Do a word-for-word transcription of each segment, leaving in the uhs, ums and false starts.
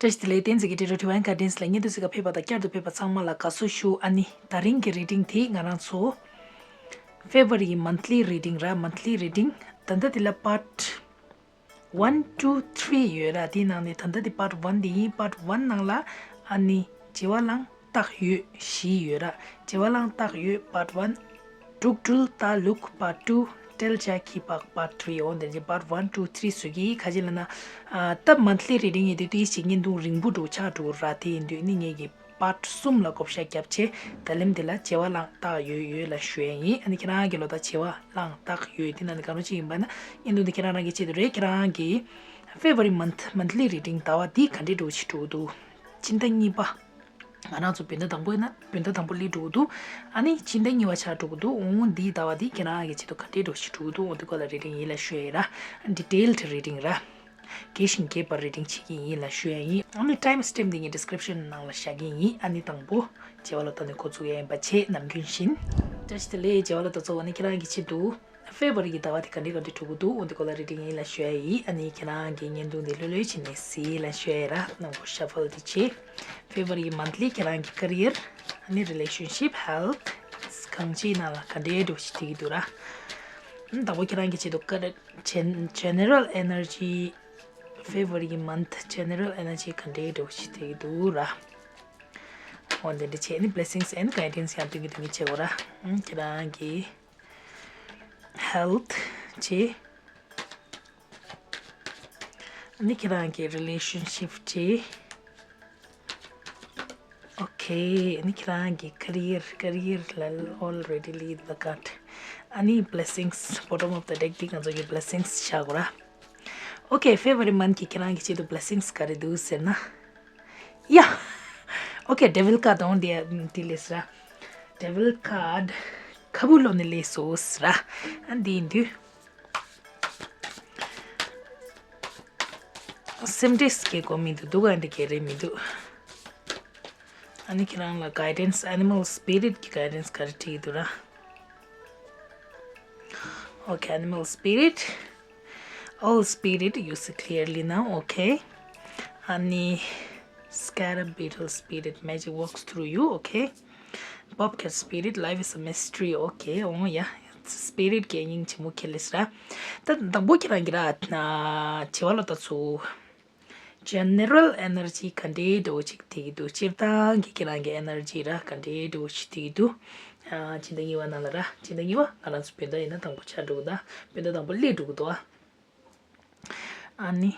བཀྲ་ཤིས་བདེ་ལེགས། བསྟན་འཛིན་གྱི་ཊེ་རོ་ཌི་ཝའིན་གྷའི་ཌེན་སི་ལ་བརྙན་ཐུང་གཟིགས་ག་ཕེབས་པ་དང་བསྐྱར་དུ་ཕེབས་པ་ཚང་མ་ལ་དགའ་བསུ་ཞུ། ཨ་ནི་ད་རིང་གི་རི་ཌིང་དེ་ང་རང་ཚོ་ཕེབ་རུ་ཝ་རི་མན་ཐི་ལི་རི་ཌིང་ར། མན་ཐི་ལི་རི་ཌིང་ད་ལྟ་དེ་ལ་པཱརཊ་ཝན་ཊུ་ཐི་རི་ཡོད་ར། དེའི་ནང་ནས་ད་ལྟ་དེ་པཱརཊ་ཝན་དེ་ཡིན། པཱརཊ་ཝན་ནང་ལ་ཨ་ནི་བྱེ་བ་གླང་སྟག་ཡོས་བཞི་ཡོད་ར། བྱེ་བ་གླང་སྟག་ཡོས་པཱརཊ་ཝན། འབྲུག་སྦྲུལ་རྟ་ལུག་པཱརཊ་ཊུ། སྤྲེལ་བྱ་ཁྱི་ལྤགས་པཱརཊ་ཐི་རི། འོ་དེ་བཞིན་པཱརཊ་ཝན་ཊུ་ཐི་རི་བཟོ་གི། ཁ་ཅིག་ལ་ན་ཨ་ད་མན་ཐི་ལི་རི་ཌིང་ཡིན་དུས་དེའི་ཞིག་བརྙན་ཐུང་རིང་པོ་འདྲ་བོ་ཆགས་འགྲོ་གི་ར། དེ་ཡིན་དུས་ནི་ངེད་ཀྱིས་པཱརཊ་གསུམ་ལ་བགོ་བཤའ་བརྒྱབ་བྱས། ད་ལན་དེ་ལ་བྱེ་བ་གླང་སྟག་ཡོས་ཡོས་ལ་ཞུ་ཡ་ཡིན། ཨ་ནི་ཁྱེད་རང་གི་ལོ་ད་བྱེ་བ་གླང་སྟག་ཡོས་དེ་ནང་ནས་གང་རུང་ཅིག་ཡིན་པ་ན་བརྙན་ཐུང་དེ་ཁྱེད་རང་རང་གི་ཆེད་དུ་རེད། ཁྱེད་རང་གི་ཕེབ་རུ་ཝ་རི་མན་ཐི་མན་ཐི་ལི་རི་ཌིང་ཟླ་བ་འདི་ག་འདྲའི་འདྲ་བོ་ཞིག་འགྲོ་གི་འདུག་སྤྱི་ཟླ་གཉིས་པ། ང་རང་ཚོ་བོད་ཟླ་དང་པོ་ཡིན་ན་བོད་ཟླ་དང་པོ་སླེབས་འགྲོ་གི་འདུག་ཨ་ནི་སྤྱི་ཟླ་གཉིས་པ་ཆགས་འགྲོ་གི་འདུག་འོ་འདིའི་ཟླ་བ་འདི་ཁྱེད་རང་གི་ཆེད་དུ་ག་འདྲའི་འདྲ་བོ་ཞིག་འགྲོ་གི་འདུག་འོ་འདི་སྐོར་ལ་རི་ཌིང་ཡིན་ལ་ཞུ་ཡ་ཡིན་ར། ཌི་ཊེལ་ཌི་རི་ཌིང་ར། རྒྱས་ཤིང་རྒྱས་པར་རི་ཌིང་བྱེད་ཀྱི་ཡིན་ལ་ཞུ་ཡ་ཡིན། ཨ་ནི་ཊའིམ་སི་ཊེམ་འདི་ངས་ཌི་སི་ཀི་རིབ་ཤན་ནང་ལ་བཞག་གི་ཡིན། ཨ་ནི་དང་པོ་བྱེ་བ་ལོ་ད་ནས་འགོ་ཚུགས་ཡ་ཡིན་པ་བྱས། ནམ་རྒྱུན་བཞིན། བཀྲ་ཤིས་བདེ་ལེགས། བྱེ་བ་ལོ་ད་ཚོ་བ་ནི་ཁྱེད་རང་གི་ཆེད་དུ། ཕེབ་རུ་ཝ་རི་གི་ཟླ་བ་དེ་ག་འདྲ་ག་འདྲ་འགྲོ་གི་འདུག་འོ་འདི་སྐོར་ལ་རི་ཌིང་ཡིན་ལ་ཞུ་ཡ་ཡིན། ཨ་ནི་ཁྱེད་རང་གི་བརྙན་ཐུང་འདི་ལྷོད་ལྷོད་བྱས་ནས་གཟིགས་ལ་ཞུ་ཡ་ཡིན་ར། ནང་གོ་ཤ་ཕལ་དེ་བྱས། ཕེབ་རུ་ཝ་རི་གི་མན་ཐི་ལི་ཁྱེད་རང་གི་ཀེ་རི་ཡར། ཨ་ནི་རི་ལེ་ཤན་ཤིབ། ཧེལ་ཐི། གང་ཅིའི་ནང་ལ་ག་འདྲའི་འདྲ་བོ་ཞིག་བསྡད་ཀྱི་འདུག་ར། ཨ་ནི་དང་པོ་ཁྱེད་རང་གི་ཆེད་དུ་ཀེ་རི་ཇེ་ནེ་རལ་ཨེ་ནར་ཇི། ཕེབ་རུ་ཝ་རི་གི་མན་ཐི་ཇེ་ནེ་རལ་ཨེ་ནར་ཇི་ག་འདྲའི་འདྲ་བོ་ཞིག་བསྡད་ཀྱི་འདུག་ར། འོ་འདི་འདྲ་བྱས་ནི་བྷི་ལེ་སིང་སི་ཨེན་ཌི་གྷའི་ཌེན་སི་ཡང་སྟོན་གྱི་སྟོན་གྱི་བྱེད་དགོས་ར། ཨ་ནི་ཁྱེད་རང་གི་ཧེལ་ཐི་བྱས། ཨ་ནི་ཁྱེད་རང་གི་རི་ལེ་ཤན་ཤིབ་བྱས། ཨོ་ཁེ། ཨ་ནི་ཁྱེད་རང་གི་ཀེ་རི་ཡར། ཀེ་རི་ཡར་ལ་ཨོལ་རེ་ཌི་ལིཌ་ཛ་ཀཱཌ། ཨ་ནི་བྷི་ལེ་སིང་སི། བྷོ་ཊམ་ཨོཕ་ཛ་ཌེག་འདི་ང་ཚོ་གི་བྷི་ལེ་སིང་སི་བཞག་དགོས་ར། ཨོ་ཁེ། ཕེབ་རུ་ཝ་རི་མན་ཐི་གི་ཁྱེད་རང་གི་ཆེད་དུ་བྷི་ལེ་སིང་སི་ག་རེ་འདུག་ཟེར་ན། ཡ། ཨོ་ཁེ། ཌེ་ཝིལ་ཀཱཌ་འོང་དེ་དེ་སླེབས་ར། ཌེ་ཝིལ་ཀཱཌ་ཁ་བུ་ལོ་ནས་སླེབས་སོང་ར། ཨ་འདི་ཡིན་དུས། སེམས་ཁྲལ་སྐྱེ་དགོས་མི་འདུག་འདུག་ག་འདི་ག་རེ་མི་འདུག་ཨ་ནི་ཁྱེད་རང་ལ་གྷའི་ཌེན་སི། ཨེ་ནི་མལ་སི་པི་རིཊ་གི་གྷའི་ཌེན་སི་ག་རེ་བྲིས་འདུག་ར། Okay, animal spirit. All spirit, you see clearly now, okay? ཨ་ནི། Scarab beetle spirit, magic works through you, okay? Bobcat spirit, life is a mystery, okay? Oh, yeah. སི་པི་རིཊ་གི་སྙིང་རྗེ་མོ་ཁྱེར་ལེ་སི་ར། ད་དང་པོ་ཁྱེད་རང་གི་ར། ཨ། བྱེ་བ་ལོ་ད་ཚོ། ཇེ་ནེ་རལ་ཨེ་ནར་ཇི་ག་འདྲའི་འདྲ་བོ་ཅིག་བསྡད་ཀྱི་འདུག་སྤྱིར་བཏང་གི་ཁྱེད་རང་གི་ཨེ་ནར་ཇི་ར་ག་འདྲའི་འདྲ་བོ་ཞིག་བསྡད་ཀྱི་འདུག་ཨ། སྤྱི་ཟླ་གཉིས་པ་ནང་ལ་ར། སྤྱི་ཟླ་གཉིས་པ་ང་རང་ཚོ་བོད་ཟླ་ཡིན་ན་དང་པོ་ཆགས་འགྲོ་གི་འདུག་བོད་ཟླ་དང་པོ་སླེབས་འགྲོ་གི་འདུག་ཨ། ཨ་ནི།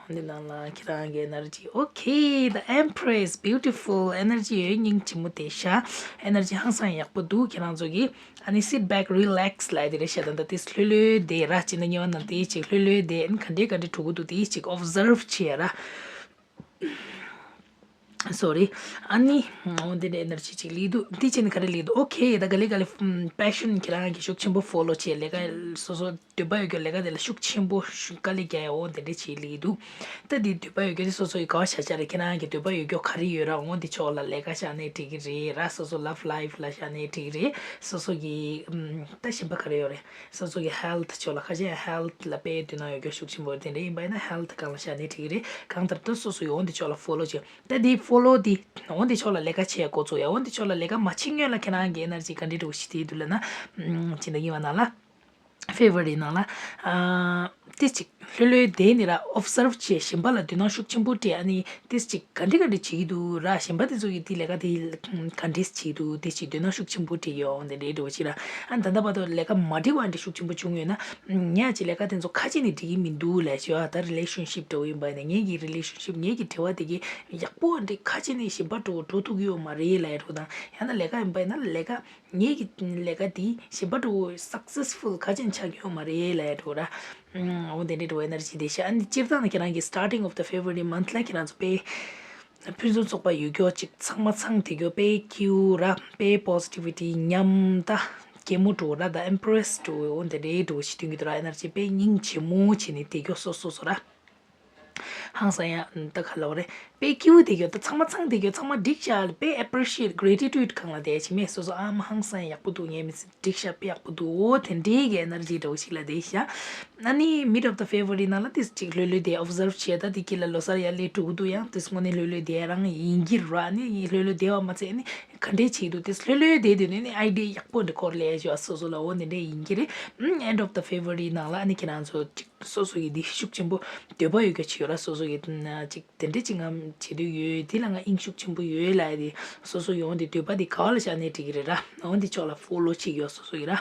འོ་འདི་ནང་ལ་ཁྱེད་རང་གི་ཨེ་ནར་ཇི། Okay, the Empress, beautiful. ཨེ་ནར་ཇི་ཡོད། སྙིང་རྗེ་མོ་དེ་ཤ། ཨེ་ནར་ཇི་ཧང་སང་ཡག་པོ་འདུག་ཁྱེད་རང་ཚོ་གི། ཨ་ནི་sit back, relax ལབ་དེ་རེད་ཤག་ད་ལྟ་དེ་ལྷོད་ལྷོད་བསྡད་ར། སྤྱི་ཟླ་གཉིས་པ་ནང་དེ་ཅིག་ལྷོད་ལྷོད་བསྡད། ཨ་ནི་ག་འདྲས་ག་འདྲས་འགྲོ་གི་འདུག་དེ་ཅིག་ཨོབ་ཛརབ་བྱེད་ཡ་ར། སོ་རི། ཨ་ནི། འོ་འདི་འདྲའི་ཨེ་ནར་ཇི་ཅིག་སླེབས་འདུག་འདི་བྱས་ནས་ག་རེ་སླེབས་འདུག Okay, ད་ག་ལེ་ག་ལེ། ཨམ། པེ་ཤོན་ཁྱེད་རང་གི་ཤུགས་ཆེན་པོ་ཕོ་ལོ་བྱེད། ལས་ཀ་སོ་སོ། འདོད་པ་ཡོད་རྒྱུ་ལས་ཀ་དེ་ལ་ཤུགས་ཆེན་པོ་ཤུགས་དཀའ་ལས་རྒྱག་ཡ། འོ་དེ་འདྲ་བྱེད་ལེ་འདུག་ད་དེ་འདོད་པ་ཡོད་རྒྱུ་དེ་སོ་སོ་ཡི་དགའ་བ་བྱ་བྱ་རེད། ཁྱེད་རང་གི་འདོད་པ་ཡོད་རྒྱུ་ག་རེ་ཡོད་ར། འོ་དེ་ཕྱོགས་ལ་ལས་ཀ་བཞག་ནའི་འགྲིག་གི་རེད་ར། སོ་སོ་ལབ་ལའིཕ་ལ་བཞག་ནའི་འགྲིག་གི་རེད། སོ་སོ་གི་ཨམ། ད་གཞན་པ་ག་རེ་ཡོད་རེད། སོ་སོ་གི་ཧེལ་ཐི་ཕྱོགས་ལ། ཁ་ཤས་ཧེལ་ཐི་ལ་དཔེ་དོ་སྣང་ཡོད་རྒྱུ་ཤུགས་ཆེན་པོ་རེད། དེ་འདྲ་ཡིན་པ་ཡིན་ན་ཧེལ་ཐི་སྒང་ལ་བཞག་ནའི་འགྲིག་གི་རེད། གང་ལྟར་ད་སོ་སོ་ཡི་འོ་དེ་ཕྱོགས་ལ་ཕོ་ལོ་བྱེད། ད་དེ་ཕོ་ལོ་དེ་འོ་དེ་ཕྱོགས་ལ་ལས་ཀ་བྱེད་འགོ་ཚུགས་ཡ། འོ་དེ་ཕྱོགས་ལ་ལས་ཀ་མ་བྱེད་སྔོན་ལ་ཁྱེད་རང་གི་ཨེ་ནར་ཇི་ག་འདྲའི་འདྲ་བོ་ཞིག་དེ་འདུག་ལབ་ན། ཨམ། སྤྱི་ཟླ་གཉིས་པ་ནང་ལ། ཕེབ་རུ་ཝ་རི་ནང་ལ། ཨ། ཏིས་ཅིག་ལྷོད་ལྷོད་བསྡད་ནས་ར་ཨོབ་ཛརབ་བྱས། གཞན་པ་ལ་དོ་སྣང་ཤུགས་ཆེན་པོ་སྤྲད། ཨ་ནི་ཏིས་ཅིག་ག་འདྲ་ག་འདྲ་བྱེད་ཀྱི་འདུག་ར། གཞན་པ་དེ་ཚོ་གིས་དེ་ལས་ཀ་དེ་ག་འདྲ་བྱེད་ཀྱི་འདུག་དེ་ཅིག་དོ་སྣང་ཤུགས་ཆེན་པོ་སྤྲད་ཡོང་། དེ་འདྲའི་འདྲ་བོ་ཅིག་ར། ཨ་ནི་ད་ལྟ་བར་དུ་ལས་ཀ་མ་འགྲིག་པ་འདྲ་ཤུགས་ཆེན་པོ་བྱུང་ཡོད་ན། ངས་ཅིག་ལས་ཀ་དེ་ཚོ་ཁ་ཕྱེ་ནས་འགྲིག་གི་མི་འདུག་ལབ་ཤོག་ཨ། ད་རི་ལེ་ཤན་ཤིབ་འདྲ་བོ་ཡིན་པ་ཡིན་ན། ངེད་ཀྱི་རི་ལེ་ཤན་ཤིབ། ངེད་ཀྱི་འབྲེལ་བ་དེ་གི་ཡག་པོ་འདྲ་ཁ་ཕྱེ་ནས་གཞན་པ་འགྲོ་འགྲོ་ཐུབ་ཀྱི་ཡོད་མ་རེད་ལབ་ཡ་འདྲ་བོ་དང་། ཡང་ན་ལས་ཀ་ཡིན་པ་ཡིན་ན་ལས་ཀ་ངེད་ཀྱི་ལས་ཀ་འདི་གཞན་པ་འདྲ་བོ་སག་སེ་སི་ཕུལ་ཁ་ཅན་ཆགས་ཀྱི་ཡོད་མ་རེད་ལབ་ཡ་འདྲ་བོ་ར། ཨུམ། འོ་དེ་འདྲའི་འདྲ་བོ་ཨེ་ནར་ཇི་དེ་ཤ། ཨ་ནི་སྤྱིར་བཏང་ནི་ཁྱེད་རང་གི་starting of the February month ལ་ཁྱེད་རང་ཚོ་དཔེ་ཕུན་སུམ་ཚོགས་པ་ཡོད་རྒྱུ་ཅིག་ཚང་མ་ཚང་བསྡད་རྒྱུ། དཔེ་སྐྱིད་པོ་ར། དཔེ་པོ་སི་ཊི་བི་ཊི་ཉམས། ད་གད་མོ་འདྲ་བོ་ར། ད་ཨེམ་པི་རེ་སི་འདྲ་བོ། འོ་དེ་འདྲའི་འདྲ་བོ་ཞིག་སྟོན་གྱི་འདུག་ར། ཨེ་ནར་ཇི་དཔེ་སྙིང་རྗེ་མོ་བྱས་ནས་བསྡད་རྒྱུ་སོ་སོ་སོ་ར། ཧང་སང་ཡ་ད་ག་ལབ་རེད། དཔེ་སྐྱིད་པོ་དེ་གྱོ་ད་ཚང་མ་ཚང་དེ་གྱོ་ཚང་མ་འགྲིག་ཤག་དཔེ་appreciate gratitude གང་ལ་དེ་བྱེད་མེད་སོ་སོ་ཨ་མ་ཧང་སང་ཡག་པོ་འདུག་ངས་མི་ཚེ་འགྲིག་ཤག་དཔེ་ཡག་པོ་འདུག་འོ་དེ་འདྲའི་གི་energy འདྲ་བོ་ཞིག་ལ་དེ་ཤག་ཨ་ནི་mid of the February ནང་ལ་དེ་ཅིག་ལྷོད་ལྷོད་དེ་observe བྱས་ད་དེ་དཀྱིལ་ལ་ལོ་གསར་ཡར་སླེབས་འགྲོ་གི་འདུག་ཡང་དེ་སྔོན་ནས་ལྷོད་ལྷོད་དེ་རང་ཡིན་གྱི་ར་ཨ་ནི་ལྷོད་ལྷོད་དེ་བ་མ་ཚད་ཨ་ནི་ག་འདྲས་བྱེད་འདུག་དེ་ལྷོད་ལྷོད་དེ་དེ་ནས་ཨ་ནི་idea ཡག་པོ་འདྲ་སྐོར་ལས་ཞུ་བ་སོ་སོ་ལ་འོ་དེ་འདྲས་ཡིན་གྱི་རེད། ཨ་end of the February ནང་ལ་ཨ་ནི་ཁྱེད་རང་ཚོ་ཅིག་སོ་སོ་ཡི་དེ་ཤུགས་ཆེན་པོ་འདོད་པ་ཡོད་རྒྱུ་ཅིག་ཡོད་ར་སོ་སོ་ཡི་ཅིག་དེ་འདྲ་ཅིག་ངམ་བྱེད་འདོད་ཡོད་དེ་ལ་ང་དབྱིངས་ཤུགས་ཆེན་པོ་ཡོད་ལ་དེ་སོ་སོ་ཡོང་དེ་འདོད་པ་དེ་ག་བ་ལ་བཞག་ནས་འགྲིག་གི་རེད་ར། འོན་དེ་ཕྱོགས་ལ་follow བྱེད་ཡོད་སོ་སོ་ཡི་ར།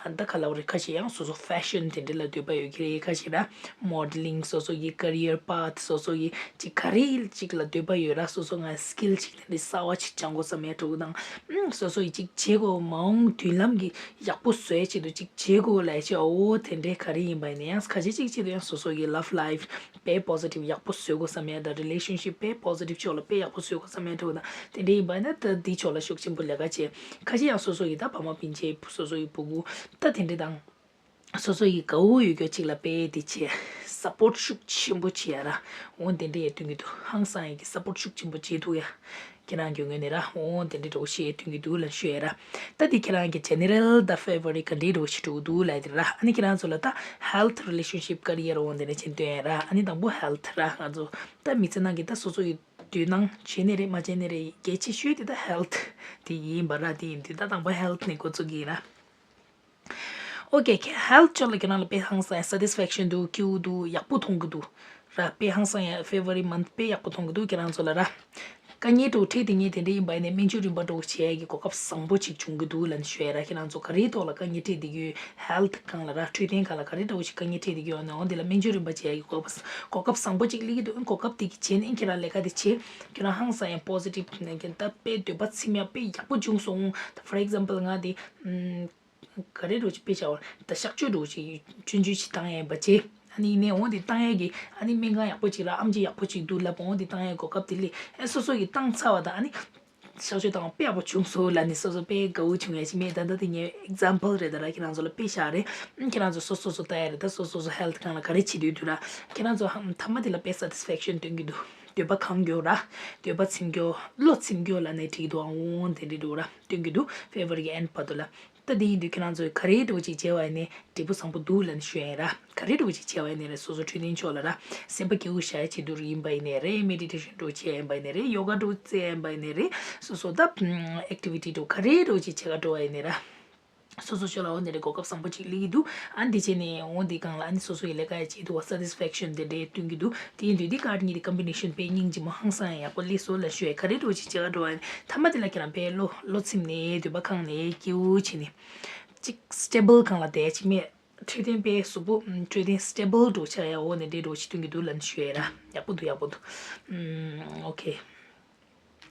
ད་ག་ལབ་རེད། ཁ་ཤས་ཡང་སོ་སོ་fashion དེ་འདྲ་ལ་འདོད་པ་ཡོད་ཀྱི་རེད། ཁ་ཤས་ར་modeling སོ་སོ་ཡི་career path སོ་སོ་ཡི་ཅིག་ག་རེ་ཅིག་ལ་འདོད་པ་ཡོད་ར། སོ་སོ་ང་skill ཅིག་དེ་འདྲ་གསར་བ་ཅིག་སྦྱང་དགོས་བསམ་ཡ་འདྲ་བོ་དང་སོ་སོ་ཡི་ཅིག་བྱེད་དགོས་མ་འོངས་མདུན་ལམ་གྱི་ཡག་པོ་བཟོས་བྱེད་དུ་ཅིག་བྱེད་དགོས་ལབ་བྱས་འོ་དེ་འདྲའི་ག་རེ་ཡིན་པ་ཡིན་ན་ཡང་ཁ་ཤས་ཅིག་བྱེད་དུ་ཡང་སོ་སོ་ཡི་love life དཔེ་positive ཡག་པོ་བཟོ་དགོས་བསམ་ཡ་དང་relationship དཔེ་positive ཕྱོགས་ལ་དཔེ་ཡག་པོ་བཟོ་དགོས་བསམ་ཡ་འདྲ་བོ་དང་དེ་འདྲ་ཡིན་པ་ཡིན་ན་ད་འདི་ཕྱོགས་ལ་ཤུགས་ཆེན་པོ་ལས་ཀ་བྱེད། ཁ་ཤས་ཡང་སོ་སོ་ཡི་ད་ཕ་མ་སྤུན་མཆེད་སོ་སོ་ཡི་ཕྲུ་གུ་ད་དེ་འདྲ་དང་། སོ་སོ་ཡི་དགའ་བོ་ཡོད་རྒྱུ་ཅིག་ལ་དཔེ་དེ་བྱས་support ཤུགས་ཆེན་པོ་བྱེད་ཡ་ར། འོ་དེ་འདྲ་ཡ་སྟོན་གྱི་འདུག་ཧང་སང་ཡ་གི་support ཤུགས་ཆེན་པོ་བྱེད་ཐུབ་ཡ། ཁྱེད་རང་གི་ངོས་ནས་ར་འོ་དེ་འདྲ་འདྲ་བོ་ཞེས་སྟོན་གྱི་འདུག་ལ་ཞུ་ཡ་ར། ད་དེ་ཁྱེད་རང་གི་general ད་February ག་འདྲའི་འདྲ་བོ་ཞིག་འགྲོ་གི་འདུག་ལ་དེ་ར། ཨ་ནི་ཁྱེད་རང་ཚོ་ལ་ད་health relationship career འོ་དེ་འདྲ་ཅན་སྟོན་ཡ་ར། ཨ་ནི་དང་པོ་health ར། ང་ཚོ་ད་མི་ཚེ་ནང་གི་ད་སོ་སོ་ཡི་དུས་ནང་བྱས་ནས་རེད་མ་བྱས་ནས་རེད་གལ་ཆེ་ཤོས་དེ་ད་health དེ་ཡིན་པ་ར། དེ་ཡིན་དུས་ད་དང་པོ་health ནས་འགོ་བཙུགས་ཀྱི་ཡིན་ར། ཨོ་ཀེ་ཁེ་health ཕྱོགས་ལ་ཁྱེད་རང་ལ་དཔེ་ཧང་སང་ཡ་satisfaction འདུག་སྐྱིད་པོ་འདུག་ཡག་པོ་མཐོང་གི་འདུག་ར། དཔེ་ཧང་སང་ཡ་February month དཔེ་ཡག་པོ་མཐོང་གི་འདུག་ཁྱེད་རང་ཚོ་ལ་ར། དཀའ་ངལ་འདྲ་བོ་འཕྲད་དེ་ངས་དེ་འདྲ་ཡིན་པ་ཡིན་ནའི་སྨན་བཅོས་རིམ་པ་འདྲ་བོ་བྱེད་ཡ་གི་གོ་སྐབས་བཟང་པོ་ཅིག་བྱུང་གི་འདུག་ལབ་ནས་ཞུ་ཡ་ར། ཁྱེད་རང་ཚོ་ག་རེའི་ཐོག་ལ་དཀའ་ངལ་འཕྲད་བསྡད་ཀྱི་ཡོད། health སྒང་ལ་ར་འཕྲོད་བསྟེན་སྒང་ལ་ག་རེ་འདྲ་བོ་ཞིག་དཀའ་ངལ་འཕྲད་བསྡད་ཀྱི་ཡོད་ན་འོ་འདི་ལ་སྨན་བཅོས་རིམ་པ་བྱེད་ཡ་གི་གོ་སྐབས་གོ་སྐབས་བཟང་པོ་ཅིག་སླེབས་ཀྱི་འདུག་གོ་སྐབས་དེ་གི་བྱས་ནས་ཁྱེད་རང་ལས་ཀ་དེ་བྱེད། ཁྱེད་རང་ཧང་སང་ཡ་positive ནས་ཀྱང་ད་དཔེ་འདོད་པ་ཚིམ་ཡ་དཔེ་ཡག་པོ་བྱུང་སོང་། For example ང་དེ་ཨམ། ག་རེ་འདྲ་བོ་ཅིག་དཔེ་བྱ་བ་ད་གཤག་བཅོས་འདྲ་བོ་ཅིག་ཆུང་ཆུང་ཅིག་བཏང་ཡས་པ་བྱས། ཨ་ནི་ཡིན་ནའི་འོ་འདི་བཏང་ཡས་ཀྱི་ཨ་ནི་སྨན་ཁང་ཡག་པོ་ཅིག་ལ་ཨེམ་ཆི་ཡག་པོ་ཅིག་འདུག་ལབ་འོ་འདི་བཏང་ཡས་གོ་སྐབས་དེ་སླེབས། ཨེ་སོ་སོ་ཡིས་བཏང་ཚར་བ་དང་ཨ་ནི་གཤག་བཅོས་བཏང་བ་དཔེ་ཡག་པོ་བྱུང་སོང་ལབ་ནས་སོ་སོ་དཔེ་དགའ་བོ་བྱུང་ཡས་ཅིག་མེད། ད་ལྟ་དེ་ངའི་example རེད། ད་ར་ཁྱེད་རང་ཚོ་ལ་དཔེ་བཞག་རེད། ཨ་ཁྱེད་རང་ཚོ་སོ་སོ་སོ་ལྟ་ཡས་རེད། ད་སོ་སོ་སོ་health སྒང་ལ་ག་རེ་བྱེད་འདོད་འདུག་ར། ཁྱེད་རང་ཚོ་ཧམ་མཐའ་མ་དེ་ལ་དཔེ་satisfaction སྟོན་གྱི་འདུག་འདོད་པ་ཁེངས་རྒྱུ་ར། འདོད་པ་ཚིམ་རྒྱུ་བློ་ཚིམ་རྒྱུ་ལབ་ནས་འགྲིག་འདུག་འོ་འདི་འདྲ་འདུག་ར་སྟོན་གྱི་འདུག February གི་end བར་དུ་ལ། ད་དེ་ཡིན་དུས་ཁྱེད་རང་ཚོས་ག་རེ་འདྲ་བོ་ཅིག་བྱས་པ་ཡིན་ནའི་འབྲས་བུ་བཟང་པོ་འདུག་ལབ་ནས་ཞུ་ཡ་ཡིན་ར། ག་རེ་འདྲ་བོ་ཅིག་བྱས་པ་ཡིན་ནའི་རེད། སོ་སོ་འཕྲོད་བསྟེན་ཕྱོགས་ལ་ར་སེམས་པ་སྐྱིད་པོ་བཞག་ཡ་བྱེད་དུ་ཡིན་པ་ཡིན་ནའི་རེད། meditation འདྲ་བོ་བྱས་ཡིན་པ་ཡིན་ནའི་རེད། yoga འདྲ་བོ་རྩེ་ཡིན་པ་ཡིན་ནའི་རེད། སོ་སོ་ད་activity འདྲ་བོ་ག་རེ་འདྲ་བོ་ཅིག་བྱེད་ག་འགྲོ་བ་ཡིན་ནའི་ར། སོ་སོ་ཕྱོགས་ལ་འོ་འདི་འདྲའི་གོ་སྐབས་བཟང་པོ་ཅིག་སླེབས་ཀྱི་འདུག་ཨ་འདི་བྱས་ནས་འོ་འདི་སྒང་ལ་ཨ་ནི་སོ་སོ་ཡི་ལས་ཀ་ཡ་བྱེད་ཐུབ་པ་satisfaction དེ་འདྲའི་སྟོན་གྱི་འདུག་དེ་ཡིན་དུས་འདི་card གཉིས་དེ་combination དཔེ་སྙིང་རྗེ་མོ་ཧང་སང་ཡག་པོ་སླེབས་སོང་ལབ་ཞུ་ཡ། ག་རེ་འདྲ་བོ་ཅིག་བྱེད་ག་འགྲོ་བ་ཡིན་མཐའ་མ་དེ་ལ་ཁྱེད་རང་དཔེ་བློ་བློ་ཚིམ་ནས་འདོད་པ་ཁེངས་ནས་སྐྱིད་པོ་བྱས་ནས་ཅིག་stable སྒང་ལ་བསྡད་ཅིག་མེད། འཕྲོད་བསྟེན་དཔེ་གཟུགས་པོ་འཕྲོད་བསྟེན་stable འདྲ་བོ་ཆགས་ཡ་འོ་འདི་འདྲའི་འདྲ་བོ་ཅིག་སྟོན་གྱི་འདུག་ལབ་ནས་ཞུ་ཡ་ར། ཡག་པོ་འདུག་ཡག་པོ་འདུག་ཨོ་ཁེ།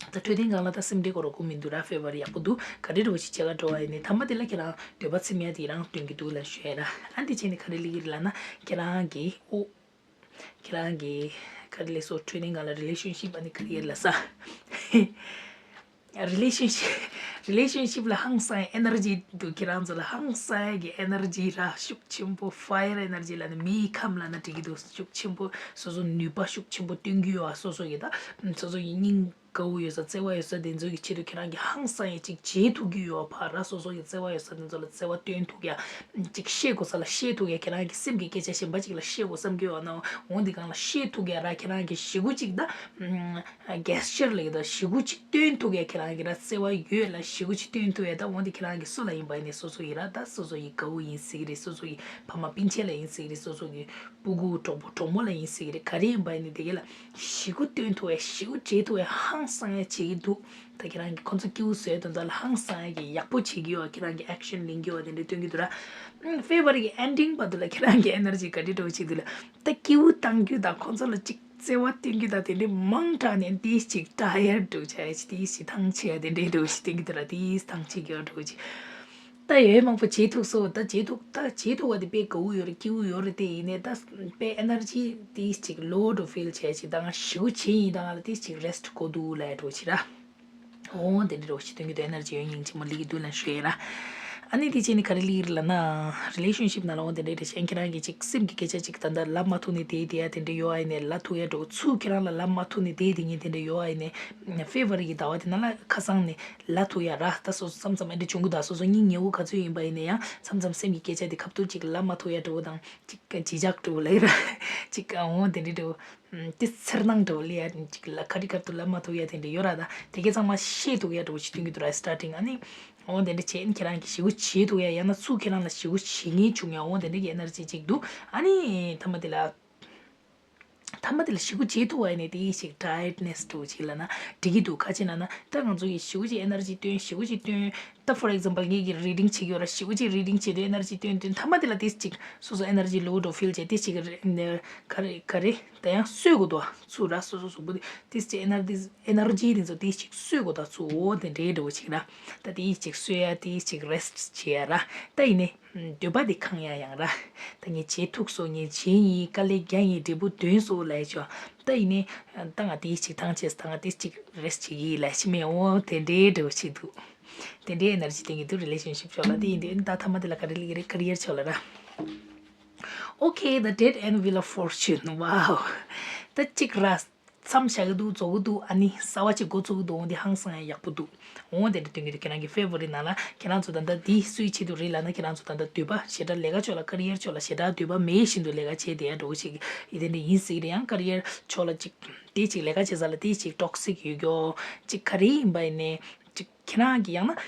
ད་འཕྲོད་བསྟེན་སྒང་ལ་ད་སེམས་ཁྲལ་དགོས་རོགས་མི་འདུག་ར། February ཡག་པོ་འདུག་ག་རེ་འདྲ་བོ་ཞིག་བྱེད་ག་འགྲོ་བ་ཡིན་ནའི་མཐའ་མ་དེ་ལ་ཁྱེད་རང་འདོད་པ་ཚིམ་ཡ་དེ་རང་སྟོན་གྱི་འདུག་ལབ་ཞུ་ཡ་ར། ཨ་འདི་བྱས་ནས་ག་རེ་སླེབས་ཀྱི་རེད་ལབ་ན་ཁྱེད་རང་གི་ཨོ། ཁྱེད་རང་གི་ག་རེ་ལབ་སོ་འཕྲོད་བསྟེན་སྒང་ལ་relationship ཨ་ནི་career ལ་ས། relationship relationship ལ་ཧང་སང་energy འདུག་ཁྱེད་རང་ཚོ་ལ་ཧང་སང་གི་energy ར་ཤུགས་ཆེན་པོ་fire energy ལབ་ན་མེའི་ཁམས་ལབ་ན་འགྲིག་གི་འདུག་ཤུགས་ཆེན་པོ་སོ་སོ་ནུས་པ་ཤུགས་ཆེན་པོ་སྟོན་གྱི་ཡོད་ཨ། སོ་སོ་ཡི་ད་སོ་སོ་ཡི་སྙིང་དགའ་བོ་ཡོད་ས་བརྩེ་བ་ཡོད་ས་དེ་ཚོ་གི་ཆེད་དུ་ཁྱེད་རང་གི་ཧང་སང་ཡ་ཅིག་བྱེད་ཐུབ་ཀྱི་ཡོད་ཕ་ར། སོ་སོ་ཡི་བརྩེ་བ་ཡོད་ས་དེ་ཚོ་ལ་བརྩེ་བ་སྟོན་ཐུབ་ཡ་ཅིག་བཤད་དགོས་ས་ལ་བཤད་ཐུབ་ཡ། ཁྱེད་རང་གི་སེམས་ཀྱི་སྐད་ཆ་གཞན་པ་ཅིག་ལ་བཤད་དགོས་བསམ་གྱི་ཡོད་ན་འོ་འདི་སྒང་ལ་བཤད་ཐུབ་ཡ་ར། ཁྱེད་རང་གི་ཞེ་པོ་ཅིག་ད་gesture ལབ་ཀྱི་ད་ཞེ་པོ་ཅིག་སྟོན་ཐུབ་ཡ། ཁྱེད་རང་གི་ར་བརྩེ་བ་ཡོད་ལ་ཞེ་པོ་ཅིག་སྟོན་ཐུབ་ཡ། ད་འོ་འདི་ཁྱེད་རང་གི་སུ་ལ་ཡིན་པ་ཡིན་ནའི་སོ་སོ་ཡི་ར་ད་སོ་སོ་ཡི་དགའ་བོ་ཡིན་སྲིད་ཀྱི་རེད། སོ་སོ་ཡི་ཕ་མ་སྤུན་མཆེད་ལ་ཡིན་སྲིད་ཀྱི་རེད། སོ་སོ་གི་སྤུ་གུ་གྲོགས་པོ་གྲོགས་མོ་ལ་ཡིན་སྲིད་ཀྱི་རེད། ག་རེ་ཡིན་པ་ཡིན་ནའི་དེ་ག་ལ་ཞེ་པོ་སྟོན་ཐུབ་ཡ་ཞེ་པོ་བྱེད་ཐུབ་ཡ་ཧང་སང་ཡ་བྱེད་ཀྱི་འདུག་ད་ཁྱེད་རང་གི་ཁོང་ཚོ་སྐྱིད་པོ་བཟོས་དོན་དག་ལ་ཧང་སང་ཡ་གི་ཡག་པོ་བྱེད་ཀྱི་ཡོད། ཁྱེད་རང་གི་action ལེན་གྱི་ཡོད་དེ་འདྲ་སྟོན་གྱི་འདུག་ར། ཨ་February གི་ending བར་དུ་ལ་ཁྱེད་རང་གི་energy ག་འདྲ་འདྲ་བོ་བྱེད་འདུག་ལ། ད་སྐྱིད་པོ་བཏང་རྒྱུ་དང་ཁོང་ཚོ་ལ་ཅིག་བརྩེ་བ་སྟོན་རྒྱུ་དང་དེ་འདྲའི་མང་དྲགས་ནས་ཏིས་ཅིག་tired འདྲ་བོ་བྱ་ཡ་ཅིག་ཏིས་ཅིག་ཐང་ཆད་ཡ་དེ་འདྲའི་འདྲ་བོ་ཞིག་སྟོན་གྱི་འདུག་ར། ཏིས་ཐང་ཆད་ཀྱི་ཡོད་འདྲ་བོ་ཅིག་ད་ཡོད་མང་པོ་བྱེད་ཐུབ་སོང་། ད་བྱེད་ཐུབ་ད་བྱེད་ཐུབ་པ་དེ་དཔེ་དགའ་བོ་ཡོད་རེད། སྐྱིད་པོ་ཡོད་རེད། དེ་ཡིན་ནའི་ད་དཔེ་energy ཏིས་ཅིག་low འདྲ་བོ་feel བྱས་ཅིག་ད་ང་ཞེ་པོ་བྱས་ཡིན། ད་ང་ལ་ཏིས་ཅིག་rest དགོས་འདུག་ལབ་ཡ་འདྲ་བོ་ཅིག་ར། འོ་དེ་འདྲ་འདྲ་བོ་ཞིག་སྟོན་གྱི་འདུག energy ཡོད་སྙིང་རྗེ་མོ་སླེབས་ཀྱི་འདུག་ལབ་ཞུ་ཡ་ར། ཨ་ནི་དེ་བྱས་ནས་ག་རེ་ལབ་ཀྱི་རེད་ལབ་ན། རི་ལེ་ཤན་ཤིབ་ནང་ལ་འོ་དེ་འདྲའི་རེད་ཤག་ཁྱེད་རང་གིས་ཅིག་སེམས་ཀྱི་སྐད་ཆ་ཅིག་ད་ལྟ་ལབ་མ་ཐུབ་ནས་བསྡད་བསྡད་ཡ་དེ་འདྲ་ཡོད་ཨ་ཡིན་ནའི་ལབ་ཐུབ་ཡ་འདྲ་བོ། ཚུར་ཁྱེད་རང་ལ་ལབ་མ་ཐུབ་ནས་བསྡད་བསྡད་མཁན་དེ་འདྲ་ཡོད་ཨ་ཡིན་ནའི་ཕེབ་རུ་ཝ་རི་གི་ཟླ་བ་དེ་ནང་ལ་ཁ་སང་ནས་ལབ་ཐུབ་ཡ་ར། ད་སོ་སོ་མཚམས་མཚམས་ཨེ་འདྲ་བྱུང་གི་འདུག་སོ་སོ་སྙིང་ཉེ་བོ་ག་ཚོད་ཡིན་པ་ཡིན་ན་ཡང་མཚམས་མཚམས་སེམས་ཀྱི་སྐད་ཆ་དེ་ཁ་ཐུག་ཅིག་ལབ་མ་ཐུབ་ཡ་འདྲ་བོ་དང་། ཅིག་ཅིག་ཅག་འདྲ་བོ་ལབ་ཡ་ར། ཅིག་འོ་དེ་འདྲ་འདྲ་བོ། ཨམ། དེ་འཚེར་སྣང་འདྲ་བོ་སླེབས་ཡ་ཅིག་ལ་ཁ་རི་ཁ་ཐུག་ལབ་མ་ཐུབ་ཡ་དེ་འདྲ་ཡོད་ར། ད་དེ་གའི་ཚང་མ་ཤེས་ཐུབ་ཡ་འདྲ་བོ་ཞིག་སྟོན་གྱི་འདུག་ར། སི་ཊར་ཊིང་ཨ་ནི་འོ་དེ་འདྲ་བྱས་ནས་ཁྱེད་རང་གིས་ཞེ་པོ་བྱེད་ཐུབ་ཡ། ཡང་ན་ཚུར་ཁྱེད་རང་ལ་ཞེ་པོ་བྱེད་མཁན་བྱུང་ཡ། འོ་དེ་འདྲ་གི་ཨེ་ནར་ཇི་ཅིག་འདུག་ཨ་ནི་མཐའ་མ་དེ་ལ། མཐའ་མ་དེ་ལ་ཞེ་པོ་བྱེད་ཐུབ་པ་ཡིན་ནའི་དེ་ཞིག་ཊ་ཡར་ཌི་ནེ་སི་འདྲ་བོ་ཅིག་ལབ་ན་འགྲིག་གི་འདུག་ག་ཅི་ལབ་ན་ད་ང་ཚོ་གིས་ཞེ་པོ་ཅིག་ཨེ་ནར་ཇི་བཏོན། ཞེ་པོ་ཅིག་བཏོན། ད་for example ངེད་ཀྱིས་རི་ཌིང་བྱེད་ཀྱི་ཡོད་ར། ཞེ་པོ་ཅིག་རི་ཌིང་བྱེད་དུས་ཨེ་ནར་ཇི་བཏོན་བཏོན། མཐའ་མ་དེ་ལ་དེ་ཅིག་སོ་སོ་ཨེ་ནར་ཇི་ལོ་འདྲ་བོ་ཕིལ་བྱས། དེ་ཅིག་ག་རེ་ག་རེ་ད་ཡང་གསོས་དགོས་འདུག་ཚུར་ར། སོ་སོ་གཟུགས་པོ་དེ་དེ་ཅིག་ཨེ་ནར་ཇི་ཨེ་ནར་ཇི་དེ་ཚོ་དེ་ཅིག་གསོས་དགོས་འདུག་ཚུར། འོ་དེ་འདྲའི་འདྲ་བོ་ཅིག་ར། ད་དེ་ཅིག་གསོས་ཡ། དེ་ཅིག་རེ་སི་ཊི་བྱེད་ཡ་ར། ད་ཡིན་ནའི་འདོད་པ་དེ་ཁེངས་ཡ་ཡང་ར། ད་ངས་བྱེད་ཐུབ་སོང་། ངས་བྱས་ཡིན། དཀའ་ལས་རྒྱག་ཡིན། འབྲས་བུ་ཐོན་སོང་ལབ་ཡ་ཅིག་ད་ཡིན་ནའི་ད་ང་དེ་ཅིག་ཐང་ཆད། ད་ང་དེ་ཅིག་རེ་སི་ཊི་བྱེད་ཀྱི་ཡིན་ལབ་ཤི་མེད། འོ་དེ་འདྲའི་འདྲ་བོ་ཅིག་འདུག་དེ་འདྲའི་ཨེ་ནར་ཇི་སྟོན་གྱི་འདུག་རི་ལེ་ཤན་ཤིབ་ཕྱོགས་ལ། དེ་ཡིན་དུས་ད་མཐའ་མ་དེ་ལ་ག་རེ་ལབ་ཀྱི་རེད། ཀེ་རི་ཡར་ཕྱོགས་ལ་ར། Okay, the dead end wheel of fortune. Wow. ད་ཅིག་ར་མཚམས་བཞག་གི་འདུག་རྫོགས་ཀྱི་འདུག་ཨ་ནི་གསར་པ་ཅིག་འགོ་ཚུགས་ཀྱི་འདུག་འོ་འདི་ཧང་སང་ཡ་ཡག་པོ་འདུག་འོ་དེ་འདྲ་སྟོན་གྱི་འདུག་ཁྱེད་རང་གི་ཕེབ་རུ་ཝ་རི་ནང་ལ་ཁྱེད་རང་ཚོ་ད་ལྟ་འདི་སུའི་ཆེད་དུ་རེད་ལབ་ན། ཁྱེད་རང་ཚོ་ད་ལྟ་འདོད་པ་ཞེ་དྲག་ལས་ཀ་ཕྱོགས་ལ། ཀེ་རི་ཡར་ཕྱོགས་ལ་ཞེ་དྲག་འདོད་པ་མེད་བཞིན་དུ་ལས་ཀ་བྱས་བསྡད་ཡ་འདྲ་བོ་ཞིག་ཡིན། དེ་འདྲ་ཡིན་སྲིད་ཀྱི་རེད། ཡང་ཀེ་རི་ཡར་ཕྱོགས་ལ་ཅིག་དེ་ཅིག་ལས་ཀ་བྱེད་ས་ལ་དེ་ཅིག་ཊོག་སིག་ཡོད་རྒྱུ་ཅིག་ག་རེ་ཡིན་པ་ཡིན་ནའི་ཅིག་ཁྱེད་རང་གི་ཡང་ན་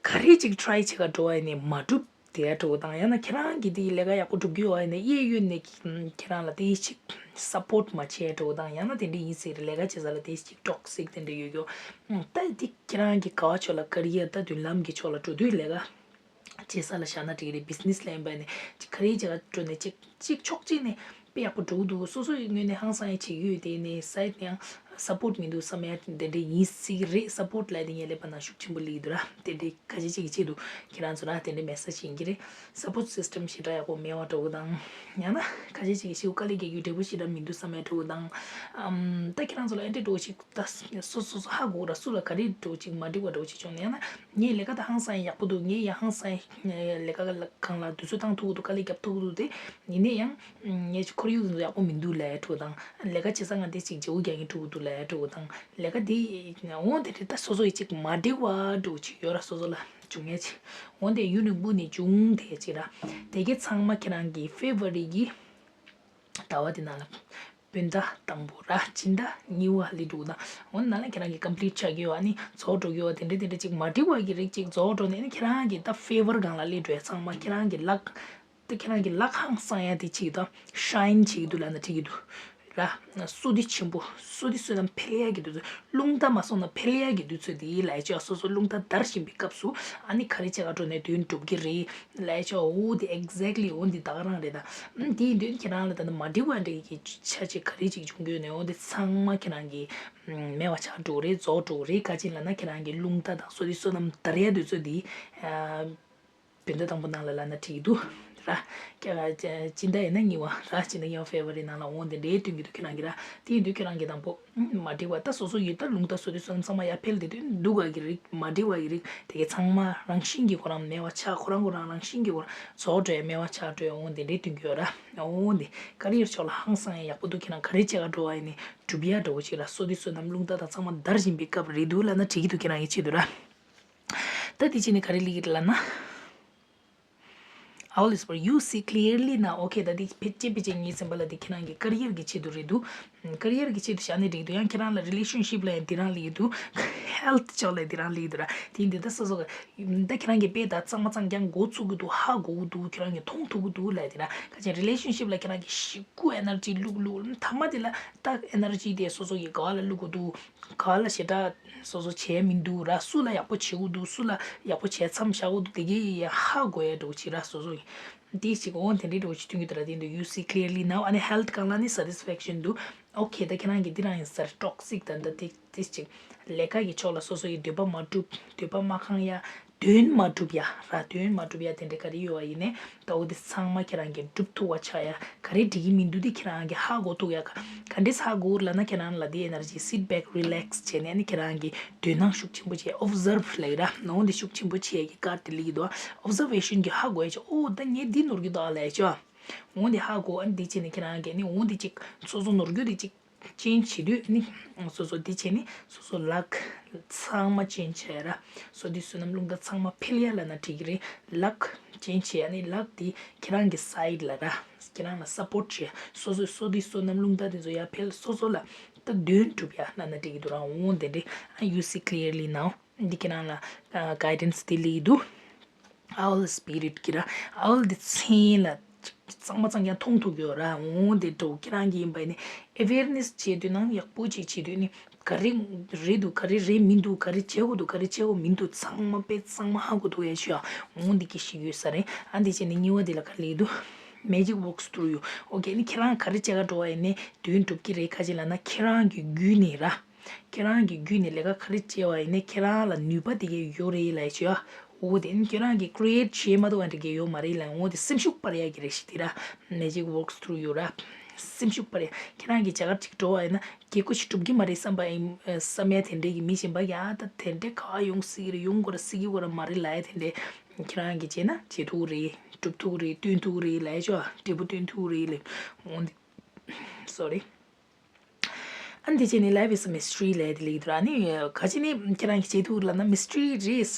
ག་རེ་ཅིག་ཊ་རའི་བྱེད་ག་འགྲོ་བ་ཡིན་ནའི་མ་འགྲུབ་དེ་འདྲ་བོ་དང་། ཡང་ན་ཁྱེད་རང་གི་དེ་ལས་ཀ་ཡག་པོ་སྒྲུབ་རྒྱུ་ཡོད་པ་ཡིན་ན་གཡས་གཡོན་ནས་ཁྱེད་རང་ལ་དེ་ཞིག་སཔོརཊ་མ་བྱས་འདྲ་བོ་དང་། ཡང་ན་དེ་འདྲ་ཡིན་ཟེར་ལས་ཀ་བྱེད་ས་ལ་དེ་ཞིག་ཊོག་སིག་དེ་འདྲ་ཡོད་རྒྱུ། ད་དེ་ཁྱེད་རང་གི་ག་བ་ཕྱོགས་ལ་ཀེ་རི་ཡར་ད་མདུན་ལམ་གྱི་ཕྱོགས་ལ་འགྲོ་དུས་ལས་ཀ་བྱེད་ས་ལ་བཞག་ན་འགྲིག་གི་རེད། བི་ཛི་ནེ་སི་ལ་ཡིན་པ་ཡིན་ནའི་ཅིག་ག་རེ་བྱེད་ག་འགྲོ་ནས་ཅིག་ཅིག་ཕྱོགས་གཅིག་ནས་དཔེ་ཡག་པོ་འགྲོ་གི་འདུག་སོ་སོ་ཡི་ངོས་ནས་ཧང་སང་ཡ་བྱེད་ཀྱི་ཡོད། དེ་ནས་སའིཌ་ནས་ཡང་སཔོརཊ་མི་འདུག་བསམ་ཡ་དེ་འདྲ་ཡིན་སྲིད་ཀྱི་རེད། སཔོརཊ་ལབ་དེ་ངས་ཀླད་པ་ནང་ཤུགས་ཆེན་པོ་སླེབས་ཀྱི་འདུག་ར། དེ་འདྲའི་ཁ་ཤས་ཅིག་གི་ཆེད་དུ་ཁྱེད་རང་ཚོ་ལ་དེ་འདྲའི་མེ་སེ་ཇི་ཡིན་གྱི་རེད། སཔོརཊ་སི་སི་ཊམ་ཞེ་དྲག་ཡག་པོ་མེད་པ་འདྲ་བོ་དང་། ཡང་ན་ཁ་ཤས་ཅིག་གི་ཤེའུ་དཀའ་ལས་རྒྱག་རྒྱུ་འབྲས་བུ་ཞེ་དྲག་མི་འདུག་བསམ་ཡ་འདྲ་བོ་དང་། ཨམ། ད་ཁྱེད་རང་ཚོ་ལ་ཨེ་འདྲ་འདྲ་བོ་ཞིག་ད་སོ་སོ་སོ་ཧ་གོ་ར། སུ་ལ་ག་རེ་འདྲ་བོ་ཅིག་མ་འགྲིག་པ་འདྲ་བོ་ཅིག་བྱུང་ན། ཡང་ན་ངའི་ལས་ཀ་ད་ཧང་སང་ཡག་པོ་འདུག་ངས་ཡང་ཧང་སང་ལས་ཀ་སྒང་ལ་དུས་ཚོད་བཏང་ཐུབ་ཀྱི་འདུག་དཀའ་ལས་རྒྱབ་ཐུབ་ཀྱི་འདུག་དེ་ཡིན་ནའི་ཡང་ངས་ཁོར་ཡུག་འདི་ཚོ་ཡག་པོ་མི་འདུག་ལབ་ཡ་འདྲ་བོ་དང་། ལས་ཀ་བྱེད་ས་ང་འདི་ཅིག་བརྗེ་པོ་རྒྱག་མཁན་འགྲོ་གི་འདུག་ལབ་ཡ་འདྲ་བོ་དང་། ལས་ཀ་འདི་འོང་དེ་འདྲ་ད་སོ་སོ་ཡི་ཅིག་མ་འགྲིག་པ་འདྲ་བོ་ཅིག་ཡོད་ར། སོ་སོ་ལ་བྱུང་ཡ་ཅིག་འོང་དེ་ཡུན་རིང་པོ་ནས་བྱུང་དེ་ཅིག་ར། དེ་གའི་ཚང་མ་ཁྱེད་རང་གི་ཕེབ་རུ་ཝ་རི་གི་ཟླ་བ་དེ་ནང་ལ་སྤུན་ཟླ་དང་པོ་ར། སྤྱི་ཟླ་གཉིས་པ་སླེབས་འདུག་ན། འོ་ན་ལ་ཁྱེད་རང་གི་ཀམ་པི་ལིཊ་ཆགས་ཀྱི་ཡོད། ཨ་ནི་རྫོགས་འགྲོ་གི་ཡོད། དེ་འདྲ་དེ་འདྲ་ཅིག་མ་འགྲིག་པ་གི་རིགས་ཅིག་རྫོགས་འགྲོ་ནས་ཨ་ནི་ཁྱེད་རང་གི་ད་ཕེབ་རུ་ཝ་རི་སྒང་ལ་སླེབས་འགྲོ་ཡ་ཚང་མ་ཁྱེད་རང་གི་ལག་ད་ཁྱེད་རང་གི་ལག་ཧང་སང་ཡ་དེ་ཅིག་ད་ཤའིན་བྱེད་ཀྱི་འདུག་ལབ་ན་འགྲིག་གི་འདུག་ར། བསོད་བདེ་ཆེན་པོ། བསོད་བདེ་བསོད་ནམས་འཕེལ་ཡ་གི་དུས་ཚོད། རླུང་རྟ་མ་སོང་ན་འཕེལ་ཡ་གི་དུས་ཚོད་དེ་ལབ་ཡ་ཅིག་སོ་སོ་རླུང་རྟ་དར་བཞིན་པའི་སྐབས་སུ་ཨ་ནི་ག་རེ་བྱེད་ག་འགྲོ་ནས་དོན་འགྲུབ་གི་རེད་ལབ་ཡ་ཅིག་འོ་དེ་ཨེག་ཛེག་ལི་འོ་འདི་ད་ག་རང་རེད་ད། ཨ་དེ་ཡིན་དུས་ཁྱེད་རང་ལ་ད་ནི་མ་འགྲིག་པ་འདྲ་གི་ཆ་ཅིག་ག་རེ་ཅིག་བྱུང་གི་ཡོད་ནས་འོ་དེ་ཚང་མ་ཁྱེད་རང་གི་མེད་པ་ཆགས་འགྲོ་གི་རེད། རྫོགས་འགྲོ་གི་རེད། ག་ཅི་ལབ་ན་ཁྱེད་རང་གི་རླུང་རྟ་དང་བསོད་བདེ་བསོད་ནམས་དར་ཡ་དུས་ཚོད་དེ། སྤུན་ཟླ་དང་པོ་ནང་ལ་ལབ་ན་འགྲིག་གི་འདུག་ར། ཀྱ་སྤྱི་ཟླ་ཡིན་ན་གཉིས་པ་ར། སྤྱི་ཟླ་གཉིས་པ་ཕེབ་རུ་ཝ་རི་ནང་ལ་འོང་དེ་འདྲའི་སྟོན་གྱི་འདུག་ཁྱེད་རང་གིས་ར། དེ་ཡིན་དུས་ཁྱེད་རང་གིས་དང་པོ་མ་འགྲིག་པ་ད་སོ་སོ་ཡི་ད་རླུང་རྟ་བསོད་བདེ་བསོད་ནམས་ཚང་མ་ཡར་འཕེལ་དེ་དུས་སྡུག་པ་གི་རིགས་མ་འགྲིག་པ་གི་རིགས་དེ་གའི་ཚང་མ་རང་བཞིན་གྱིས་ཁོ་རང་མེད་པ་ཆགས། ཁོ་རང་ཁོ་རང་རང་བཞིན་གྱིས་ཁོ་རང་རྫོགས་འགྲོ་ཡ་མེད་པ་ཆགས་འགྲོ་ཡ་འོང་དེ་འདྲའི་སྟོན་གྱི་ཡོད་ར། འོང་དེ་ཀེ་རི་ཡར་ཕྱོགས་ལ་ཧང་སང་ཡ་ཡག་པོ་འདུག་ཁྱེད་རང་ག་རེ་བྱེད་ག་འགྲོ་བ་ཡིན་ནའི་འགྲུབ་ཡ་འདྲ་བོ་ཅིག་ར། བསོད་བདེ་བསོད་ནམས་རླུང་རྟ་དང་ཚང་མ་དར་བཞིན་པའི་སྐབས་རེད་འདུག་ལབ་ན་འགྲིག་གི་འདུག་ཁྱེད་རང་གི་ཆེད་དུ་ར། ད་དེ་བྱས་ནས་ག་རེ་ལབ་ཀྱི་རེད་ལབ་ན། All is for you see clearly now. Okay, ད་དེ་ཕལ་ཆེར་ཕལ་ཆེར་ངའི་སེམས་པ་ལ་དེ་ཁྱེད་རང་གི་ཀེ་རི་ཡར་གྱི་ཆེད་དུ་རེད་འདུག་ཀེ་རི་ཡར་གྱི་ཆེད་དུ་བཞག་ནས་འགྲིག་འདུག་ཡང་ཁྱེད་རང་ལ་རི་ལེ་ཤན་ཤིབ་ལ་ཡང་དེ་རང་སླེབས་འདུག་ཧེལ་ཐི་ཕྱོགས་ལ་དེ་རང་སླེབས་འདུག་ར། དེ་འདི་ད་སོ་སོ་ག་ད་ཁྱེད་རང་གི་དཔེ་ད་གཙང་མ་གཙང་རྐྱང་འགོ་ཚུགས་ཀྱི་འདུག་ཧ་གོ་གི་འདུག་ཁྱེད་རང་གི་མཐོང་ཐུབ་ཀྱི་འདུག་ལབ་དེ་ར། ཁ་ཅིག་རི་ལེ་ཤན་ཤིབ་ལ་ཁྱེད་རང་གི་ཞེ་པོ་ཨེ་ནར་ཇི་བླུག་བླུག་མཐའ་མ་དེ་ལ་ད་ཨེ་ནར་ཇི་དེ་སོ་སོ་གི་ག་བ་ལ་བླུག་གི་འདུག་ག་བ་ལ་ཞེ་དྲག་སོ་སོ་བྱས་མི་འདུག་ར། སུ་ལ་ཡག་པོ་བྱེད་དགོས་འདུག་སུ་ལ་ཡག་པོ་བྱས་མཚམས་བཞག་དགོས་འདུག་དེ་གའི་ཧ་གོ་ཡ་འདྲ་བོ་བྱེད་ར། སོ་སོ་ཡིན་དེ་ཞིག་འོ་དེ་འདྲའི་འདྲ་བོ་ཞིག་མཐུན་གྱི་འདུག་ར། དེ་འདུག you see clearly now. ཨ་ནི་ཧེལ་ཐི་སྒང་ལ་ནི་སེ་ཊི་སི་ཕེག་ཤན་འདུག་ཨོ་ཁེ། ད་ཁྱེད་རང་གིས་འདི་རང་ཡིན་ཟེར་ཊོག་སིག་ད་ད་དེ་དེ་ཞིག་ལས་ཀ་གི་ཕྱོགས་ལ་སོ་སོ་ཡི་འདོད་པ་མ་འགྲུབ། འདོད་པ་མ་ཁེངས་ཡ། དོན་མ་གྲུབ་ཡ་ར། དོན་མ་གྲུབ་ཡ་དེ་འདྲ་ག་རེ་ཡོད་པ་ཡིན་ནའི་ད་འོ་དེ་ཚང་མ་ཁྱེད་རང་གིས་འགྲུབ་ཐུབ་པ་ཆགས་ཡ། ག་རེ་འགྲིག་གི་མི་འདུག་དེ་ཁྱེད་རང་གིས་ཧ་གོ་ཐུབ་ཡ། ག་ག་འདྲས་ཧ་གོ་ལབ་ན་ཁྱེད་རང་ལ་དེ་ཨེ་ནར་ཇི་sit back relax བྱས་ནས་ནི་ཁྱེད་རང་གིས་དོ་སྣང་ཤུགས་ཆེན་པོ་བྱས། observe ལབ་ཀྱི་ར། འོ་དེ་ཤུགས་ཆེན་པོ་བྱས་ཀྱི་ཀར་དེ་ལབ་ཀྱི་འདུག observation གིས་ཧ་གོ་ཡ་ཆོག་འོ་ད་ངས་འདི་ནོར་གྱི་འདུག་ཨ་ལབ་ཡ་ཆོག་འོ་དེ་ཧ་གོ། ཨ་ནི་དེ་བྱས་ནས་ཁྱེད་རང་གིས་ནི་འོ་དེ་ཅིག་སོ་སོ་ནོར་རྒྱུ་དེ་ཅིག change བྱེད་དུས་ནི། སོ་སོ་འདི་བྱས་ནི་སོ་སོ་ལག་ཚང་མ་change བྱས་ར། སོ་འདི་བསོད་ནམས་རླུང་རྟ་ཚང་མ་འཕེལ་ཡ་ལབ་ན་འགྲིག་གི་རེད། ལག་change བྱས་ནི་ལག་འདི་ཁྱེད་རང་གི་side ལ་ར། ཁྱེད་རང་ལ་support བྱས། སོ་སོ་སོ་འདི་བསོད་ནམས་རླུང་རྟ་འདི་ཚོ་ཡར་འཕེལ། སོ་སོ་ལ་ད་དོན་འགྲུབ་ཡ་ལབ་ན་འགྲིག་གི་འདུག་ར། འོ་དེ་འདྲས། you see clearly now. འདི་ཁྱེད་རང་ལ་guidance འདི་སླེབས་ཀྱི་འདུག Owl spirit གི་ར། Owl འདི་མཚན་ལ་གཙང་མ་གཙང་རྐྱང་མཐོང་ཐུབ་ཡོད་ར། འོ་དེ་འདྲ་བོ་ཁྱེད་རང་གིས་ཡིན་པ་ཡིན་ནའི་awareness བྱེད་དུས་ན་ཡག་པོ་ཅིག་བྱེད་དུས་ནི་ག་རེ་རེད་འདུག་ག་རེ་རེད་མི་འདུག་ག་རེ་བྱེད་དགོས་འདུག་ག་རེ་བྱེད་དགོས་མི་འདུག་ཚང་མ་དཔེ་གཙང་མ་ཧ་གོ་ཐུབ་ཡ་ཤོག་འོ་འདི་གི་ཤེས་ཡོད་ས་རེད། ཨ་འདི་བྱས་ནས་གཉིས་པ་འདི་ལ་ག་རེ་ལབ་ཀྱི་འདུག Magic works through you. Okay ནི་ཁྱེད་རང་ག་རེ་བྱེད་ག་འགྲོ་བ་ཡིན་ནའི་དོན་འགྲུབ་ཀྱི་རེད། ག་ཅི་ལབ་ན་ཁྱེད་རང་གི་བརྒྱུད་ནས་ར། ཁྱེད་རང་གི་བརྒྱུད་ནས་ལས་ཀ་ག་རེ་བྱས་པ་ཡིན་ནའི་ཁྱེད་རང་ལ་ནུས་པ་དེ་གས་ཡོད་རེད་ལབ་ཡ་ཆོག་འོ་དེ་ནི་ཁྱེད་རང་གིས་create བྱེད་མ་ཐུབ་པ་འདྲ་གས་ཡོད་མ་རེད་ལབ། འོ་དེ་སེམས་ཤུགས་སྤར་ཡ་གི་རེད་ཤག་དེ་ར། Magic works through you ར། སེམས་ཤུགས་སྤར་ཡ། ཁྱེད་རང་གིས་རྒྱ་གར་ཅིག་འགྲོ་བ་ཡིན་ན་སྐད་ཁུ་ཞིག་འགྲུབ་ཀྱི་མ་རེད་བསམ་པ་ཡིན་བསམ་ཡ་དེ་འདྲས་ཀྱི་མི་གཞན་པ་ཡ་ད་དེ་འདྲས་ག་ཡོང་སྲིད་ཀྱི་རེད། ཡོང་དགོས་ར་སྲིད་ཀྱི་ཡོད་ར་མ་རེད་ལབ་ཡ་དེ་འདྲས་ཁྱེད་རང་གིས་བྱས་ན་བྱེད་ཐུབ་ཀྱི་རེད། འགྲུབ་ཐུབ་ཀྱི་རེད། སྟོན་ཐུབ་ཀྱི་རེད་ལབ་ཡ་ཆོག་འབྲས་བུ་སྟོན་ཐུབ་ཀྱི་རེད་ལབ། འོ་འདི། Sorry. ཨ་འདི་བྱས་ནས་life is a mystery ལབ་དེ་ལེགས་འདུག་ར། ནི་ག་ཅི་ནི་ཁྱེད་རང་གིས་བྱེད་ཐུབ་ལབ་ན་mystery རེད་ར།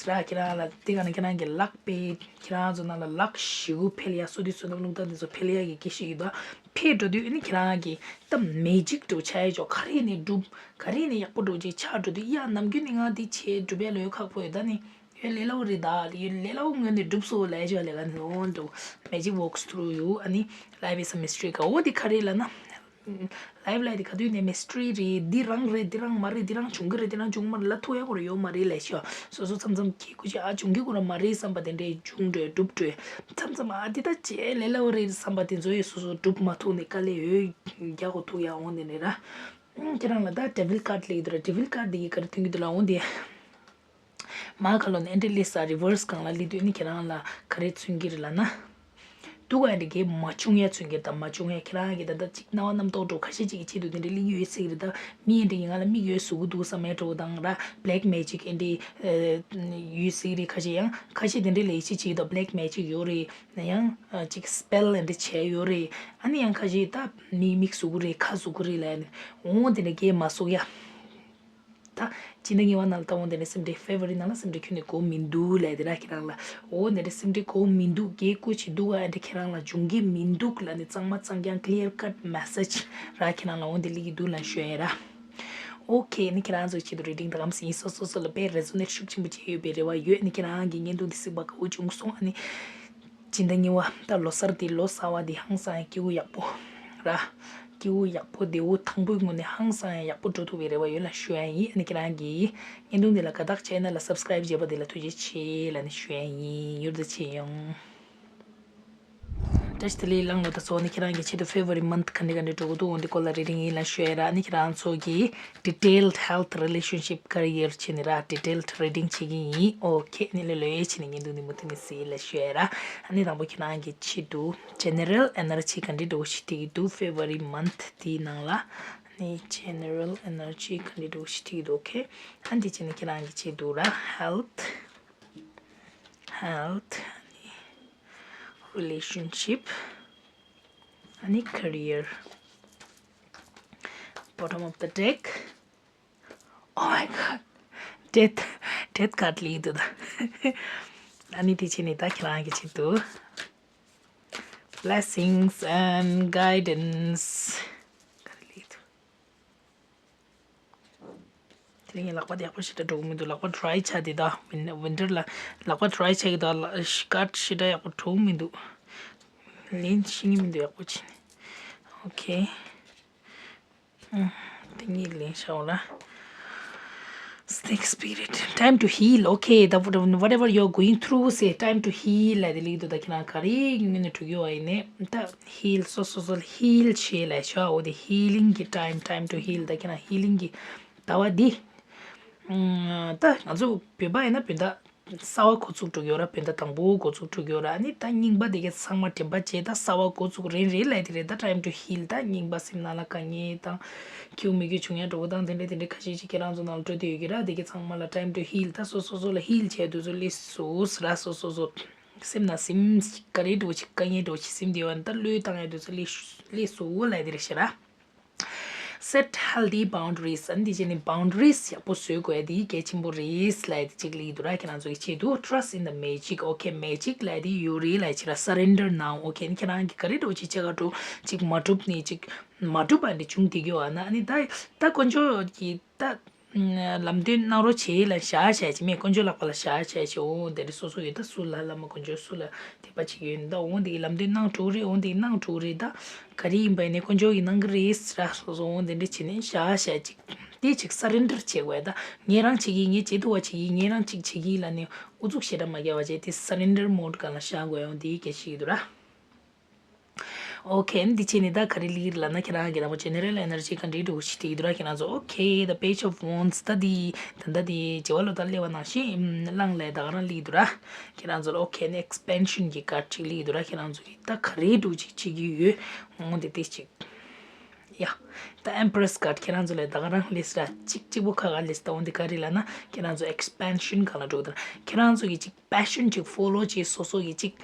ཁྱེད་རང་ལ་དེ་ག་ནི་ཁྱེད་རང་གི་ལག་པས་ཁྱེད་རང་ཚོ་ནང་ལ་ལག་ཞེ་པོ་འཕེལ་ཡ། སོ་དེ་བསོད་ནམས་རླུང་རྟ་འདི་ཚོ་འཕེལ་ཡ་གི་སྐད་ཤེས་ཀྱི་འདུག་འཕེལ་འགྲོ་དུས་ཨ་ནི་ཁྱེད་རང་གི་ད་magic འདྲ་བོ་ཆགས་ཡ་ཆོག་ག་རེ་ནས་འགྲུབ་ག་རེ་ནས་ཡག་པོ་འདྲ་བོ་ཅིག་ཆགས་འགྲོ་དུས་ཡ་ནམ་རྒྱུན་ནས་ང་འདི་བྱེད་འགྲུབ་ཡ་ལོས་ཁག་པོ་ཡོད། ད་ནི་ཡོད་ལས་སླ་པོ་རེད། ད་ཡོད་ལས་སླ་པོ་ངོས་ནས་འགྲུབ་སོང་ལབ་ཡ་ཆོག་ལས་ཀ་ནི་འོ་འདྲ་བོ། Magic works through you. ཨ་ནི་life is a mystery ག་འོ་འདི་ག་རེ་ལབ་ན། Life ལབ་དེ་ག་དུས་ནས་mystery རེད། འདི་རང་རེད། འདི་རང་མ་རེད། འདི་རང་བྱུང་གི་རེད། འདི་རང་བྱུང་མ་རེད་ལབ་ཐུབ་ཡ་ཁོ་རང་ཡོད་མ་རེད་ལབ་ཤག་སོ་སོ་མཚམས་མཚམས་ཁྱེད་ཁུ་ཅི་ཨ་བྱུང་གི་ཁོ་རང་མ་རེད་བསམ་པ་དེ་འདྲས་བྱུང་འགྲོ་འགྲུབ་འགྲོ། མཚམས་མཚམས་ཨ་འདི་ད་བྱས་ལས་སླ་པོ་རེད་བསམ་པ་དེ་ཚོ་ཡི་སོ་སོ་འགྲུབ་མ་ཐུབ་ནས་དཀའ་ལས་ཡོད་རྒྱག་དགོས་ཐུག་ཡ་འོང་དེ་ནས་ར། ཁྱེད་རང་ལ་ད་devil card ལེགས་འདུག་ར། devil card འདི་གི་ག་རེ་ཐོན་གི་འདུག་ལབ་འོང་དེ། མ་ཁ་ལོ་ནི་ཨེ་འདྲ་ལི་ས་reverse སྒང་ལ་ལི་དུས་ནི་ཁྱེད་རང་ལ་ག་རེ་མཚོན་གྱི་རེད་ལབ་ན། སྡུག་ག་ཨེ་འདྲ་གས་མ་བྱུང་ཡ་མཚོན་གྱི་དང་མ་བྱུང་ཡ་ཁྱེད་རང་གི་ད་ལྟ་ཅིག་སྣང་བ་རྣམ་རྟོག་འགྲོ་ཁ་ཤས་ཅིག་གི་ཆེད་དུ་དེ་འདྲ་ལི་ཡོད་སྲིད་གི་རེད། ད་མི་ཨེ་འདྲ་གི་ང་ལ་མིག་ཡོད་ཟུག་གི་འདུག་བསམ་ཡ་འགྲོ་དང་ར་black magic ཨེ་འདྲ་ཡོད་སྲིད་གི་རེད། ཁ་ཤས་ཡང་ཁ་ཤས་དེ་འདྲ་ལས་ཤིག་ཅིག་ད་black magic ཡོད་རེད། ན་ཡང་ཅིག་spell ཨེ་འདྲ་བྱས་ཡོད་རེད། ཨ་ནི་ཡང་ཁ་ཤས་ད་མི་མིག་ཟུག་གི་རེད། ཁ་ཟུག་གི་རེད་ལབ་ནི་འོང་དེ་འདྲ་གས་མ་གསུག་ཡ། ད་སྤྱི་ཟླ་གཉིས་པ་ནང་ལ་ད་འོང་དེ་ནས་སེམས་ཁྲལ་February ནང་ལ་སེམས་ཁྲལ་ཁྱོན་ནས་དགོས་མི་འདུག་ལབ་དེ་ར་ཁྱེད་རང་ལ། འོ་དེ་འདྲ་སེམས་ཁྲལ་དགོས་མི་འདུག་རྒྱལ་སྐུ་ཅི་འདུག་ཨ་འདྲ་ཁྱེད་རང་ལ་འབྱུང་གི་མི་འདུག་ལབ་ནས་གཙང་མ་གཙང་རྐྱང་clear cut message ར་ཁྱེད་རང་ལ་འོང་དེ་ལི་གི་འདུག་ལབ་ཞུ་ཡ་ར། Okay ནི་ཁྱེད་རང་ཚོའི་ཆེད་དུ་reading ད་གམ་སི་ཡིན་སོ་སོ་སོ་ལ་དཔེ་resonate ཤུགས་ཆེན་པོ་བྱས་ཡོད་པའི་རེ་བ་ཡོད། ནི་ཁྱེད་རང་གི་བརྙན་ཐུང་འདི་གཟིགས་པ་དགའ་བོ་བྱུང་སོང་། ཨ་ནི་སྤྱི་ཟླ་གཉིས་པ་ད་ལོ་གསར་འདི་ལོ་གསར་བ་འདི་ཧང་སང་ཡང་སྐྱིད་པོ་ཡག་པོ་ར། སྐྱིད་པོ་ཡག་པོ་བདེ་པོ་ཐང་པོའི་ངང་ནས་ཧང་སང་ཡང་ཡག་པོ་འགྲོ་ཐུབ་པའི་རེ་བ་ཡོད་ལ་ཞུ་ཡ་ཡིན། ཨ་ནི་ཁྱེད་རང་གིས་བརྙན་ཐུང་འདི་ལ་དགའ་རྟགས་བྱས་ན་ལ་subscribe བྱས་པ་འདི་ལ་ཐུགས་རྗེ་ཆེ་ལ་ནི་ཞུ་ཡ་ཡིན། ཡུར་དུ་ཆེ་ཡོང་། བཀྲ་ཤིས་བདེ་ལེགས་ལགས་ནོ། ད་གཙོ་བོ་ནི་ཁྱེད་རང་གི་ཆེད་དུ་February month ག་འདྲ་ག་འདྲ་འགྲོ་གི་འདུག་འོ་འདི་སྐོར་ལ་reading ཡིན་ལ་ཞུ་ཡ་ར། ཨ་ནི་ཁྱེད་རང་ཚོ་གི་detailed health relationship career བྱས་ནས་ར་detailed reading བྱེད་ཀྱི་ཡིན། Okay ནི་ལོས་ལོས་བྱས་ནས་བརྙན་ཐུང་འདི་མུ་མཐུད་ནས་གཟིགས་ལ་ཞུ་ཡ་ར། ཨ་ནི་དང་པོ་ཁྱེད་རང་གི་ཆེད་དུ་general energy ག་འདྲ་འགྲོ་ཞིག་ཐིག་འདུག February month དེའི་ནང་ལ་ནི་general energy ག་འདྲ་འགྲོ་ཞིག་ཐིག་འདུག Okay ཨ་འདི་བྱས་ནས་ཁྱེད་རང་གི་ཆེད་དུ་ར་health health relationship ཨ་ནི་career bottom of the deck. Oh my god. Death. Death card ལི་འདུག་ད། ཨ་ནི་དེ་ཕྱིན་ནས་ད་ཁྱེད་རང་གི་ཆེད་དུ་blessings and guidance ག་རེ་ལི་འདུག་དེ་རིང་ལག་པ་དེ་ཡག་པོ་ཞེ་དྲག་འགྲོ་གི་མི་འདུག་ལག་པ་dry ཆགས་དེ་ད་win- winter ལ་ལག་པ་dry ཆགས་ཀྱི་ད་ལ- card ཞེ་དྲག་ཡག་པོ་འགྲོ་གི་མི་འདུག་ལེན་ཤེས་ཀྱི་མི་འདུག་ཡག་པོ་བྱས་ནས། Okay. ཨ། དེ་གཉིས་ལེན་ཤོག་ལ། Snake spirit. Time to heal. Okay. The, whatever you're going through, say time to heal. ལ་དེ་ལིག་དུ་ད་ཁྱེད་རང་ག་རེ་ངོས་ནས་འགྲོ་གི་ཡོད་པ་ཡིན་ནའི་ད་heal སོ་སོ་སོ་ལ་heal བྱེད་ལ་ཤོག་འོ་དེ་healing གི་time, time to heal. ད་ཁྱེད་རང་healing གི་ཟླ་བ་འདི། ཨ། ད་ང་ཚོ་བོད་པ་ཡིན་ན་བོད་ཟླ། གསར་པ་འགོ་ཚུགས་འགྲོ་གི་ཡོད་ར། བོད་ཟླ་དང་པོ་འགོ་ཚུགས་འགྲོ་གི་ཡོད་ར། ཨ་ནི་ད་རྙིང་པ་དེ་གས་ཚང་མ་དྲན་པ་བརྗེད། ད་གསར་པ་འགོ་ཚུགས་རན་རེད་ལབ་དེ་རེད། ད་time to heal། ད་རྙིང་པ་སེམས་ནང་ལ་དཀའ་ངལ་དང་ཁྱེའུ་མི་ཁྱེའུ་བྱུང་ཡ་འགྲོ་གི་དང་དེ་འདྲ་དེ་འདྲ་ཁ་ཤས་ཤིག་ཁྱེད་རང་ཚོ་ནང་ལ་སྤྲོད་དེ་ཡོད་ཀྱི་ར། དེ་གས་ཚང་མ་ལ་time to heal། ད་སོ་སོ་སོ་ལ་heal་བྱས་དུས་ཚོད་སླེབས་སོང་ཟེར་ར། སོ་སོ་སོ་སེམས་ནང་སེམས་ག་རེ་འགྲོ་ཅིག་དཀའ་ངལ་འགྲོ་ཅིག་སེམས་དེ་བ་ད་བློས་བཏང་ཡ་དུས་ཚོད་སླེབས་སླེབས་སོང་ལབ་དེ་རེད་ཤག་ར། Set healthy boundaries། ཨ་ནི་དེ་བྱས་ནས་boundaries་ཡག་པོ་བཟོ་དགོས་ཡ་དེ་གལ་ཆེན་པོ་རེད་ལབ་ཡ་དེ་གཅིག་སླེབས་འདུག་ར། ཁྱེད་རང་ཚོ་གི་ཆེད་དུ། Trust in the magic། Okay, magic་ལབ་ཡ་དེ་ཡོད་རེད་ལབ་ཡ་ཅིག་ར། Surrender now། Okay། ཨ་ནི་ཁྱེད་རང་གི་ག་རེ་འགྲོ་ཅིག་བྱེད་ག་འགྲོ་ཅིག་མ་འགྲུབ་ནས་ཅིག་མ་འགྲུབ་པ་འདི་བྱུང་བསྡད་ཀྱི་ཡོད་ཨ་ན། ཨ་ནི་ད་ད་དཀོན་མཆོག་གི་ད་ལམ་སྟོན་གནང་རོགས་བྱེད་ལབ་བཞག་བྱས་ཅིག་མེད། དཀོན་མཆོག་ལག་པ་ལ་བཞག་བྱས་ཅིག་འོ་དེ་འདྲ་སོ་སོ་ཡོད། ད་སུ་ལ་བླ་མ་དཀོན་མཆོག་སུ་ལ་དད་པ་བྱེད་ཀྱི་ཡོད་ན། ད་འོ་འདི་གི་ལམ་སྟོན་གནང་འགྲོ་གི་རེད། འོ་འདི་གནང་འགྲོ་གི་རེད། ད་ག་རེ་ཡིན་པ་ཡིན་ནའི་དཀོན་མཆོག་གིས་གནང་གི་རེད་ཟེར་ར། སོ་སོ་འོ་འདི་འདྲ་བྱས་ནས་བཞག་བྱས་ཅིག་དེ་ཅིག་surrender་བྱེད་དགོས། ད་ངས་རང་བྱེད་ཀྱི་ཡིན། ངས་བྱེད་ཐུབ་པ་བྱེད་ཀྱི་ཡིན། ངས་རང་ཅིག་བྱེད་ཀྱི་ཡིན་ལབ་ནས་ཨུ་ཚུགས་ཞེ་དྲག་མ་རྒྱག་པ་བྱས་དེ་surrender mode་སྒང་ལ་བཞག་དགོས་ཡོང་། དེ་གལ་ཆེ་གི་འདུག་ར། Okay། འདི་བྱས་ནས་ད་ག་རེ་སླེབས་ཀྱི་རེད་ལབ་ན། ཁྱེད་རང་གི་ནང་པ་general energy་ག་འདྲའི་འགྲོ་ཞིག་དེ་ཡིན་འདུག་ར། ཁྱེད་རང་ཚོ། Okay, the Page of Wands། ད་འདི་ད་ལྟ་འདི་བྱེ་བ་ལོ་ད་སླེབས་པ་ནང་བཞིན་གླང་ལས་ད་ག་རང་སླེབས་འདུག་ར། ཁྱེད་རང་ཚོ་ལ་okay་ནི་expansion་གྱི་card་ཅིག་སླེབས་འདུག་ར། ཁྱེད་རང་ཚོ་གི་ད་ག་རེ་འགྲོ་ཅིག་བྱེད་ཀྱི་ཡོད། འོ་འདི་དེ་ཅིག་ཡ། ད་Empress་card་ཁྱེད་རང་ཚོ་ལ་ད་ག་རང་སླེབས་ར། གཅིག་གཅིག་པོ་ཁ་ཁ་སླེབས། ད་འོ་འདི་ག་རེ་ལབ་ན་ཁྱེད་རང་ཚོ་expansion་སྒང་ལ་འགྲོ་གི་འདུག་ར། ཁྱེད་རང་ཚོ་གི་ཅིག passion་ཅིག་follow་བྱེད། སོ་སོ་གི་ཅིག་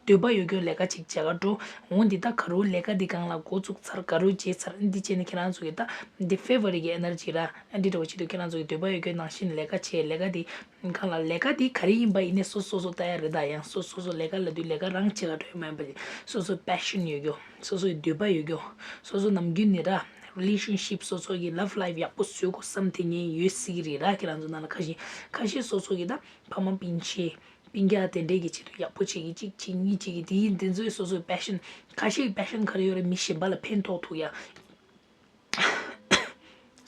འདོད་པ་ཡོད་རྒྱུ་ལས་ཀ་ཅིག་བྱེད་ག་འགྲོ། འོ་འདི་ད་ག་རུ་ལས་ཀ་འདི་སྒང་ལ་འགོ་བཙུགས་ཚར། ག་རུ་བྱས་ཚར། འདི་བྱས་ནས་ཁྱེད་རང་ཚོ་གི་ད་འདི་February་གི་energy་ར། ཨ་འདི་འདྲ་བོ་བྱེད་དུས་ཁྱེད་རང་ཚོ་གི་འདོད་པ་ཡོད་རྒྱུ་ནང་བཞིན་ལས་ཀ་བྱས། ལས་ཀ་འདི་སྒང་ལ་ལས་ཀ་འདི་ག་རེ་ཡིན་པ་ཡིན་ནའི་སོ་སོ་སོ་ལྟ་ཡ་རེད། ད་ཡང་སོ་སོ་སོ་ལས་ཀ་ལབ་དུས་ལས་ཀ་རང་བྱེད་ག་འགྲོ་ཡ་མ་ཡིན་པ་སོ་སོ་passion་ཡོད་རྒྱུ། སོ་སོའི་འདོད་པ་ཡོད་རྒྱུ། སོ་སོ་ནམ་རྒྱུན་ནས་ར་relationship་སོ་སོ་གི་love life་ཡག་པོ་བཟོ་དགོས་བསམ་དེ་ངས་ཡོད་སྲིད་ཀྱི་རེད་ར། ཁྱེད་རང་ཚོ་ནང་ལ་ཁ་ཤས་ཁ་ཤས་སོ་སོ་གི་ད་ཕ་མ་སྤུན་མཆེད་སྤུན་ཀྱག་དེ་འདྲས་ཀྱི་ཆེད་དུ་ཡག་པོ་བྱེད་ཀྱི་གཅིག་བྱེད་གཉིས་བྱེད་ཀྱི་དེ་ཡིན། དེ་ཚོའི་སོ་སོའི་passion་ཁ་ཤས་ཀྱི་passion་ག་རེ་ཡོད་རེད། མི་གཞན་པ་ལ་ཕན་ཐོགས་ཐུབ་ཡ།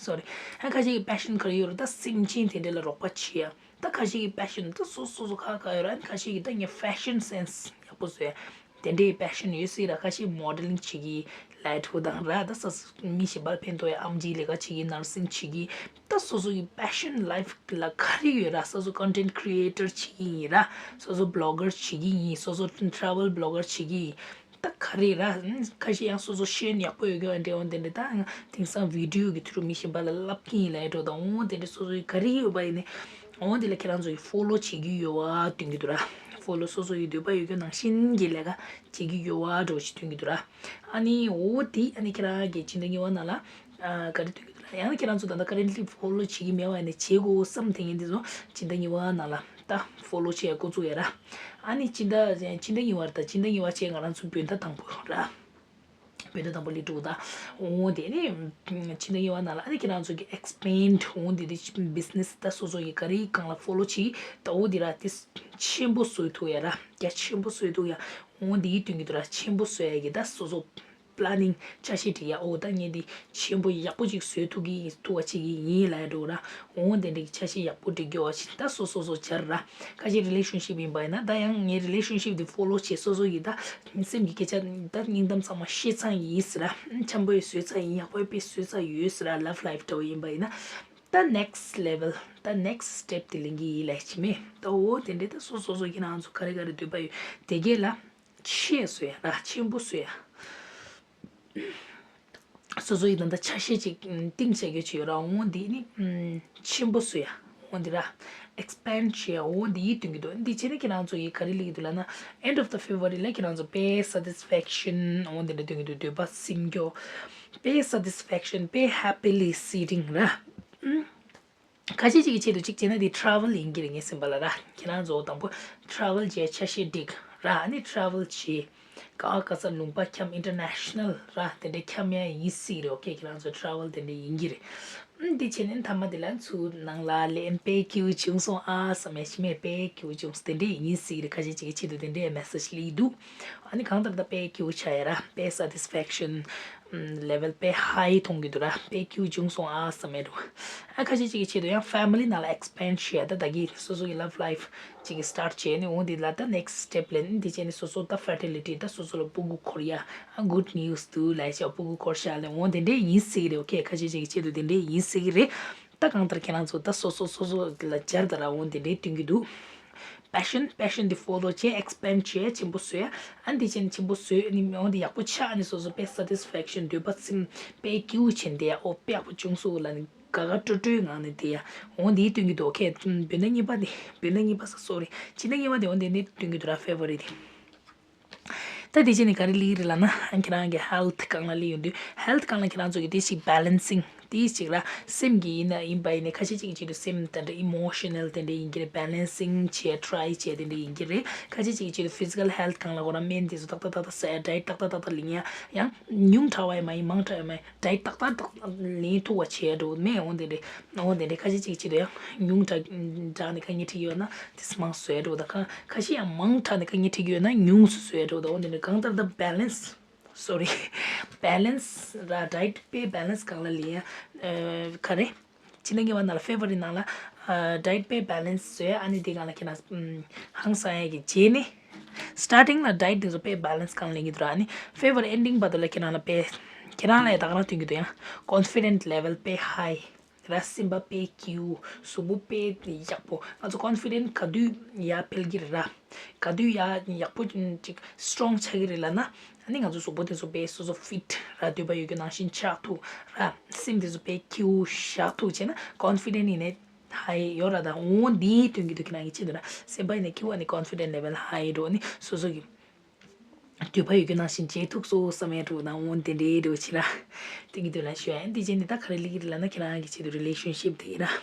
Sorry། ཨ་ཁ་ཤས་ཀྱི་passion་ག་རེ་ཡོད་རེད། ད་སེམས་ཅན་དེ་འདྲས་ལ་རོགས་པ་བྱེད་ཡ། ད་ཁ་ཤས་ཀྱི་passion་ད་སོ་སོ་སོ་ཁ་ཁ་ཡོད་ར། ཨ་ཁ་ཤས་ཀྱི་ད་ངས་fashion sense་ཡག་པོ་བཟོ་ཡ། དེ་འདྲའི་passion་ཡོད་སྲིད་ར། ཁ་ཤས་modelling་བྱེད་ཀྱི་light་ཧུ་དང་ར། ད་ས་མི་གཞན་པར་ཕན་ཐོགས་ཡ། ཨམ་ཆིའི་ལས་ཀ་བྱེད་ཀྱི། nursing་བྱེད་ཀྱི། ད་སོ་སོ་གི་passion life་ལ་ག་རེ་ཡོད་ར། སོ་སོ་content creator་བྱེད་ཀྱི་ཡིན་ར། སོ་སོ་blogger་བྱེད་ཀྱི་ཡིན། སོ་སོ་travel blogger་བྱེད་ཀྱི་ཡིན། ད་ག་རེ་ར། ཁ་ཤས་ཡང་སོ་སོ་ཤེས་ཡོན་ཡག་པོ་ཡོད་རྒྱུ་འདྲ་བོ་དེ་འདྲ། ད་དེང་སང་video་གི་ཐུ་རུ་མི་གཞན་པ་ལ་བསླབ་ཀྱི་ཡིན་ལབ་འགྲོ་དང་། འོ་དེ་འདྲ་སོ་སོ་གི་ག་རེ་ཡོད་པ་ཡིན་ནའི་འོ་དེ་ལ་ཁྱེད་རང་ཚོ་གི་follow་བྱེད་ཀྱི་ཡོད་པ་སྟོན་གྱི་འདུག་ར། follow་སོ་སོ་གི་འདོད་པ་ཡོད་རྒྱུ་ནང་བཞིན་གྱི་ལས་ཀ་བྱེད་ཀྱི་ཡོད་པ་འདྲ་བོ་ཞིག་སྟོན་གྱི་འདུག་ར། ཨ་ནི་འོ་དེ་ཨ་ནི་ཁྱེད་རང་གི་སྤྱི་ཟླ་གཉིས་པ་ནང་ལ་ཨ་ག་རེ་སྟོན་གྱི་འདུག་ར། ཡང་ན་ཁྱེད་རང་ཚོ་ད་ལྟ་currently་follow་བྱེད་ཀྱི་མེད་པ་ཡིན་ནའི་བྱེད་དགོས་བསམ་དེ་ངས་འདི་ཚོ་སྤྱི་ཟླ་གཉིས་པ་ནང་ལ་ད་follow་བྱེད་འགོ་བཙུགས་ཡ་ར། ཨ་ནི་སྤྱི་ཟླ་སྤྱི་ཟླ་གཉིས་པ་ར། ད་སྤྱི་ཟླ་གཉིས་པ་བྱས་ང་རང་ཚོ་བོད་ཟླ་དང་པོ་ར། བོད་ཟླ་དང་པོ་སླེབས་འགྲོ་ད། འོ་དེ་ནི་ཕྱི་ཟླ་གཉིས་པ་ནང་ལ་ཨ་ནི་ཁྱེད་རང་ཚོ་གི་expand་འོ་དེ་དེ་business་ད་སོ་སོ་ཡི་ག་རེ་གང་ལ་follow་བྱེད་ད། འོ་དེ་ར་དེ་ཆེན་པོ་བཟོ་ཐུབ་ཡ་ར། རྒྱ་ཆེན་པོ་བཟོ་ཐུབ་ཡ། འོ་དེ་ཡི་དོན་གྱི་དུ་ར་ཆེན་པོ་བཟོ་ཡ་གི་ད་སོ་སོ་planning་འཆར་གཞི་སྒྲིག་ཡ། འོ་ད་ངས་འདི་ཆེན་པོ་ཡག་པོ་ཅིག་བཟོ་ཐུབ་ཀྱི་ཐུབ་པ་བྱེད་ཀྱི་ཡིན་ལབ་ཡ་འགྲོ་ར། འོ་དེ་འདྲ་གི་འཆར་གཞི་ཡག་པོ་སྒྲིག་རྒྱུ་བ་ཞིག་ད་སོ་སོ་སོ་སྦྱར་ར། ཁ་ཤས་relationship་ཡིན་པ་ཡིན་ན་ད་ཡང་ངའི་relationship་དེ་follow་བྱེད། སོ་སོ་ཡི་ད་སེམས་ཀྱི་སྐད་ཆ་ད་སྙིང་གཏམ་ཚང་མ་བཤད་ཚར་ཡིན་ཟེར་ར། འཆམ་པོ་ཡི་བཟོས་ཚར་ཡིན། ཡག་པོ་ཡི་དཔེ་བཟོས་ཚར་ཡོད་ཟེར་ར། love life་འདྲ་བོ་ཡིན་པ་ཡིན་ན་ད་next level་ད་next step་དེ་ལེན་གྱི་ཡིན་ལབ་ཅི་མེད། ད་འོ་དེ་འདྲའི་ད་སོ་སོ་སོ་ཁྱེད་རང་ཚོ་ག་རེ་ག་རེ་འདོད་པ་ཡོད་དེ་གས་ལ་ཆེ་བཟོ་ཡ་ར། ཆེན་པོ་བཟོ་ཡ། སོ་སོ་ཡི་ད་ལྟ་ཆ་ཤས་ཅིག་ཨམ་གཏིང་ཆ་རྒྱུ་ཅིག་ཡོད་ར། འོ་འདི་ནི་ཨམ་ཆེན་པོ་བཟོ་ཡ། འོ་འདི་ར་expand་བྱེད་ཡ། འོ་འདི་ཡི་སྟོན་གྱི་འདུག་འདི་བྱས་ན་ཁྱེད་རང་ཚོ་ཡི་ག་རེ་སླེབས་ཀྱི་འདུག་ལབ་ན། end of the February་ལ་ཁྱེད་རང་ཚོ་pay satisfaction་འོ་འདི་འདྲ་སྟོན་གྱི་འདུག་འདོད་པ་སིམ་རྒྱུ། pay satisfaction, pay happily sitting་ར། ཨམ། ཁ་ཤས་ཅིག་གི་ཆེད་དུ་གཅིག་བྱས་ན་དེ་travel་ཡིན་གྱི་རེད། ངའི་སེམས་པ་ལ་ར། ཁྱེད་རང་ཚོ་དང་པོ་travel་བྱས་འཆར་གཞི་སྒྲིག་ར། ཨ་ནི་travel་བྱས་ག་བ་ག་ས་ལུང་པ་འཁྱམ་international་ར་དེ་འདྲའི་འཁྱམ་ཡ་ཡིན་སྲིད་རེད། okay་ཁྱེད་རང་ཚོ་travel་དེ་འདྲའི་ཡིན་གྱི་རེད། ཨ་འདི་བྱས་ནས་མཐའ་མ་དེ་ལ་ཚུར་ནང་ལ་ལན་དཔེ་སྐྱིད་པོ་བྱུང་སོང་ཨ་བསམ་ཡ་ཞིག་མེད། དཔེ་སྐྱིད་པོ་བྱུང་སོང་དེ་འདྲའི་ཡིན་སྲིད་རེད། ཁ་ཤས་ཅིག་གི་ཆེད་དུ་དེ་འདྲའི་message་སླེབས་འདུག་ཨ་ནི་གང་ལྟར་ད་དཔེ་སྐྱིད་པོ་ཆགས་ཡ་ར། དཔེ་satisfaction་level་དཔེ་high་མཐོང་གི་འདུག་ར། དཔེ་སྐྱིད་པོ་བྱུང་སོང་ཨ་བསམ་ཡ་འདུག་ཨ་ཁ་ཤས་ཅིག་གི་ཆེད་དུ་ཡང་family་ནང་ལ་expand་བྱེད་ཡ། ད་ད་གི་སོ་སོ་གི་love life་ཅིག་གི་start་བྱས་ནས་འོ་འདི་ལ་ད་next step་ལེན་འདི་བྱས་ནས་སོ་སོ་ད་fertility་ད་སོ་སོ་ལ་ཕྲུ་གུ་འཁོར་ཡ་ཨ་good news་འདུག་ལབ་བྱས་ཕྲུ་གུ་འཁོར་ཤག་ལབ་འོ་དེ་འདྲས་ཡིན་སྲིད་རེད། okay་ཁ་ཤས་ཅིག་གི་ཆེད་དུ་དེ་འདྲས་ཡིན་སྲིད་རེད། ད་གང་ལྟར་ཁྱེད་རང་ཚོ་ད་སོ་སོ་སོ་སོ་ལ་སྦྱར་ད་ར་འོ་དེ་འདྲས་སྟོན་གྱི་འདུག passion passion དེ་follow བྱས་expand བྱས་ཆེན་པོ་བཟོས། ཨ་འདི་ཅན་ཆེན་པོ་བཟོས་ནི་འོ་འདི་ཡག་པོ་ཆགས་ནི་སོ་སོ་དཔེ་satisfaction འདོད་པ་སེམས་དཔེ་སྐྱིད་པོ་བྱས་འདི་ཡ་ཨོ་དཔེ་ཡག་པོ་བྱུང་སོང་ལབ་ནི་དགའ་དགའ་སྤྲོ་སྤྲོའི་ངང་ནས་དེ་ཡ་འོ་འདི་སྟོན་གྱི་འདུག་ཁྱེད་བོད་ཟླ་གཉིས་པ་དེ་བོད་ཟླ་གཉིས་པ་ས་sorry ཕྱི་ཟླ་གཉིས་པ་དེ་འོ་འདི་ནི་སྟོན་གྱི་འདུག་ར་February དེ། ད་དེ་བྱས་ནས་ག་རེ་ལི་རེད་ལབ་ན་ཨ་ཁྱེད་རང་གི་health སྒང་ལ་ལི་ཡོང་དུས་health སྒང་ལ་ཁྱེད་རང་ཚོ་གི་དེ་ཞིག་balancing དེ་ཞིག་ར་སེམས་ཀྱི་ཡིན་ན་ཡིན་པ་ཡིན་ནའི་ཁ་ཤས་ཅིག་གི་ཆེད་དུ་སེམས་དེ་འདྲ་emotional དེ་འདྲ་ཡིན་གྱི་རེད། balancing བྱས་try བྱས་དེ་འདྲ་ཡིན་གྱི་རེད། ཁ་ཤས་ཅིག་གི་ཆེད་དུ་physical health སྒང་ལ་གོ་ར་སྨན་དེ་ཚོ་ཏག་ཏག་ཏག་ཏག་ཟ་ཡ་diet ཏག་ཏག་ཏག་ཏག་ལེན་ཡ་ཡང་ཉུང་དྲགས་པ་ཡིན་མ་ཡིན་མང་དྲགས་ཡིན་མ་ཡིན། diet ཏག་ཏག་ཏག་ལེན་ཐུབ་པ་བྱས་འགྲོ་མེད་འོང་དེ་འདྲས་འོང་དེ་འདྲས་ཁ་ཤས་ཅིག་ཆེད་དུ་ཡང་ཉུང་དྲགས་དྲགས་ནས་ཁ་ངལ་འཁྲི་གི་ཡོད་ན་དེ་མང་བཟོས་འགྲོ་ད་ཁ་ཁ་ཤས་ཡང་མང་དྲགས་ནས་ཁ་ངལ་འཁྲི་གི་ཡོད་ན་ཉུང་སུ་བཟོས་འགྲོ་ད་འོང་དེ་འདྲས་གང་ལྟར་ད་balance sorry balance ར་diet དཔེ་balance གང་ལ་ལེན་ཡ་ག་རེ། ཕྱི་ཟླ་གཉིས་པ་ནང་ལ་February ནང་ལ་diet དཔེ་balance བཟོས་ཨ་ནི་དེ་གང་ལ་ཁྱེད་རང་ཧང་སང་ཡ་གི་རྗེས་ནས་starting ལ་diet དེ་ཚོ་དཔེ་balance གང་ལེན་གྱི་འདུག་ར། ཨ་ནི་February ending བར་དུ་ལ་ཁྱེད་རང་ལ་དཔེ་ཁྱེད་རང་ལ་ཡ་ད་ག་རང་སྟོན་གྱི་འདུག་ཡང་confident level དཔེ་high ར། སེམས་པ་དཔེ་སྐྱིད་པོ་གཟུགས་པོ་དཔེ་ཡག་པོ་ང་ཚོ་confident ག་དུས་ཡ་འཕེལ་གྱི་རེད་ར། ག་དུས་ཡ་ཡག་པོ་ཅིག་strong ཆགས་ཀྱི་རེད་ལབ་ན། ཨ་ནི་ང་ཚོ་གཟུགས་པོ་དེ་ཚོ་དཔེ་སོ་སོ་fit ར་འདོད་པ་ཡོད་རྒྱུ་ནང་བཞིན་ཆགས་ཐུབ་ར། སེམས་དེ་ཚོ་དཔེ་སྐྱིད་པོ་བཞག་ཐུབ་བྱས་ན་confident ཡིན་ནའི་high ཡོད་ར། ད་འོ་འདིའི་དོན་གྱི་འདུག་ཁྱེད་རང་གི་ཆེད་དུ་ར་སེམས་པ་ཡིན་ནའི་སྐྱིད་པོ་ནི་confident level high འགྲོ་ནི་སོ་སོ་གི་འདོད་པ་ཡོད་རྒྱུ་ནང་བཞིན་བྱེད་ཐུབ་སོ་བསམ་ཡ་འགྲོ་ན་འོ་དེ་འདྲའི་འགྲོ་ཕྱིན་ར། དེ་གི་དོན་ལ་ཞུ་ཡ་འདི་བྱས་ནི་ད་ག་རེ་ལི་གི་རེད་ལབ་ན་ཁྱེད་རང་གི་ཆེད་དུ་relationship དེ་ཡིན་ར།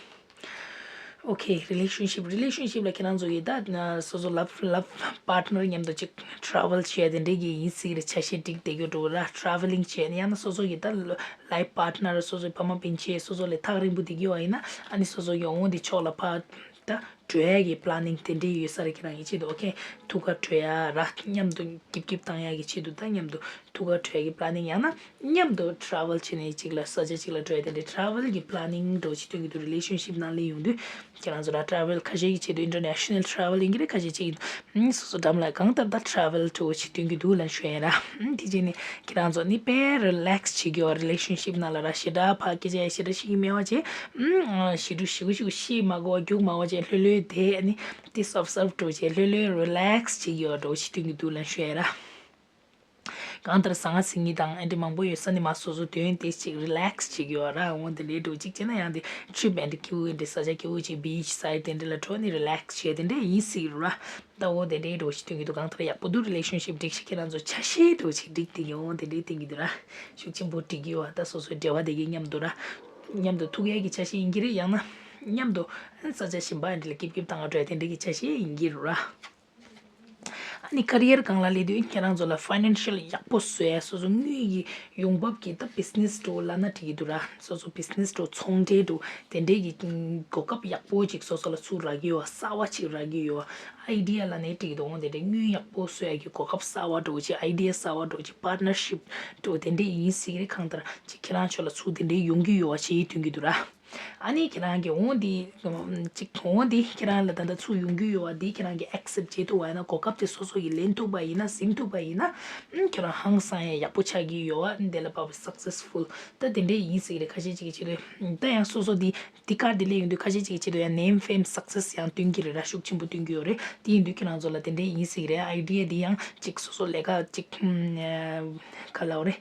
Okay relationship relationship ལ་ཁྱེད་རང་ཚོ་གིས་ད་སོ་སོ་love love partner མཉམ་དུ་ཅིག་travel བྱས་དེ་འདྲས་ཀྱི་ཡིན་སྲིད་རེད། ཆ་ཤས་འགྲིག་བསྡད་ཡོད་འགྲོ་ར། traveling བྱས་ནས་ཡང་ན་སོ་སོ་གིས་ད་life partner སོ་སོའི་ཕ་མ་སྤུན་མཆེད་སོ་སོ་ལས་ཐག་རིང་པོ་བསྡད་ཀྱི་ཡོད་པ་ཡིན་ན་ཨ་ནི་སོ་སོ་གིས་འོང་དེ་ཕྱོགས་ལ་ཕར་ད་འགྲོ་ཡ་གི་planning དེ་འདྲས་ཡོད་ས་རེད། ཁྱེད་རང་གི་ཆེད་དུ་okay ཐུག་ག་འགྲོ་ཡ་ར་མཉམ་དུ་སྐྱིབ་སྐྱིབ་བཏང་ཡ་གི་ཆེད་དུ་ད་མཉམ་དུ་ཐུག་ག་འགྲོ་ཡ་གི་planning ཡང་ན། མཉམ་དུ་travel བྱས་ནས་གཅིག་ལ་ས་ཆ་གཅིག་ལ་འགྲོ་ཡ་དེ་འདྲའི་travel གྱི་planning འགྲོ་ཅིག་སྟོན་གྱི་འདུག relationship ནང་ལ་ཡོང་དུས་ཁྱེད་རང་ཚོ་ལ་travel ཁ་ཤས་ཀྱི་ཆེད་དུ་international travel ཡིན་གྱི་རེད། ཁ་ཤས་ཅིག་ཨུམ་སོ་སོ་འགྲམ་ལ་གང་ལྟར་ད་travel འགྲོ་ཅིག་སྟོན་གྱི་འདུག་ལབ་ཞུ་ཡ་ར། ཨུམ་དེ་བྱས་ནས་ཁྱེད་རང་ཚོ་ནི་དཔེ་relax བྱེད་ཀྱི་ཡོད། relationship ནང་ལ་ར་ཞེ་དྲག་ཕ་སྐད་ཆ་ཡ་ཞེ་དྲག་བཤད་ཀྱི་མེད་པ་བྱས་ཨུམ་ཞེ་དྲག་ཞེ་གུ་ཞེ་གུ་བཤད་མ་དགོས་རྒྱུག་མ་དགོས་བྱས་ལྷོད་ལྷོད་བསྡད་ཨ་ནི་དེ་soft soft འགྲོ་བྱས་ལྷོད་ལྷོད་relax བྱེད་ཀྱི་ཡོད་འགྲོ་ཅིག་སྟོན་གྱི་འདུག་ལབ་ཞུ་ཡ་ར། གང་ལྟར་ཟ་ང་ཟིང་ངེ་དང་ཨེ་འདྲ་མང་པོ་ཡོད་ས་ནི་མ་སོ་སོ་དོན་དེ་ཅིག་relax བྱེད་ཀྱི་ཡོད་ར། འོ་དེ་འདྲའི་འགྲོ་ཅིག་བྱས་ན་ཡང་དེ་ཆུ་བན་དེ་སྐྱིད་པོ་འདྲ་ས་ཆ་སྐྱིད་པོ་ཅིག་beach side དེ་འདྲ་ལ་འགྲོ་ནི་relax བྱས་དེ་འདྲ་ཡིན་སྲིད་ར། ད་འོ་དེ་འདྲའི་འགྲོ་ཞིག་སྟོན་གྱི་འདུག་གང་ལྟར་ཡག་པོ་འདུག relationship འགྲིག་ཤག་ཁྱེད་རང་ཚོ་ཆ་ཤས་འགྲོ་ཅིག་འགྲིག་དེ་ཡོད་འོ་དེ་འདྲའི་སྟོན་གྱི་འདུག་ར། ཤུགས་ཆེན་པོ་འགྲིག་གི་ཡོད་ད་སོ་སོའི་འབྲེལ་བ་དེ་གའི་མཉམ་དུ་ར། མཉམ་དུ་ཐུག་ཡས་ཀྱི་ཆ་ཤས་ཡིན་གྱི་རེད། ཡང་ན་མཉམ་དུ་ས་ཆ་གཞན་པ་འདྲ་ལ་སྐྱིབ་སྐྱིབ་བཏང་བ་འགྲོ་ཡ་དེ་འདྲ་གི་ཆ་ཤས་ཡིན་གྱི་རེད་ར། ཨ་ནི་career སྒང་ལ་སླེབས་དུས་ཁྱེད་རང་ཚོ་ལ་financial ཡག་པོ་བཟོ་ཡ་སོ་སོ་དངུལ་གྱི་ཡོང་འབབ་ཀྱི་ད་business འགྲོ་ལབ་ན་འགྲིག་གི་འདུག་ར། སོ་སོ་business འགྲོ་ཚོང་འབྲེལ་འགྲོ་དེ་འདྲའི་གི་གོ་སྐབས་ཡག་པོ་ཅིག་སོ་སོ་ལ་ཚུར་རག་གི་ཡོད། གསར་བ་ཅིག་རག་གི་ཡོད། idea ལབ་ནའི་འགྲིག་གི་འདུག་འོ་དེ་འདྲའི་དངུལ་ཡག་པོ་བཟོ་ཡ་གི་གོ་སྐབས་གསར་བ་འགྲོ་ཅིག idea གསར་བ་འགྲོ་ཅིག partnership འགྲོ་དེ་འདྲའི་ཡིན་སྲིད་གི་རེད། གང་ལྟར་ཅིག་ཁྱེད་རང་ཚོ་ལ་ཚུར་དེ་འདྲའི་ཡོང་གི་ཡོད་པ་ཞིག་སྟོན་གྱི་འདུག་ར། ཨ་ནི་ཁྱེད་རང་གི་འོང་འདི་ཅིག་འོང་འདི་ཁྱེད་རང་ལ་ད་ལྟ་ཚུར་ཡོང་རྒྱུ་ཡོད་པ་འདི་ཁྱེད་རང་གི་accept བྱེད་ཐུབ་པ་ཡིན་ན་གོ་སྐབས་དེ་སོ་སོ་ཡིས་ལེན་ཐུབ་པ་ཡིན་ན་ཟིན་ཐུབ་པ་ཡིན་ན་ཨ་ཁྱེད་རང་ཧང་སང་ཡ་ཡག་པོ་ཆགས་ཀྱི་ཡོད་པ་འདི་ལ་བབ་successful ད་དེ་འདྲས་ཡིན་ཟེར་གི་རེད། ཁ་ཤས་ཅིག་གིས་བྱེད་དུས་ད་ཡང་སོ་སོ་འདི་འདི་ཀར་འདི་ལས་ཡོང་དུས་ཁ་ཤས་ཅིག་གིས་བྱེད་དུས་ཡང་name fame success ཡང་སྟོན་གྱི་རེད་ར། ཤུགས་ཆེན་པོ་སྟོན་གྱི་ཡོད་རེད། དེ་ཡིན་དུས་ཁྱེད་རང་ཚོ་ལ་དེ་འདྲས་ཡིན་ཟེར་གི་རེད། idea འདི་ཡང་ཅིག་སོ་སོ་ལས་ཀ་ཅིག་ག་ལབ་རེད།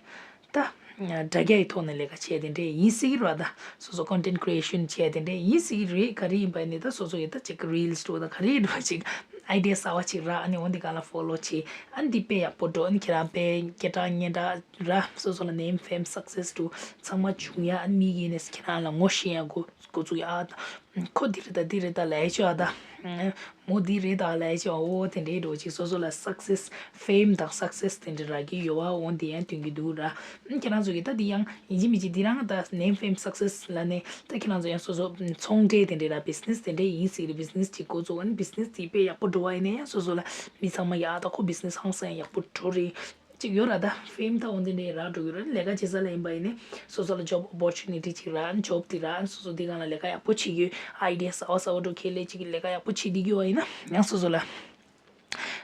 ད་དྲ་རྒྱ་ཡི་ཐོག་ནས་ལས་ཀ་བྱས་དེ་འདྲས་ཡིན་སྲིད་ར། ད་སོ་སོ་content creation བྱས་དེ་འདྲས་ཡིན་སྲིད་རེད། ག་རེ་ཡིན་པ་ནི་ད་སོ་སོ་ཡི་ད་ཅིག་reels འགྲོ་ད་ག་རེ་འགྲོ་ཅིག་idea གསར་བ་ཅིག་རག་ཨ་ནི་འོ་འདི་ག་ལ་follow བྱེད་ཨ་ནི་འདི་དཔེ་ཡག་པོ་འགྲོ་ཨ་ནི་ཁྱེད་རང་དཔེ་སྐད་གྲགས་སྙན་གྲགས་རག་སོ་སོ་ལ་name fame success འགྲོ་ཚང་མ་བྱུང་ཡ་ཨ་ནི་མིག་ཡིན་ནས་ཁྱེད་རང་ལ་ངོ་ཤེས་ཡ་འགོ་འགོ་ཚུགས་ཡ་ཨ་ད། ཁོ་འདི་རེད་ད་འདི་རེད་ད་ལབ་ཡ་ཅིག་ཨ་ད། མོ་འདི་རེད་ད་ལབ་ཡ་ཅིག་ཨ་འོ་དེ་འདྲའི་འགྲོ་ཅིག་སོ་སོ་ལ་success fame དང་success དེ་འདྲ་རག་གི་ཡོད་པ་འོ་འདི་ཡང་སྟོན་གྱི་འདུག་ར། ཁྱེད་རང་ཚོ་གི་ད་འདི་ཡང་ཡིན་གཅིག་མིན་གཅིག་འདི་རང་ད་name fame success ལབ་ནས་ད་ཁྱེད་རང་ཚོ་ཡང་སོ་སོ་ཚོང་འབྲེལ་དེ་འདྲའི་ར་business དེ་འདྲའི་ཡིན་སྲིད་རེད། business ཅིག་འགོ་བཙུགས་ཨ་ནི་business དེ་དཔེ་ཡག་པོ་འགྲོ་བ་ཡིན་ན་ཡང་སོ་སོ་ལ་མི་ཚང་མ་ཡ་ད་ཁོ་business ཧང་སང་ཡག་པོ་འགྲོ་རེད། ཅིག་ཡོད་ར་ད་fame ད་འོ་འདི་འདྲའི་ར་འགྲོ་གི་ར་ལས་ཀ་བྱེད་ས་ལ་ཡིན་པ་ཡིན་ནའི་སོ་སོ་ལ་job opportunity ཅིག་ར་job དེ་ར་སོ་སོ་འདི་གང་ལ་ལས་ཀ་ཡག་པོ་བྱེད་རྒྱུ་idea གསར་བ་གསར་བ་འགྲོ་ཁེ་ལས་ཅིག་ལས་ཀ་ཡག་པོ་བྱེད་བསྡད་ཀྱི་ཡོད་པ་ཡིན་ན་ཡང་སོ་སོ་ལ་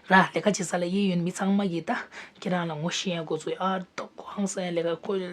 ར། ལས་ཀ་བྱེད་ས་ལ་གཡས་གཡོན་མི་ཚང་མ་གིས་ད་ཁྱེད་རང་ལ་ངོ་ཤེས་ཡ་འགོ་ཚུགས། ཨ་ད་ཁོ་ཧང་སང་ཡ་ལས་ཀ་ཁོ་ལས་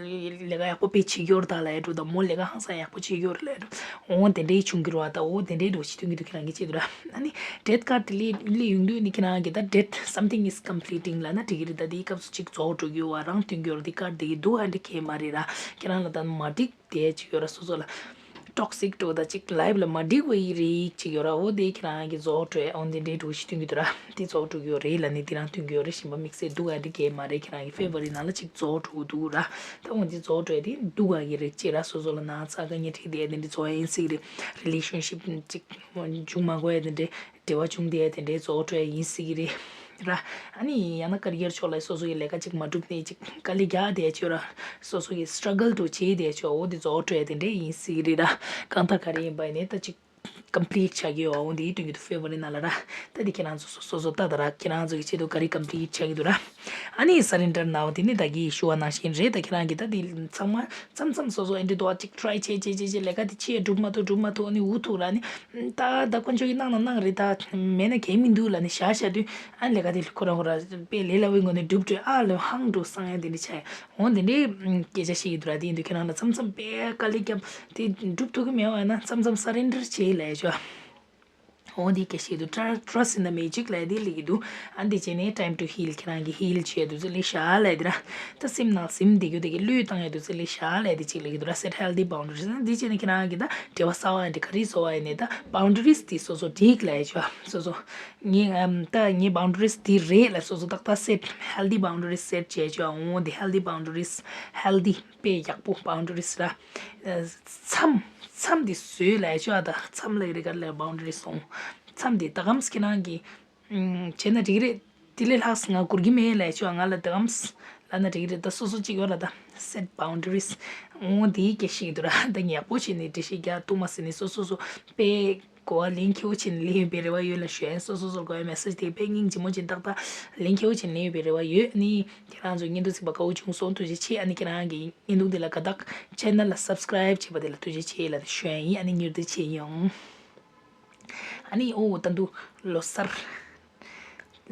ཀ་ཡག་པོ་དཔེ་བྱེད་ཀྱི་ཡོད་རེད་ད་ལབ་ཡ་འདྲ་ད། མོ་ལས་ཀ་ཧང་སང་ཡག་པོ་བྱེད་ཀྱི་ཡོད་རེད་ལབ་ཡ་འདྲ། འོ་དེ་འདྲའི་བྱུང་གི་རེད་བ། ད་འོ་དེ་འདྲའི་འདྲ་བོ་ཞིག་སྟོན་གྱི་འདུག་ཁྱེད་རང་གིས་བྱེད་འདུག་ར། ཨ་ནི་death card དེ་སླེབས་སླེབས་ཡོང་དུས་ནི་ཁྱེད་རང་གིས་ད་death something is completing ལབ་ན་འགྲིག་གི་རེད། ད་དེའི་སྐབས་སུ་གཅིག་རྫོགས་འགྲོ་གི་ཡོད་བ། རང་སྟོན་གྱི་ཡོད་རེད། དེ་card དེ་གིས་སྡུག་ག་འདྲ་གང་ཡང་མ་རེད་ར། ཁྱེད་རང་ལ་ད་མ་འགྲིག་དེ་ཅིག་ཡོད་ར། སོ་སོ་ལ་toxic འདྲ་བོ་ད་ཅིག་life ལ་མ་འགྲིག་པ་ཡི་རིགས་ཅིག་ཡོད་ར། འོ་དེ་ཁྱེད་རང་གིས་རྫོགས་འགྲོ་ཡ། འོ་དེ་འདྲའི་འདྲ་བོ་ཞིག་སྟོན་གྱི་འདུག་ར། དེ་རྫོགས་འགྲོ་གི་ཡོད་རེད་ལབ་ནས་དེ་རང་སྟོན་གྱི་ཡོད་རེད། གཞན་པ་དམིགས་བསལ་སྡུག་ག་འདྲ་གང་ཡང་མ་རེད། ཁྱེད་རང་གི་February ནང་ལ་ཅིག་རྫོགས་འགྲོ་གི་འདུག་ར། ད་འོ་དེ་རྫོགས་འགྲོ་ཡ་དེ་སྡུག་ག་གི་རིགས་ཅིག་ར། སོ་སོ་ལ་ན་ཚ་དཀའ་ངལ་འཕྲད་བསྡད་ཡ་དེ་འདྲ་རྫོགས་ཡ་ཡིན་སྲིད་ཀྱི་རེད། relationship ཅིག་འབྱུང་མ་དགོས་ཡ་དེ་འདྲའི་འབྲེལ་བ་བྱུང་བསྡད་ཡ་དེ་འདྲའི་རྫོགས་འགྲོ་ཡ་ཡིན་སྲིད་ཀྱི་རེད་ར། ཨ་ནི་ཡང་ན་career ཕྱོགས་ལ་སོ་སོ་ཡི་ལས་ཀ་ཅིག་མ་འགྲུབ་ནས་ཅིག་དཀའ་ལས་རྒྱག་བསྡད་ཡ་ཅིག་ཡོད་ར། སོ་སོ་ཡི་struggle འདྲ་བོ་བྱས་བསྡད་ཡ་ཅིག་འོ་དེ་རྫོགས་འགྲོ་ཡ་དེ་འདྲའི་ཡིན་སྲིད་ཀྱི་རེད་ར། གང་ལྟར་ག་རེ་ཡིན་པ་ཡིན་ནའི་ད་ཅིག་complete བྱ་གི་ཡོད། འོ་དེ་སྟོན་གྱི་འདུག February ནང་ལ་ར། ད་དེ་ཁྱེད་རང་ཚོ་སོ་སོ་སོ་ལྟ་ད་ར། ཁྱེད་རང་ཚོ་གི་ཆེད་དུ་ག་རེ་complete བྱ་གི་འདུག་ར། ཨ་ནི་surrender now དེ་ནི་ད་གིན་ཞུ་བ་ནང་བཞིན་རེད། ད་ཁྱེད་རང་གིས་ད་དེ་ཚང་མ་མཚམས་མཚམས་སོ་སོ་ཨེ་འདྲ་འདུག་ཨ། ཅིག་try བྱས་བྱས་བྱས་བྱས་ལས་ཀ་དེ་བྱས་འགྲུབ་མ་ཐུབ་འགྲུབ་མ་ཐུབ། ཨ་ནི་འུ་ཐུག་ར། ཨ་ནི་ད་ད་དཀོན་མཆོག་གིས་གནང་ན་གནང་རེད། ད་མེད་ན་གང་ཡང་མི་འདུག་ལབ་ནས་བཞག་བཞག་དུས། ཨ་ནི་ལས་ཀ་དེ་ཁོ་རང་ཁོ་རང་དཔེ་ལས་སླ་བོའི་ངོས་ནས་འགྲུབ་འགྲོ་ཨ་ལས་ཧང་འགྲོ་སང་ཡ་དེ་འདྲ་ཆགས་ཡ། འོ་དེ་འདྲའི་སྐད་ཆ་བཤད་ཀྱི་འདུག་ར། དེ་ཡིན་དུས་ཁྱེད་རང་ལ་མཚམས་མཚམས་དཔེ་དཀའ་ལས་བརྒྱབ་དེ་འགྲུབ་ཐུབ་ཀྱི་མེད་པ་ཡིན་ན་མཚམས་མཚམས་surrender བྱེད་ལབ་ཡ་ཅིག་འོ་འདི་སྐད་ཆ་ཞིག་འདུག Tru- Trust in the magic ལབ་དེ་སླེབས་ཀྱི་འདུག་ཨ་འདི་བྱས་ནས་time to heal ཁྱེད་རང་གིས་heal བྱས་འདུག་ཚེ་སླེབས་ཤག་ལབ་དེ་ར། ད་སེམས་ནང་སེམས་བདེ་རྒྱུ་དེ་གི་བློས་བཏང་ཡ་འདུག་ཚེ་སླེབས་ཤག་ལབ་དེ་གཅིག་སླེབས་ཀྱི་འདུག་ར། Set healthy boundaries ཨ་འདི་བྱས་ནས་ཁྱེད་རང་གིས་ད་འབྲེལ་བ་གསར་པ་ཡིན་འདྲ་ག་རེ་བཟོ་བ་ཡིན་ནའི་ད་boundaries དེ་སོ་སོ་སྒྲིག་ལབ་ཡ་ཅིག་སོ་སོ་ངའི་ཨམ་ད་ངའི་boundaries དེ་རེད་ལབ་སོ་སོ་ཏག་ཏག་set healthy boundaries set བྱས་ཅིག་འོ་འདི་healthy boundaries healthy དཔེ་ཡག་པོ་boundaries ར། མཚམས་མཚམས་འདི་བཟོས་ལབ་ཡ་ཅིག་ཨ་ད་མཚམས་ལ་རི་གར་ལ་boundaries སོང་མཚམས་འདི་ད་གམ་སྐྱེ་ནང་གི་བྱས་ན་འགྲིག་གི་རེད། དེ་ལས་ལྷག་ང་དགོས་ཀྱི་མེད་ལབ་ཡ་ཅིག་ང་ལ་ད་གམ་ལབ་ན་འགྲིག་གི་རེད། ད་སོ་སོ་གཅིག་ཡོད་ལ་ད་set boundaries འོ་འདི་སྐད་ཆ་ཞིག་འདུག་ར། ད་ངས་ཡག་པོ་བྱས་ནས་འགྲེལ་བཤད་རྒྱག་ཐུབ་མ་སོང་ནས་སོ་སོ་སོ་དཔེ་གོ་བ་ལན་ཁེ་པོ་བྱས་ནས་ལེན་ཡོད་པའི་རེ་བ་ཡོད་ལབ་ཞུ་ཡ་ཡིན། སོ་སོ་སོར་གོ་བའི་message དེ་དཔེ་སྙིང་རྗེ་མོ་བྱས་ཏག་ཏག་ལན་ཁེ་པོ་བྱས་ནས་ལེན་ཡོད་པའི་རེ་བ་ཡོད། ཨ་ནི་ཁྱེད་རང་ཚོ་བརྙན་ཐུང་གཟིགས་པ་དགའ་པོ་བྱུང་སོང་། ཐུགས་རྗེ་ཆེ། ཨ་ནི་ཁྱེད་རང་གི་བརྙན་ཐུང་དེ་ལ་དགའ་རྟགས་channel ལ་subscribe བྱས་པ་དེ་ལ་ཐུགས་རྗེ་ཆེ་ལབ་ནས་ཞུ་ཡ་ཡིན། ཨ་ནི་མྱུར་དུ་མཇལ་ཡོང་། ཨ་ནི་ཨོ་ད་དུང་ལོ་གསར།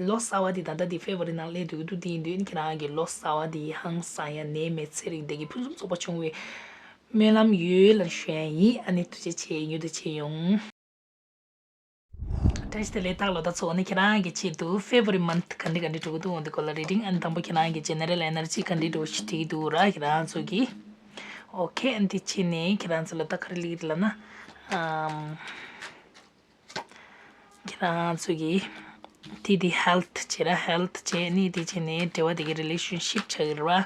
ལོ་གསར་བ་འདི་ད་ལྟ་འདི་February ནང་སླེབས་འདུག་འདུག་དེ་ཡིན་དུས་ཁྱེད་རང་གི་ལོ་གསར་བ་འདི་ཧང་སང་ཡ་ནད་མེད་ཚེ་རིང་བདེ་སྐྱིད་ཕུན་སུམ་ཚོགས་པ་འབྱུང་བའི་སྨོན་ལམ་ཡོད་ལ་ཞུ་ཡ་ཡིན། ཨ་ནི་ཐུགས་རྗེ་ཆེ། མྱུར་དུ་མཇལ་ཡོང་། བཀྲ་ཤིས་བདེ་ལེགས། སྟག་ལོ་ད་ཚོ་ནི་ཁྱེད་རང་གི་ཆེད་དུ་February month ག་འདྲ་ག་འདྲ་འགྲོ་གི་འདུག་འོ་འདི་སྐོར་ལ་reading ཨ་ནི་དང་པོ་ཁྱེད་རང་གི་general energy ག་འདྲ་འགྲོ་ཞིག་བྲིས་འདུག་ར་ཁྱེད་རང་ཚོ་གི Okay ཨ་ནི་དེ་ཕྱིན་ནས་ཁྱེད་རང་ཚོ་ལ་ད་ག་རེ་ལབ་ཀྱི་རེད་ལབ་ན། ཨམ། ཁྱེད་རང་ཚོ་གི་དེ་དེ་health བྱས་ར། health བྱས་ནི་དེ་བྱས་ནས་འབྲེལ་བ་དེ་གི་relationship བྱ་གི་རེད་བ།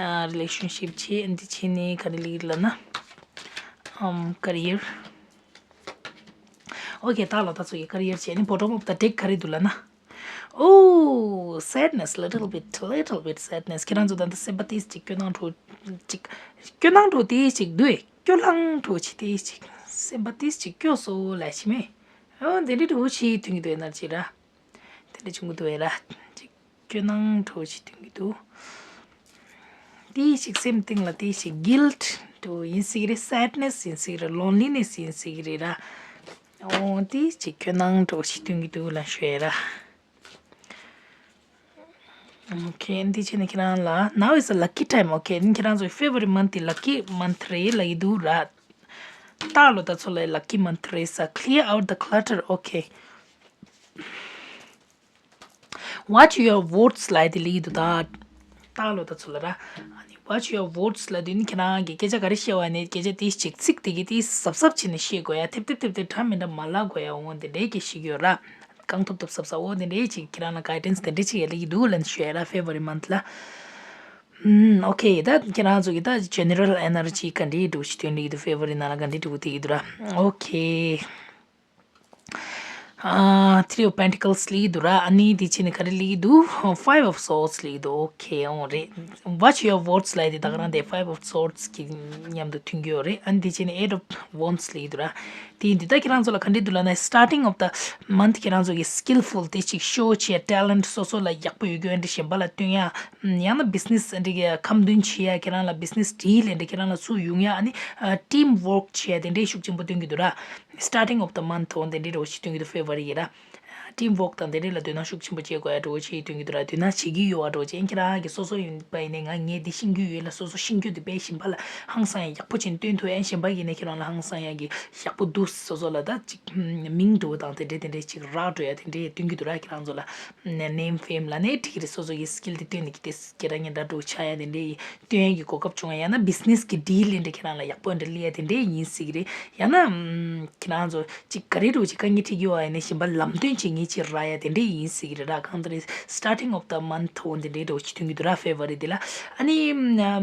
ཨ་relationship བྱས་ཨ་ནི་དེ་བྱས་ནས་ག་རེ་ལབ་ཀྱི་རེད་ལབ་ན། ཨམ་career Okay སྟག་ལོ་ད་ཚོ་གི་career བྱས་ནི་bottom of the deck ག་རེ་འདུག་ལབ་ན། Oh, sadness, little bit, little bit sadness. ཁྱེད་རང་ཚོ་ད་ལྟ་སེམས་པ་ཏིས་ཅིག་སྐྱོ་སྣང་འགྲོ་ཅིག་སྐྱོ་སྣང་འགྲོ་ཏིས་ཅིག་འདུག་སྐྱོ་ལྷང་འགྲོ་ཅིག་ཏིས་ཅིག་སེམས་པ་ཏིས་ཅིག་སྐྱོ་སོ་ལབ་ཤི་མེད། ཨོ་དེ་འདྲ་འགྲོ་ཅིག་ཐོན་གྱི་འདུག་ཨེ་ནར་ཇི་ར། དེ་འདྲ་བྱུང་གི་འདུག་ཨེ་ར། ཅིག་སྐྱོ་སྣང་འགྲོ་ཅིག་ཐོན་གྱི་འདུག་ཏིས་ཅིག་སེམས་གཏིང་ལ་ཏིས་ཅིག་guilt འགྲོ་ཡིན་སྲིད་ཀྱི་རེད། sadness ཡིན་སྲིད་ཀྱི་རེད། loneliness ཡིན་སྲིད་ཀྱི་རེད་ར། ཨོ་ཏིས་ཅིག་སྐྱོ་སྣང་འགྲོ་ཅིག་ཐོན་གྱི་འདུག་ལབ་ཞུ་ཡ་ར། Okay འདི་བྱས་ནས་ཁྱེད་རང་ལ་now is a lucky time. Okay ཁྱེད་རང་ཚོ་February month དེ་lucky month རེད་ལབ་ཀྱི་འདུག་ར། སྟག་ལོ་ད་ཚོ་ལ་lucky month རེད་ས། clear out the clutter. Okay watch your words ལབ་དེ་ལབ་ཀྱི་འདུག་ད་སྟག་ལོ་ད་ཚོ་ལ་ར། ཨ་ནི་watch your words ལབ་དུས་ནི་ཁྱེད་རང་གིས་སྐད་ཆ་ག་རེ་བཤད་པ་ནི་སྐད་ཆ་དེ་ཅིག་ཚིག་དེ་གི་དེ་གཟབ་གཟབ་བྱས་ནས་བཤད་དགོས་ཡ། ཐེབས་ཐེབས་ཐེབས་ཐེབས་འདྲ་མི་འདྲ་མ་ལབ་དགོས་ཡ། འོ་དེ་འདྲའི་སྐད་ཆ་ཞིག་ཡོད་ར། གང་ཐུབ་ཐུབ་གཟབ་གཟབ་འོ་དེ་འདྲའི་ཅིག་ཁྱེད་རང་ལ་guidance དེ་འདྲའི་ཅིག་ཡ་ལེགས་ཀྱི་འདུག་ལབ་ནས་ཞུ་ཡ་ར་February month ལ། ཨུམ། Okay ད་ཁྱེད་རང་ཚོ་གི་ད་general energy ག་འདྲའི་འདུག་ཞིག་སྟོན་ལེགས་ཀྱི་འདུག February ནང་ལ་ག་འདྲའི་འདུག་དེ་ཡི་འདུག་ར། Okay ཨ། Three of Pentacles ལེགས་ཀྱི་འདུག་ར། ཨ་ནི་དེ་ཕྱིན་ནས་ག་རེ་ལེགས་ཀྱི་འདུག Five of Swords ལེགས་ཀྱི་འདུག Okay འོ་རེད། Watch your words ལབ་དེ་ད་ག་རང་དེ་Five of Swords གི་མཉམ་དུ་མཐུན་གྱི་ཡོད་རེད། ཨ་ནི་དེ་ཕྱིན་ནས་Eight of Wands ལེགས་ཀྱི་འདུག་ར། དེ་ཡིན་དུས་ད་ཁྱེད་རང་ཚོ་ལ་ག་འདྲས་འདུག་ལབ་ན་starting of the month ཁྱེད་རང་ཚོ་གི་skillful དེ་ཅིག་show བྱེད་talent སོ་སོ་ལ་ཡག་པོ་ཡོད་རྒྱུ་འདྲ་གཞན་པ་ལ་སྟོན་ཡ། ཡང་ན་business འདྲ་གི་ཁ་འདོན་བྱེད་ཡ། ཁྱེད་རང་ལ་business deal འདྲ་ཁྱེད་རང་ལ་ཚུར་ཡོང་ཡ། ཨ་ནི་team work བྱེད་ཡ་དེ་འདྲའི་ཤུགས་ཆེན་པོ་སྟོན་གྱི་འདུག་ར། starting of the month འོ་དེ་འདྲའི་འདྲ་བོ་ཞིག་སྟོན་གྱི་འདུག February ཡི་ར། ཊིམ་ཝོག་དང་དེ་འདྲས་ལ་དོ་སྣང་ཤུགས་ཆེན་པོ་བྱེད་དགོས་ཡ་འདྲ་བོ་ཅིག་སྟོན་གྱི་འདུག་ར། དོ་སྣང་བྱེད་ཀྱི་ཡོད་པ་འདྲ་བོ་ཅིག་ཁྱེད་རང་གི་སོ་སོ་ཡིན་པ་ཡིན་ནའི་ང་ངས་འདི་ཤེས་ཀྱི་ཡོད་ལ་སོ་སོ་ཤེས་ཀྱི་འདུག་དཔེ་གཞན་པ་ལ་ཧང་སང་ཡ་ཡག་པོ་ཅིག་སྟོན་ཐུབ་ཡ། གཞན་པ་ཡིན་ནའི་ཁྱེད་རང་ལ་ཧང་སང་ཡ་གི་ཡག་པོ་འདུག་སོ་སོ་ལ་ད་ཅིག་མིང་འདྲ་བོ་དང་དེ་འདྲས་དེ་འདྲས་ཅིག་རག་འགྲོ་ཡ་དེ་འདྲས་སྟོན་གྱི་འདུག་ར། ཁྱེད་རང་ཚོ་ལ་ནེམ་ཕེམ་ལ་ནས་འགྲིག་གི་རེད། སོ་སོ་གི་སི་ཀིལ་དེ་སྟོན་ནས་ཀྱི་དེ་སྐད་གྲགས་སྙན་གྲགས་འདྲ་བོ་ཆགས་ཡ་དེ་འདྲས་ཡིན། སྟོན་ཡས་ཀྱི་གོ་སྐབས་བྱུང་བ་ཡང་ན་བི་ཛི་ནེ་སི་གི་ཌིལ་ལེན་འདྲ་ཁྱེད་རང་ལ་ཡག་པོ་འདྲ་སླེབས་ཡ་དེ་འདྲས་ཡིན་སྲིད་ཀྱི་རེད། ཡང་ན་ཁྱེད་རང་ཚོ་ཅིག་ག་རེ་འདྲ་བོ་ཅིག་དཀའ་ངལ་འཕྲད་ཀྱི་ཡོད་པ་ཡིན་ན་གཞན་པ་ལམ་སྟོན་བྱེད་མཁན་ཅིག་རག་ཡ་དེ་འདྲས་ཡིན་སྲིད་ཀྱི་རེད་ར། གང་ལྟར་སི་ཊར་ཊིང་ཨོཕ་ད་མན་ཐི་འོ་དེ་འདྲས་འདྲ་བོ་ཅིག་སྟོན་གྱི་འདུག་ར། ཕེབ་རུ་ཝ་རི་དེ་ལ། ཨ་ནི་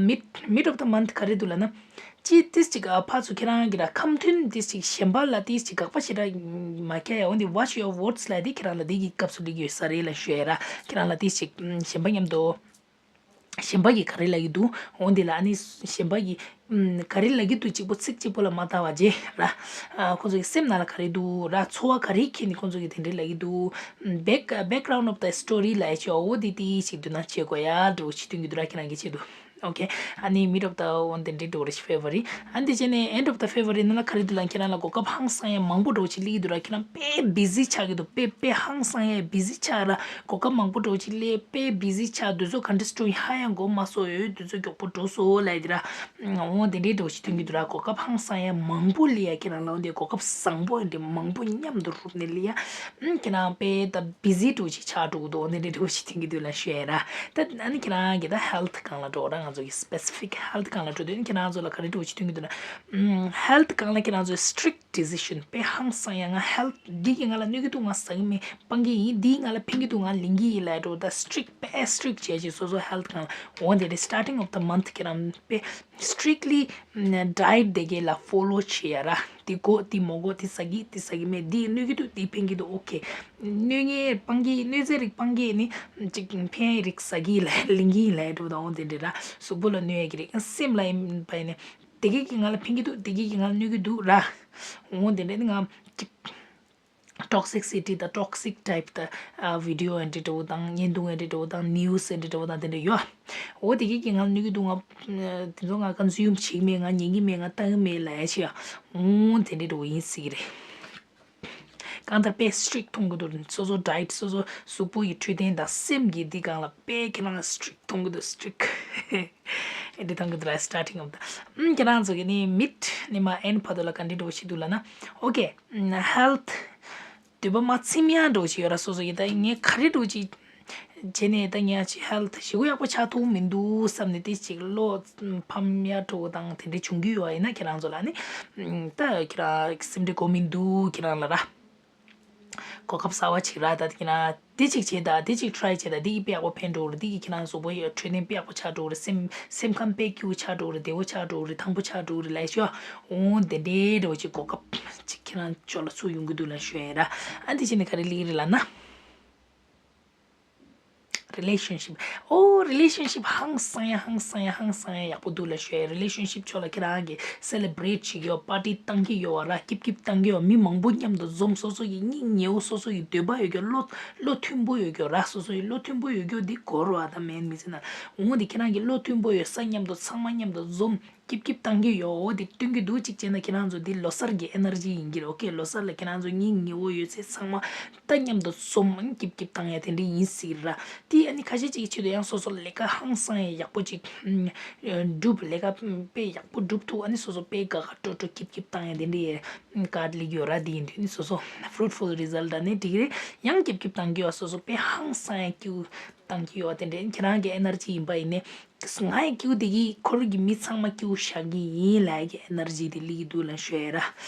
མིད་མིད་ཨོཕ་ད་མན་ཐི་ག་རེ་འདུག་ལབ་ན། ཅི་ཏིས་ཅིག་ཨ་ཕར་ཚུར་ཁྱེད་རང་གི་ར་ཁམས་མཐུན་ཏིས་ཅིག་གཞན་པ་ལ་ཏིས་ཅིག་དགག་པ་ཞེ་དྲག་མ་རྒྱག་ཡ། འོན་ཏེ་ཝ་ཆི་ཡོར་ཝོར་ཌི་སི་ལབ་དེ་ཁྱེད་རང་ལ་དེ་གི་སྐབས་སུ་སླེབས་ཀྱི་ཡོད་ས་རེད་ལབ་ཞུ་ཡ་ར། ཁྱེད་རང་ལ་ཏིས་ཅིག་གཞན་པ་མཉམ་དུ། གཞན་པ་གིས་ག་རེ་ལབ་ཀྱི་འདུག་འོ་འདི་ལ་ཨ་ནི་གཞན་པ་གིས་ཨམ་ག་རེ་ལབ་ཀྱི་འདུག་གཅིག་པོ་ཚིག་གཅིག་པོ་ལ་མ་བལྟ་བ་བྱས་ར། ཨ་ཁོ་ཚོ་གི་སེམས་ནང་ལ་ག་རེ་འདུག་ར། ཚོར་བ་ག་རེ་འཁྱེར་ནས་ཁོ་ཚོ་གིས་དེ་འདྲས་ལབ་ཀྱི་འདུག Back background of the story ལབ་ཡ་ཅིག་འོ་འདི་ཏིས་ཅིག་དོ་སྣང་བྱེད་དགོས་ཡ་འདྲ་བོ་ཅིག་སྟོན་གྱི་འདུག་ར། ཁྱེད་རང་གི་ཆེད་དུ། ཨོ་ཁེ། ཨ་ནི་མིད་ཨོཕ་ད་འོ་འདི་འདྲས་འདྲ་བོ་རེ་ཕེབ་རུ་ཝ་རི། ཨ་ནི་དེ་བྱས་ནས་ཨེན་ཌི་ཨོཕ་ད་ཕེབ་རུ་ཝ་རི་ནང་ལ་ག་རེ་འདུག་ལབ་ན་ཁྱེད་རང་ལ་གོ་སྐབས་ཧང་སང་ཡ་མང་པོ་འདྲ་བོ་ཅིག་སླེབས་ཀྱི་འདུག་ར། ཁྱེད་རང་དཔེ་བི་ཛི་ཆགས་ཀྱི་འདུག་དཔེ་དཔེ་ཧང་སང་ཡ་བི་ཛི་ཆགས་ར། གོ་སྐབས་མང་པོ་འདྲ་བོ་ཅིག་སླེབས། དཔེ་བི་ཛི་ཆགས། དུས་ཚོད་ག་འདྲས་འགྲོ་ཡིན་ཧ་ཡང་གོ་མ་སོང་། འོ་དུས་ཚོད་མགྱོགས་པོ་འགྲོ་སོང་ལབ་ཡ་དེ་ར། འོ་དེ་འདྲས་འདྲ་བོ་ཞིག་ཐོན་གྱི་འདུག་ར། གོ་སྐབས་ཧང་སང་ཡ་མང་པོ་སླེབས་ཡ། ཁྱེད་རང་ལ་འོ་དེ་གོ་སྐབས་བཟང་པོ་ཡིན་འདྲ་མང་པོ་མཉམ་དུ་རུབ་ནས་སླེབས་ཡ། ཨུམ་ཁྱེད་རང་དཔེ་ད་བི་ཛི་འདྲ་བོ་ཞིག་ཆགས་འགྲོ་གི་འདུག་འོ་དེ་འདྲས་འདྲ་བོ་ཞིག་ཐོན་གྱི་འདུག་ལབ་ཞུ་ཡ་ར། ད་ཨ་ནི་ཁྱེད་རང་གི་ད་ཧེལ་ཐི་སྒང་ལ་འགྲོ་ར། ང་ཚོ་གི་སི་པེ་སི་ཕིག་ཧེལ་ཐི་སྒང་ལ་འགྲོ་དུས་ཨ་ནི་ཁྱེད་རང་ཚོ་ལ་ག་རེ་འདྲ་བོ་ཞིག་ཐོན་གྱི་འདུག་ན། ཨུམ་ཧེལ་ཐི་སྒང་ལ་ཁྱེད་རང་ཚོ་སི་ཊིག་ཌི་སི་ཤན། དཔེ་ཧང་སང་ཡ། ང་ཧེལ་ཐི་འདི་གིས་ང་ལ་གནོད་ཀྱི་འདུག་ང་ཟ་གི་མེད། སྤང་གི་ཡིན། འདིས་ང་ལ་ཕན་གྱི་འདུག་ང་ལེན་གྱི་ཡིན་ལབ་འགྲོ། ད་སི་ཊིག་དཔེ་སི་ཊིག་བྱས་བྱས་སོ་སོ་ཧེལ་ཐི་སྒང་ལ། འོ་དེ་རེད། སི་ཊར་ཊིང་ཨོཕ་ད་མན་ཐི་ཁྱེད་རང་དཔེ་སི་ཊིག་ལི་ཌའེ་ཊི་དེ་གའི་ལ་ཕོ་ལོ་བྱེད་ཡ་ར། འདི་དགོས་འདི་མ་དགོས། འདི་ཟ་གི་འདི་ཟ་གི་མེད། འདིས་གནོད་ཀྱི་འདུག་འདིས་ཕན་གྱི་འདུག་ཨོ་ཁེ། གནོད་ངེས་སྤང་གི། གནོད་རྫས་རིགས་སྤང་གི་ནི་ཅིག་ཕན་ཡ་རིགས་ཟ་གི་ལ་ལེན་གྱི་ཡིན་ལབ་འགྲོ། ད་འོ་དེ་འདྲས་ར། གཟུགས་པོ་ལ་གནོད་ཡ་གི་རིགས། སེམས་ལ་ཡིན་པ་ཡིན་ན། དེ་གས་ཀྱིས་ང་ལ་ཕན་གྱི་འདུག་དེ་གས་ཀྱིས་ང་ལ་གནོད་ཀྱི་འདུག་ར། འོ་དེ་འདྲས་ནི་ང་ཅིག་ཊོག་སི་སི་ཊི་དང་ཊོག་སིག་ཊའིབ་དང་ཨ་བི་ཌི་ཡོ་འདྲ་འདྲ་བོ་དང་བརྙན་ཐུང་འདྲ་འདྲ་བོ་དང་ནིའུ་སི་འདྲ་འདྲ་བོ་དང་དེ་འདྲ་ཡོད། འོ་དེ་གས་ཀྱིས་ང་ལ་གནོད་ཀྱི་འདུག་ང་དེ་ཚོ་ང་ཀོན་སིའུམ་བྱེད་ཀྱི་མེད། ང་ཉན་གྱི་མེད། ང་ལྟ་གི་མེད་ལབ་ཡ་ཅིག་འོ་དེ་འདྲ་འདྲ་བོ་ཡིན་སྲིད་ཀྱི་རེད། གང་ལྟར་དཔེ་སི་ཊིག་མཐོང་གི་འདུག་སོ་སོ་ཌའེ་ཊི། སོ་སོ་གཟུགས་པོ་ཡི་འཕྲོད་བསྟེན་དང་སེམས་ཀྱི་འདི་སྒང་ལ་དཔེ་ཁྱེད་རང་ལ་སི་ཊིག་མཐོང་གི་འདུག་སི་ཊིག་ཨེ་འདྲ་མཐོང་གི་འདུག་ར། སི་ཊར་ཊིང་ཨོཕ་ད། ཨུམ་ཁྱེད་རང་ཚོ་གི་ནི་མིད་ནས་མར་ཨེན་ཌི་བར་དུ་ལ་ག་འདྲ་འདྲ་བོ་ཞིག་འདུག་ལབ་ན། ཨོ་ཁེ། ཧེལ་ཐི་འདོད་པ་མ་ཚིམ་ཡ་འདྲ་བོ་ཞིག་ཡོད་ར། སོ་སོ་ཡི་ད་ངས་ག་རེ་འདྲ་བོ་ཅིག་བྱས་ནས་ད་ངས་ཅིག་ཧེལ་ཐི་ཞེ་པོ་ཡག་པོ་ཆགས་ཐུབ་མི་འདུག་བསམ་ནས་དེ་ཅིག་བློ་ཕམ་ཡ་འདྲ་བོ་དང་དེ་འདྲ་བྱུང་གི་ཡོད་པ་ཡིན་ན་ཁྱེད་རང་ཚོ་ལ་ནི་ད་ཁྱེད་རང་སེམས་ཁྲལ་དགོས་མི་འདུག་ཁྱེད་རང་ལ་ར། གོ་སྐབས་གསར་པ་ཅིག་རག་ད་ཁྱེད་རང་དེ་ཅིག་བྱེད་ད། དེ་ཅིག་ཊི་རའི་བྱེད་ད། དེ་ཡིས་དཔེ་ཡག་པོ་ཕན་འགྲོ་གི་རེད། དེ་ཡིས་ཁྱེད་རང་གཟུགས་པོ་ཡི་འཕྲོད་བསྟེན་དཔེ་ཡག་པོ་ཆགས་འགྲོ་གི་རེད། སེམས་སེམས་ཁམས་དཔེ་སྐྱིད་པོ་ཆགས་འགྲོ་གི་རེད། བདེ་པོ་ཆགས་འགྲོ་གི་རེད། ཐང་པོ་ཆགས་འགྲོ་གི་རེད་ལབ་ཤོག་འོ་དེ་འདྲའི་འདྲ་བོ་ཅིག་གོ་སྐབས་ཅིག་ཁྱེད་རང་ཕྱོགས་ལ་ཚུར་ཡོང་གི་འདུག་ལབ་ཞུ་ཡ་ཡིན་ར། ཨ་འདི་བྱས་ནས་ག་རེ་སླེབས་ཀྱི་རེད་ལབ་ན། རི་ལེ་ཤན་ཤིབ། ཨོ་རི་ལེ་ཤན་ཤིབ་ཧང་སང་ཡ་ཧང་སང་ཡ་ཧང་སང་ཡ་ཡག་པོ་འདུག་ལབ་ཞུ་ཡ། རི་ལེ་ཤན་ཤིབ་ཕྱོགས་ལ་ཁྱེད་རང་གིས་སེ་ལེ་བྷི་རེཊ་བྱེད་ཀྱི་ཡོད། པར་ཊི་བཏང་གི་ཡོད་པ་ར། སྐྱིབ་སྐྱིབ་བཏང་གི་ཡོད། མི་མང་པོ་མཉམ་དུ་འཛོམས། སོ་སོ་ཡི་སྙིང་ཉེ་བོ། སོ་སོ་ཡི་འདོད་པ་ཡོད་རྒྱུ། བློ་བློ་མཐུན་པོ་ཡོད་རྒྱུ་ར། སོ་སོ་ཡི་བློ་མཐུན་པོ་ཡོད་རྒྱུ་འདི་དགོས་རེད་པ། ད་མེན་མི་ཚེ་ན་འོ་འདི་ཁྱེད་རང་གི་བློ་མཐུན་པོ་ཡོད་ས་མཉམ་དུ་ཚང་མ་མཉམ་དུ་འཛོམས། སྐྱིབ་སྐྱིབ་བཏང་གི་ཡོད། འོ་དེ་སྟོན་གྱི་འདུག་གཅིག་བྱས་ན་ཁྱེད་རང་ཚོ་འདི་ལོ་གསར་གྱི་ཨེ་ནར་ཇི་ཡིན་གྱི་རེད། ཨོ་ཁེ། ལོ་གསར་ལ་ཁྱེད་རང་ཚོ་སྙིང་ཉེ་བོ་ཡོད་ཚད་ཚང་མ་ད་མཉམ་དུ་འཛོམས། སྐྱིབ་སྐྱིབ་བཏང་ཡ་དེ་འདྲ་ཡིན་སྲིད་ར། དེ་ཨ་ནི་ཁ་ཤས་ཅིག་གི་ཆེད་དུ་ཡང་སོ་སོ་ལས་ཀ་ཧང་སང་ཡ་ཡག་པོ་ཅིག་སྒྲུབ། ལས་ཀ་དཔེ་ཡག་པོ་སྒྲུབ་ཐུབ། ཨ་ནི་སོ་སོ་དཔེ་དགའ་དགའ་སྤྲོ་སྤྲོ་སྐྱིབ་སྐྱིབ་བཏང་ཡ་དེ་འདྲ་ཡ་ཀར་ཌ་སླེབས་ཀྱི་ཡོད་ར། དེ་ཡིན་དུས་ནི་སོ་སོ་ཕུ་རུཊ་ཕུལ་རི་ཛལ་ཊི་ཨ་ནི་འགྲིག་གི་རེད། ཡང་སྐྱིབ་སྐྱིབ་བཏང་གི་ཡོད། སོ་སོ་དཔེ་ཧང་སང་ཡ་སྐྱིད་པོ་བཏང་གི་ཡོད། དེ་འདྲ་ཁྱེད་རང་གི་ཨེ་ནར་ཇི་ཡིན་པ་ཡིན་ནའི། ང་ཡི་སྐྱིད་པོ་དེ་གིས་ཁོར་གྱི་མི་ཚང་མ་སྐྱིད་པོ་བཞག་གི་ཡིན་ལབ་ཀྱི་ཨེ་ནར་ཇི་དེ་སླེབས་ཀྱི་འདུག་ལབ་ཞུ་ཡ་ར།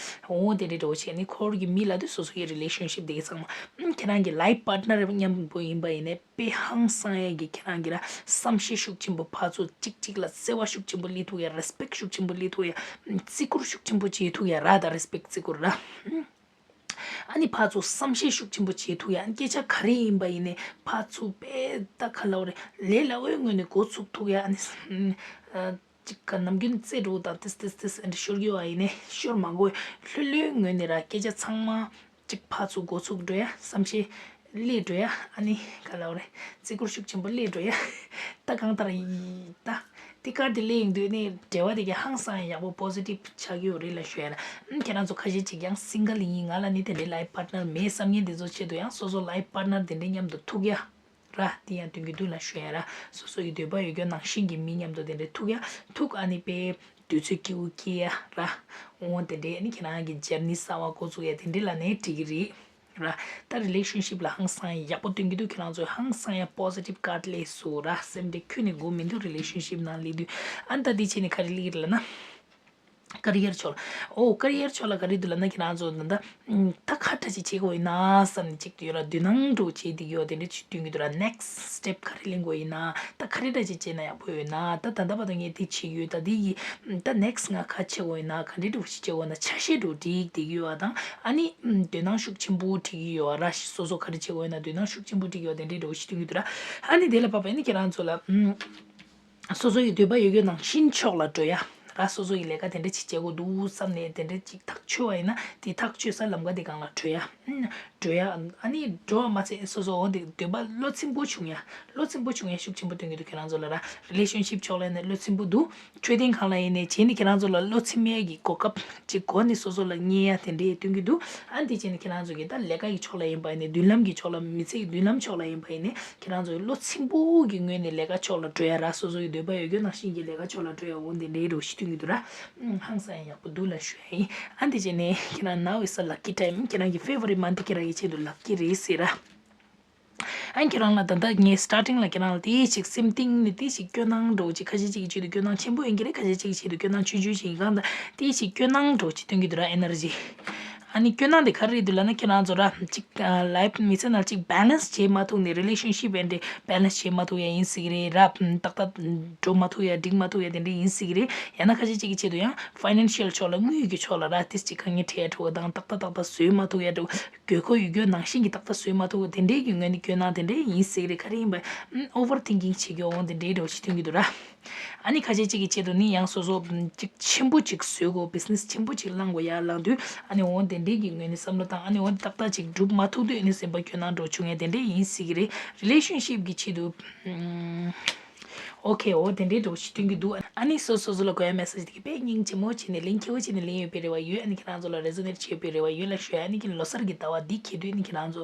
འོ་དེ་འདྲ་འདྲ་བོ་བྱས་ནས་ཁོར་གྱི་མི་ལབ་དུས་སོ་སོ་ཡི་རི་ལེ་ཤན་ཤིབ་དེ་གི་ཚང་མ། ཨམ་ཁྱེད་རང་གི་ལའིཕ་པར་ཊི་ནར་མཉམ་པོ་ཡིན་པ་ཡིན་ནའི་དཔེ་ཧང་སང་ཡ་གི་ཁྱེད་རང་གི་ར་བསམ་ཤེས་ཤུགས་ཆེན་པོ། ཕར་ཚུར་གཅིག་གཅིག་ལ་བརྩེ་བ་ཤུགས་ཆེན་པོ་སླེབས་ཐུབ་ཡ། རེ་སི་པེག་ཤུགས་ཆེན་པོ་སླེབས་ཐུབ་ཡ། བརྩི་བཀུར་ཤུགས་ཆེན་པོ་བྱེད་ཐུབ་ཡ་ར། ད་རེ་སི་པེག་བརྩི་བཀུར་ར། ཨ་ནི་ཕར་ཚུར་བསམ་ཤེས་ཤུགས་ཆེན་པོ་བྱེད་ཐུབ་ཡ། ཨ་ནི་སྐད་ཆ་ག་རེ་ཡིན་པ་ཡིན་ནའི་ཕར་ཚུར་དཔེ་ད་ག་ལབ་རེད། ལས་སླ་བོའི་ངོས་ནས་འགོ་ཚུགས་ཐུབ་ཡ། ཨ་ནི་ཨ་ཅིག་ག་ནམ་རྒྱུན་རྩེད་འགྲོ་དང་ཏིས་ཏིས་ཏིས་ཨ་འདྲ་ཤོར་གྱི་ཡོད་པ་ཡིན་ནའི་ཤོར་མ་དགོས། ལྷོད་ལྷོད་ངོས་ནས་ར་སྐད་ཆ་ཚང་མ་ཅིག་ཕར་ཚུར་འགོ་ཚུགས་འགྲོ་ཡ། བསམ་ཤེས་སླེབས་འགྲོ་ཡ། ཨ་ནི་ག་ལབ་རེད། བརྩི་བཀུར་ཤུགས་ཆེན་པོ་སླེབས་འགྲོ་ཡ། ད་གང་ལྟར་ཡི་ད། དེ་ཀར་དེ་ལེན་དུས་ནི་འབྲེལ་བ་དེ་ག་ཧང་སང་ཡག་པོ་པོ་སི་ཊིབ་ཆགས་ཀྱི་ཡོད་རེད་ལབ་ཞུ་ཡ་ན། ཨམ། ཁྱེད་རང་ཚོ་ཁ་ཤས་ཅིག་ཡང་སིང་གལ་ཡིན། ང་ལ་ནི་དེ་འདྲའི་ལའིཕ་པཱར་ཊི་ནར་མེད་བསམ་མཁན་དེ་ཚོ་ཆེད་དུ་ཡང་སོ་སོ་ལའིཕ་པཱར་ཊི་ནར་དེ་འདྲའི་མཉམ་དུ་ཐུག་ཡ་ར། དེ་ཡང་སྟོན་གྱི་འདུག་ལབ་ཞུ་ཡ་ར། སོ་སོ་ཡི་འདོད་པ་ཡོད་རྒྱུ་ནང་བཞིན་གྱི་མི་མཉམ་དུ་དེ་འདྲའི་ཐུག་ཡ་ཐུག་ཨ་ནི་དཔེ་དུས་ཚོད་སྐྱིད་པོ་སྐྱེལ་ཡ་ར། འོ་དེ་འདྲའི་ཨ་ནི་ཁྱེད་རང་གི་ཇར་ནི་གསར་པ་འགོ་བཙུགས་ཡ་དེ་འདྲའི་ལ་ནི་འགྲིག་གི་རེད། ར། ད་རི་ལེ་ཤན་ཤིབ་ལ་ཧང་སང་ཡག་པོ་སྟོན་གྱི་འདུག་ཁྱེད་རང་ཚོས་ཧང་སང་ཡ་པོ་སི་ཊིབ་ཀར་ཌི་ལེན་སོང་ར། སེམས་ཁྲལ་ཁྱོན་ནས་དགོས་མི་འདུག་རི་ལེ་ཤན་ཤིབ་ནང་སླེབས་དུས། ཨ་ནི་ད་འདི་བྱས་ནས་ག་རེ་སླེབས་ཀྱི་རེད་ལབ་ན། ཀ་རི་ཡར་ཕྱོགས་ལ། ཨོ་ཀ་རི་ཡར་ཕྱོགས་ལ་ག་རེ་འདུག་ལབ་ན། ཁྱེད་རང་ཚོ་ད་ལྟ་ད་ག་འདྲ་ཅིག་བྱེད་དགོས་ཡིན་ན་བསམ་ནས་ཅིག་ཡོད་ར། དོ་སྣང་འདྲ་བྱེད་བསྡད་ཡོད། དེ་འདྲ་ཅིག་སྟོན་གྱི་འདུག་ར། ནེག་སི་ཊི་སི་ཊེབ་ག་རེ་ལེན་དགོས་ཡིན་ན། ད་ག་རེ་འདྲ་ཅིག་བྱས་ན་ཡག་པོ་ཡོད་ན། ད་ད་ལྟ་བར་དུ་ངས་འདི་བྱས་ཡོད། ད་འདི་ཡི་ད་ནེག་སི་ཊི་ང་ག་བྱེད་དགོས་ཡིན་ན། ག་འདྲ་འདྲ་བོ་ཞིག་བྱེད་དགོས་ན། ཆ་ཤས་འདྲ་བོ་སྒྲིག་བསྡད་ཀྱི་ཡོད་པ་དང་། ཨ་ནི་དོ་སྣང་ཤུགས་ཆེན་པོ་སྒྲིག་གི་ཡོད་པ་ར། སོ་སོ་ག་རེ་བྱེད་དགོས་ཡིན་ན་དོ་སྣང་ཤུགས་ཆེན་པོ་སྒྲིག་ཡོད། དེ་འདྲ་འདྲ་བོ་ཞིག་སྟོན་གྱི་འདུག་ར། ཨ་ནི་དེ་ལ་བབས་པ་ཡིན་ན་ཁྱེད་རང་ཚོ་ལ། སོ་སོ་ཡི་འདོད་པ་ཡོད་རྒྱུ་ནང་བཞིན་ཕྱོགས་ལ་འགྲོ་ཡ་ར། སོ་སོ་ཡི་ལས་ཀ་དེ་འདྲ་ཅིག་བྱེད་དགོས་འདུག་བསམ་ནས་དེ་འདྲ་ཅིག་ཐག་ཆོད་པ་ཡིན་ན། དེ་ཐག་ཆོད་ས་ལམ་ཀ་དེ་སྒང་ལ་འགྲོ་ཡ། ཨུམ། འགྲོ་ཡ། ཨ་ནི་འགྲོ་བ་མ་ཚད་སོ་སོ་འོ་དེ་འདོད་པ་བློ་ཚིམ་པོ་བྱུང་ཡ། བློ་ཚིམ་པོ་བྱུང་ཡ་ཤུགས་ཆེན་པོ་སྟོན་གྱི་འདུག་ཁྱེད་རང་ཚོ་ལ་ར། རི་ལེ་ཤན་ཤིབ་ཕྱོགས་ལ་ཡིན་ན་བློ་ཚིམ་པོ་འདུག་འཕྲོད་བསྟེན་སྒང་ལ་ཡིན་ནའི་བྱས་ནས་ཁྱེད་རང་ཚོ་ལ་བློ་ཚིམ་ཡས་ཀྱི་གོ་སྐབས་ཅིག་གོ་ནས་སོ་སོ་ལ་རྙེད་ཡ་དེ་འདྲའི་སྟོན་གྱི་འདུག་ཨ་ནི་དེ་བྱས་ནས་ཁྱེད་རང་ཚོ་གི་ད་ལས་ཀ་གི་ཕྱོགས་ལ་ཡིན་པ་ཡིན་ནའི། མདུན་ལམ་གྱི་ཕྱོགས་ལ། མི་ཚེ་གི་མདུན་ལམ་ཕྱོགས་ལ་ཡིན་པ་ཡིན་ནའི་ཁྱེད་རང་ཚོ་གི་བློ་ཚིམ་པོ་གི་ངོས་ནས་ལས་ཀ་ཕྱོགས་ལ་འགྲོ་ཡ་ར། སོ་སོ་གི་འདོད་པ་ཡོད་རྒྱུ་ནང་བཞིན་གྱི་ལས་ཀ་ཕྱོགས་ལ་འགྲོ་ཡ་འོ་དེ་འདྲའི་འདྲ་བོ་ཞིག་སྟོན་གྱི་འདུག་ར། ཧང་སང་ཡག་པོ་འདུག་ལབ་ཞུ་ཡ་ཡིན། ཨ་ནི་དེ་བྱས་ནས་ཁྱེད་རང་now is a lucky time. ཁྱེད་རང་གི་ཕེབ་རུ་ཝ་རི་མན་ཐི་ཁྱེད་རང་གི་ཆེད་དུ་ལག་ཀི་རེད་ཟེར་ར། ཨ་ཁྱེད་རང་ལ་ད་ལྟ་ངས་སི་ཊར་ཊིང་ལ་ཁྱེད་རང་ལ་དེའི་ཅིག་སེམས་གཏིང་ནས་དེའི་ཅིག་སྐྱོ་སྣང་འདྲ་བོ་ཅིག་ཁ་ཤས་ཅིག་གི་ཆེད་དུ་སྐྱོ་སྣང་ཆེན་པོ་ཡིན་གྱི་རེད། ཁ་ཤས་ཅིག་གི་ཆེད་དུ་སྐྱོ་སྣང་ཆུང་ཆུང་ཞིག་ཡིན་གང་ལྟར་དེའི་ཅིག་སྐྱོ་སྣང་འདྲ་བོ་ཅིག་སྟོན་གྱི་འདུག་ར། ཨེ་ནར་ཇི། ཨ་ནི་སྐྱོ་སྣང་དེ་ག་རེ་རེད་འདུག་ལབ་ན། ཁྱེད་རང་ཚོ་ར་ཅིག་ལའིཕ་མི་ཚེ་ནང་ཅིག་བེ་ལེན་སི་བྱེད་མ་ཐུབ་ནས། རི་ལེ་ཤན་ཤིབ་ཨེ་འདྲ་བེ་ལེན་སི་བྱེད་མ་ཐུབ་ཡ་ཡིན་སྲིད་ཀྱི་རེད་ར། ཏག་ཏག་འགྲོ་མ་ཐུབ་ཡ། འགྲིག་མ་ཐུབ་ཡ་དེ་འདྲ་ཡིན་སྲིད་ཀྱི་རེད། ཡང་ན་ཁ་ཤས་ཅིག་གི་ཆེད་དུ་ཡང་ཕའི་ནན་ཤལ་ཕྱོགས་ལ། དངུལ་གྱི་ཕྱོགས་ལ་ར། ཏིས་ཅིག་དཀའ་ངལ་འཕྲད་ཡ་འདྲ་བོ་དང་། ཏག་ཏག་ཏག་ཏག་བཟོས་མ་ཐུབ་ཡ་འདྲ་བོ། དགོས་མཁོ་ཡོད་རྒྱུ་ནང་བཞིན་གྱི་ཏག་ཏག་བཟོས་མ་ཐུབ། དེ་འདྲའི་གི་ངོས་ནས་སྐྱོ་སྣང་དེ་འདྲའི་ཡིན་སྲིད་རེད། ག་རེ་ཡིན་པ། ཨུམ། ཨོ་ཝར་ཐིང་ཀིང་བྱེད་རྒྱུ་འོང་དེ་འདྲའི་འདྲ་བོ་ཞིག་སྟོན་གྱི་འདུག་ར། ཨ་ནི་ཁ་ཤས་ཅིག་གི་ཆེད་དུ་ནི་ཡང་སོ་སོ་ཅིག་ཆེན་པོ་ཅིག་བཟོ་དགོས། བི་ཛི་ནེ་སི་ཆེན་པོ་ཅིག་བླང་དགོས་ཡ་ལབ་དུས། ཨ་ནི་འོ་དེ་འདྲའི་གི་ངོས་ནས་བསམ་བློ་བཏང་། ཨ་ནི་འོ་ཏག་ཏག་ཅིག་སྒྲུབ་མ་ཐུབ་དུས་ཨ་ནི་སེམས་པ་སྐྱོ་སྣང་འདྲ་བོ་བྱུང་ཡ་དེ་འདྲའི་ཡིན་སྲིད་ཀྱི་རེད། རི་ལེ་ཤན་ཤིབ་གི་ཆེད་དུ། ཨུམ། ཨོ་ཁེ། འོ་དེ་འདྲའི་འདྲ་བོ་ཞིག་སྟོན་གྱི་འདུག་ཨ་ནི་སོ་སོ་སོ་ལ་དགོས་ཡ་མེ་སེ་ཇི་དེ་གི་དཔེ་སྙིང་རྗེ་མོ་བྱས་ནས་ལན་འཁྱེར་བོ་བྱས་ནས་ལེན་ཡོད་པའི་རེ་བ་ཡོད། ཨ་ནི་ཁྱེད་རང་ཚོ་ལ་རེ་ཟོ་ནེཊ་བྱས་ཡོད་པའི་རེ་བ་ཡོད་ལབ་ཞུ་ཡ། ཨ་ནི་ཁྱེད་ལོ་གསར་གྱི་ཟླ་བ་འདི་འཁེལ་དུས་ཨ་ནི་ཁྱེད་རང་ཚོ་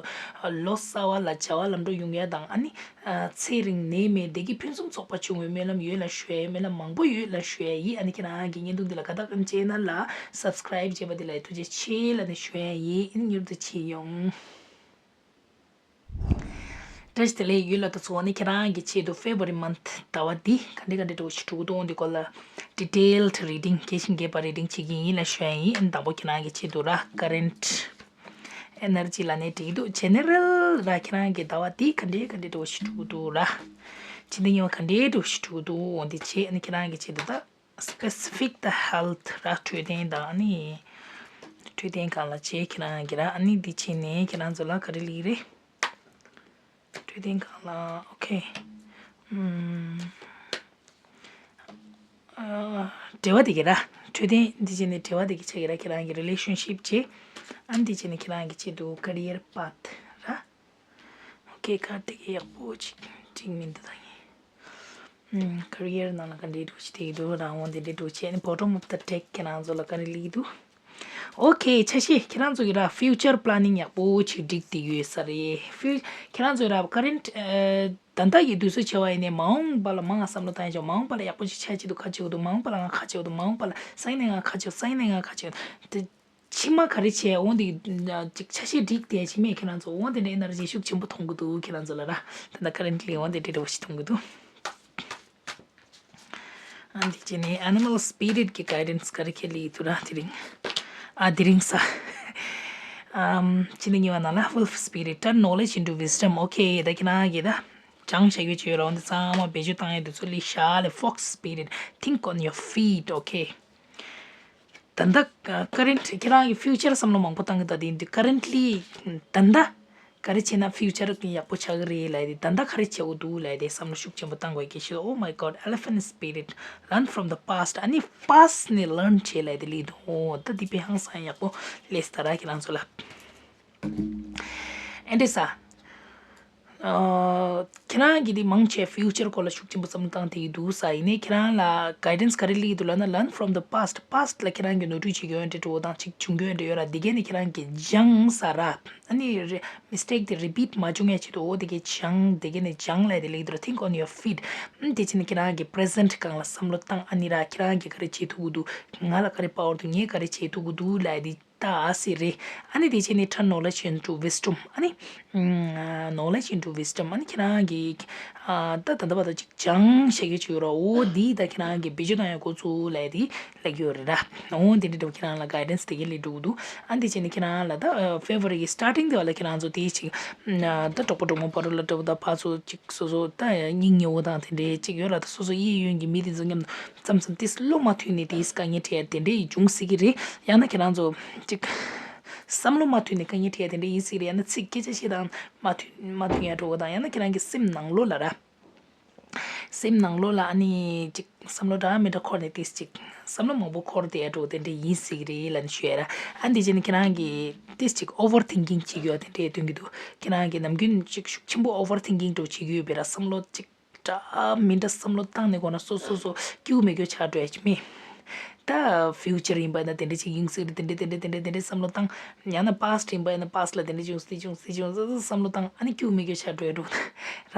ལོ་གསར་པ་ལ་བྱ་བ་ལམ་འགྲོ་ཡོང་ཡ་དང་། ཨ་ནི་ཚེ་རིང་ནད་མེད་བདེ་སྐྱིད་ཕུན་སུམ་ཚོགས་པ་བྱུང་བའི་སྨོན་ལམ་ཡོད་ལབ་ཞུ་ཡ། སྨོན་ལམ་མང་པོ་ཡོད་ལབ་ཞུ་ཡ་ཡིན། ཨ་ནི་ཁྱེད་རང་གི་བརྙན་ཐུང་འདི་ལ་དགའ་རྟགས་ཅན་ལ་སབ་སི་ཀ་རབ་བྱས་པ་འདི་ལ་ཐུགས་རྗེ་ཆེ་ལབ་ནས་ཞུ་ཡ་ཡིན། ཨ་ནི་མྱུར་དུ་མཇལ་ཡོང་། བཀྲ་ཤིས་བདེ་ལེགས་ཡོད་ལ། ད་ཚོ་ནི་ཁྱེད་རང་གི་ཆེད་དུ་ཕེབ་རུ་ཝ་རི་མན་ཐི་ཟླ་བ་འདི་ག་འདྲ་ག་འདྲ་འདྲ་བོ་ཞིག་འགྲོ་གི་འདུག་འོ་འདི་སྐོར་ལ་ཌི་ཊེལ་ཌི་རི་ཌིང་། རྒྱས་ཤིང་རྒྱས་པ་རི་ཌིང་བྱེད་ཀྱི་ཡིན་ལབ་ཞུ་ཡ་ཡིན། ཨ་ནི་དང་པོ་ཁྱེད་རང་གི་ཆེད་དུ་ར། ཀ་རེན་ཊི་ཨེ་ནར་ཇི་ལབ་ནས་བྲིས་འདུག་ཇེ་ནེ་རལ་ར། ཁྱེད་རང་གི་ཟླ་བ་འདི་ག་འདྲ་ག་འདྲ་འདྲ་བོ་ཞིག་འགྲོ་གི་འདུག་ར། ཕྱི་ཟླ་གཉིས་པ་ག་འདྲ་འདྲ་བོ་ཞིག་འགྲོ་གི་འདུག་འོ་འདི་བྱས། ཨ་ནི་ཁྱེད་རང་གི་ཆེད་དུ་ད། སི་པེ་སི་ཕིག་ད་ཧེལ་ཐི་ར། འཕྲོད་བསྟེན་དང་ཨ་ནི། འཕྲོད་བསྟེན་སྒང་ལ་བྱས་ཁྱེད་རང་གི་ར། ཨ་ནི་འདི་བྱས་ནས་ཁྱེད་རང་ཚོ་ལ་ག་རེ་ལབ་ཀྱི་རེད། འཕྲོད་བསྟེན་སྒང་ལ། ཨོ་ཁེ། ཨུམ། ཨ། འབྲེལ་བ་དེ་གི་ར། འཕྲོད་བསྟེན་འདི་བྱས་ནས་འབྲེལ་བ་དེ་གི་ཆ་གི་ར། ཁྱེད་རང་གི་རི་ལེ་ཤན་ཤིབ་བྱས། ཨ་ནི་འདི་བྱས་ནས་ཁྱེད་རང་གི་ཆེད་དུ་ཀ་རི་ཡར་པཱ་ཐི་ར། ཨོ་ཁེ། ཁ་དེ་གི་ཡག་པོ་ཅིག་འགྲིག་མི་འདུག་ད་ངས། ཨུམ། ཀ་རི་ཡར་ནང་ལ་ག་འདྲའི་འདྲ་བོ་ཞིག་བསྡད་ཀྱི་འདུག་རང་དབང་དེ་འདྲའི་འདྲ་བོ་བྱས་ནས། བྷོ་ཊམ་ཨོབ་ད་ཌེག་ཁྱེད་རང་ཚོ་ལ་ག་རེ་སླེབས་ཀྱི་འདུག་ཨོ་ཁེ། ཆ་ཤས་ཁྱེད་རང་ཚོ་གི་ར་ཕིའུ་ཅར་པི་ལེ་ནིང་ཡག་པོ་ཅིག་སྒྲིག་བསྡད་ཡོད་ས་རེད། ཕིའུ། ཁྱེད་རང་ཚོ་གི་ར་ཀ་རེན་ཊི། ཨ། ད་ལྟ་གི་དུས་ཚོད་བྱས་པ་ཡིན་ནའི་མ་འོངས་པ་ལ་མང་བསམ་བློ་བཏང་ཡ་ཆོག་མ་འོངས་པ་ལ་ཡག་པོ་ཅིག་ཆགས་ཀྱི་འདུག་ག་བྱེད་དགོས་འདུག་མ་འོངས་པ་ལ་ང་ག་བྱེད་དགོས་འདུག་མ་འོངས་པ་ལ་སང་ཉིན་ནས་ང་ག་བྱེད། སང་ཉིན་ནས་ང་ག་བྱེད། དེ། ཕྱི་མ་ག་རེ་བྱས་འོང་དེ་ཅིག་ཆ་ཤས་སྒྲིག་བསྡད་ཡ་ཅིག་མེད། ཁྱེད་རང་ཚོ་འོང་དེ་འདྲའི་ཨེ་ནར་ཇི་ཤུགས་ཆེན་པོ་མཐོང་གི་འདུག་ཁྱེད་རང་ཚོ་ལ་ར། ད་ལྟ་ཀ་རེན་ཊི་ལི་འོང་དེ་འདྲའི་འདྲ་བོ་ཞིག་མཐོང་གི་འདུག་ཨ་འདི་བྱས་ནས་ཨེ་ནི་མལ་སི་པི་རིཊ་གི་གའི་ཌན་སི་ག་རེ་ཁྱེད་ལ་ཡོད་དུ་ར། དེ་རིང་། ཨ། དེ་རིང་ས། ཨམ། ཕྱི་ཟླ་གཉིས་པ་ནང་ལ་ཝོལ་ཕི་སི་པི་རིཊ། ཊརན་ནོ་ལེཇ་ཨིན་ཊུ་ཝིས་ཌམ། ཨོ་ཁེ། ད་ཁྱེད་རང་གིས་ད་སྦྱང་བྱ་རྒྱུ་ཅིག་ཡོད་ར། འོ་འདི་ཚང་མ་བེད་སྤྱོད་བཏང་ཡ་དུས་ཚོད་སླེབས་ཤག་ལེ། ཕོག་སི་སི་པི་རིཊ། Think on your feet. ཨོ་ཁེ། ད་ལྟ་ཀ་རེན་ཊི་ཁྱེད་རང་གི་ཕིའུ་ཅར་བསམ་བློ་མང་པོ་བཏང་གི། ད་དེ་ཡིན་དུས་ཀ་རེན་ཊི་ལི་ད་ལྟ་ག་རེ་བྱས་ན་ཕིའུ་ཅར་ཡག་པོ་ཆགས་ཀྱི་རེད་ལབ་དེ། ད་ལྟ་ག་རེ་བྱེད་དགོས་འདུག་ལབ་དེ་བསམ་བློ་ཤུགས་ཆེན་པོ་བཏང་དགོས་ཀྱི་ཤོད། Oh my God, elephant spirit, learn from the past. ཨ་ནི་པཱ་སི་ཊི་ནས་ལརན་བྱེད་ལབ་དེ་ལབ་འདུག་འོ་ད་དེ་དཔེ་ཧང་སང་ཡག་པོ་སླེབས་སོང་ད་ར་ཁྱེད་རང་ཚོ་ལ། ཨེ་འདྲས་ས། ཨ། ཁྱེད་རང་གིས་དེ་མང་ཆེ་ཕིའུ་ཅར་སྐོར་ལ་ཤུགས་ཆེན་པོ་བསམ་བློ་བཏང་བསྡད་ཀྱི་འདུག་ས། ཡིན་ནའི་ཁྱེད་རང་ལ་གའི་ཌན་སི་ག་རེ་སླེབས་ཀྱི་འདུག་ལབ་ན། learn from the past. past ལ་ཁྱེད་རང་གིས་ནོར་འཁྲུལ་བྱེད་ཀྱི་ཡོད་འདྲ་འགྲོ་དང་ཅིག་བྱུང་གི་ཡོད་འདྲ་ཡོད་ར། འདི་གས་ནི་ཁྱེད་རང་གིས་སྦྱངས་ས་ར། ཨ་ནི་རེ་མི་སི་ཊེག་དེ་རི་པིཊ་མ་བྱུང་ཡ་ཆེད་དུ་འོ་དེ་གས་སྦྱངས། དེ་གས་ནི་སྦྱངས་ལབ་དེ་སླེབས་ཀྱི་འདུག་ར། think on your feet. ཨམ་དེ་བྱས་ནས་ཁྱེད་རང་གིས་པི་རེ་ཟེན་ཊི་སྒང་ལ་བསམ་བློ་བཏང་། ཨ་ནི་ར་ཁྱེད་རང་གིས་ག་རེ་བྱེད་ཐུབ་ཀྱི་འདུག་ང་ལ་ག་རེ་པ་ཝར་འདུག་ངས་ག་རེ་བྱེད་ཐུབ་ཀྱི་འདུག་ལབ་དེ། ད་ཨ་སི་རེད། ཨ་ནི་དེ་བྱས་ནས་turn knowledge into wisdom. ཨ་ནི་ཨ་knowledge into wisdom. ཨ་ནི་ཁྱེད་རང་གིས་ཨ་ད་ད་ལྟ་བར་དུ་ཅིག་སྦྱངས་བཞག་གི་ཅིག་ཡོད་ར། འོ་འདི་ད་ཁྱེད་རང་གིས་བེད་སྤྱོད་བཏང་ཡ་འགོ་བཙུགས་ལབ་དེ་ལབ་ཀྱི་ཡོད་རེད་ར། འོ་དེ་འདྲ་འདྲ་བོ་ཁྱེད་རང་ལ་གའི་ཌན་སི་དེ་གས་སླེབས་འགྲོ་གི་འདུག་ཨ་ནི་དེ་བྱས་ནས་ཁྱེད་རང་ལ་ད་ཕེབ་རུ་ཝ་རི་གི་སི་ཊར་ཊིང་དེ་བ་ལ་ཁྱེད་རང་ཚོ་དེ་ཅིག་ཨ་ད་གྲོགས་པོ་གྲོགས་མོ་བར་དུ་ལ་འདྲ་བོ་ད་ཕར་ཚུར་ཅིག་སོ་སོ་ད་སྙིང་ཉེ་བོ་དང་དེ་འདྲའི་ཅིག་ཡོད་ར། ད་སོ་སོ་གཡས་གཡོན་གྱི་མི་དེ་ཚོ་མཉམ་དུ་མཚམས་མཚམས་ཏིས་བློ་མ་མཐུན་ནས་ཏིས་དཀའ་ངལ་འཕྲད་ཡ་དེ་འདྲ་ཡི་འབྱུང་སྲིད་ཀྱི་རེད། ཡང་ན་ཁྱེད་རང་ཚོ་ཅིག་བསམ་བློ་མ་མཐུན་ནས་དཀའ་ངལ་འཕྲད་ཡ་དེ་འདྲ་ཡིན་སྲིད་ཀྱི་རེད། ཡང་ན་ཚིག་སྐད་ཆ་བཤད་སྟངས་མ་མཐུན་མ་མཐུན་ཡ་འགྲོ་བ་དང་། ཡང་ན་ཁྱེད་རང་གི་སེམས་ནང་ལོགས་ལ་ར། སེམས་ནང་ལོགས་ལ་ཨ་ནི་ཅིག་བསམ་བློ་འདྲ་མི་འདྲ་འཁོར་ནས་ཏིས་ཅིག་བསམ་བློ་མང་པོ་འཁོར་བསྡད་ཡ་འགྲོ་དེ་འདྲ་ཡིན་སྲིད་ཀྱི་རེད་ལབ་ནས་ཞུ་ཡ་ར། ཨ་འདི་བྱས་ནས་ཁྱེད་རང་གི་ཏིས་ཅིག་ཨོ་ཝར་ཐིང་ཀིང་བྱེད་ཀྱི་ཡོད་དེ་འདྲ་སྟོན་གྱི་འདུག་ཁྱེད་རང་གི་ནམ་རྒྱུན་ཅིག་ཤུགས་ཆེན་པོ་ཨོ་ཝར་ཐིང་ཀིང་འདྲ་བོ་བྱེད་ཀྱི་ཡོད་པས་ར། བསམ་བློ་ཅིག་འདྲ་མི་འདྲ་བསམ་བློ་བཏང་ནས་དགོས་ན་སོ་སོ་སོ་སྐྱིད་པོ་མེད་རྒྱུ་ཆགས་འགྲོ་ཡ་ཅིག་མེད། ད་ཕིའུ་ཅར་ཡིན་པ་ན་དེ་འདྲ་ཅིག་ཡིན་སྲིད་རེད། དེ་འདྲ་དེ་འདྲ་དེ་འདྲ་དེ་འདྲ་བསམ་བློ་བཏང་། ཡང་ན་པ་སི་ཊི་ཡིན་པ་ན་པ་སི་ཊི་ལ་དེ་འདྲ་བྱུང་སྲིད་བྱུང་སྲིད་བྱུང་སྲིད་བསམ་བློ་བཏང་། ཨ་ནི་སྐྱིད་པོ་མེད་རྒྱུ་ཆགས་འགྲོ་ཡ་འགྲོ་ན་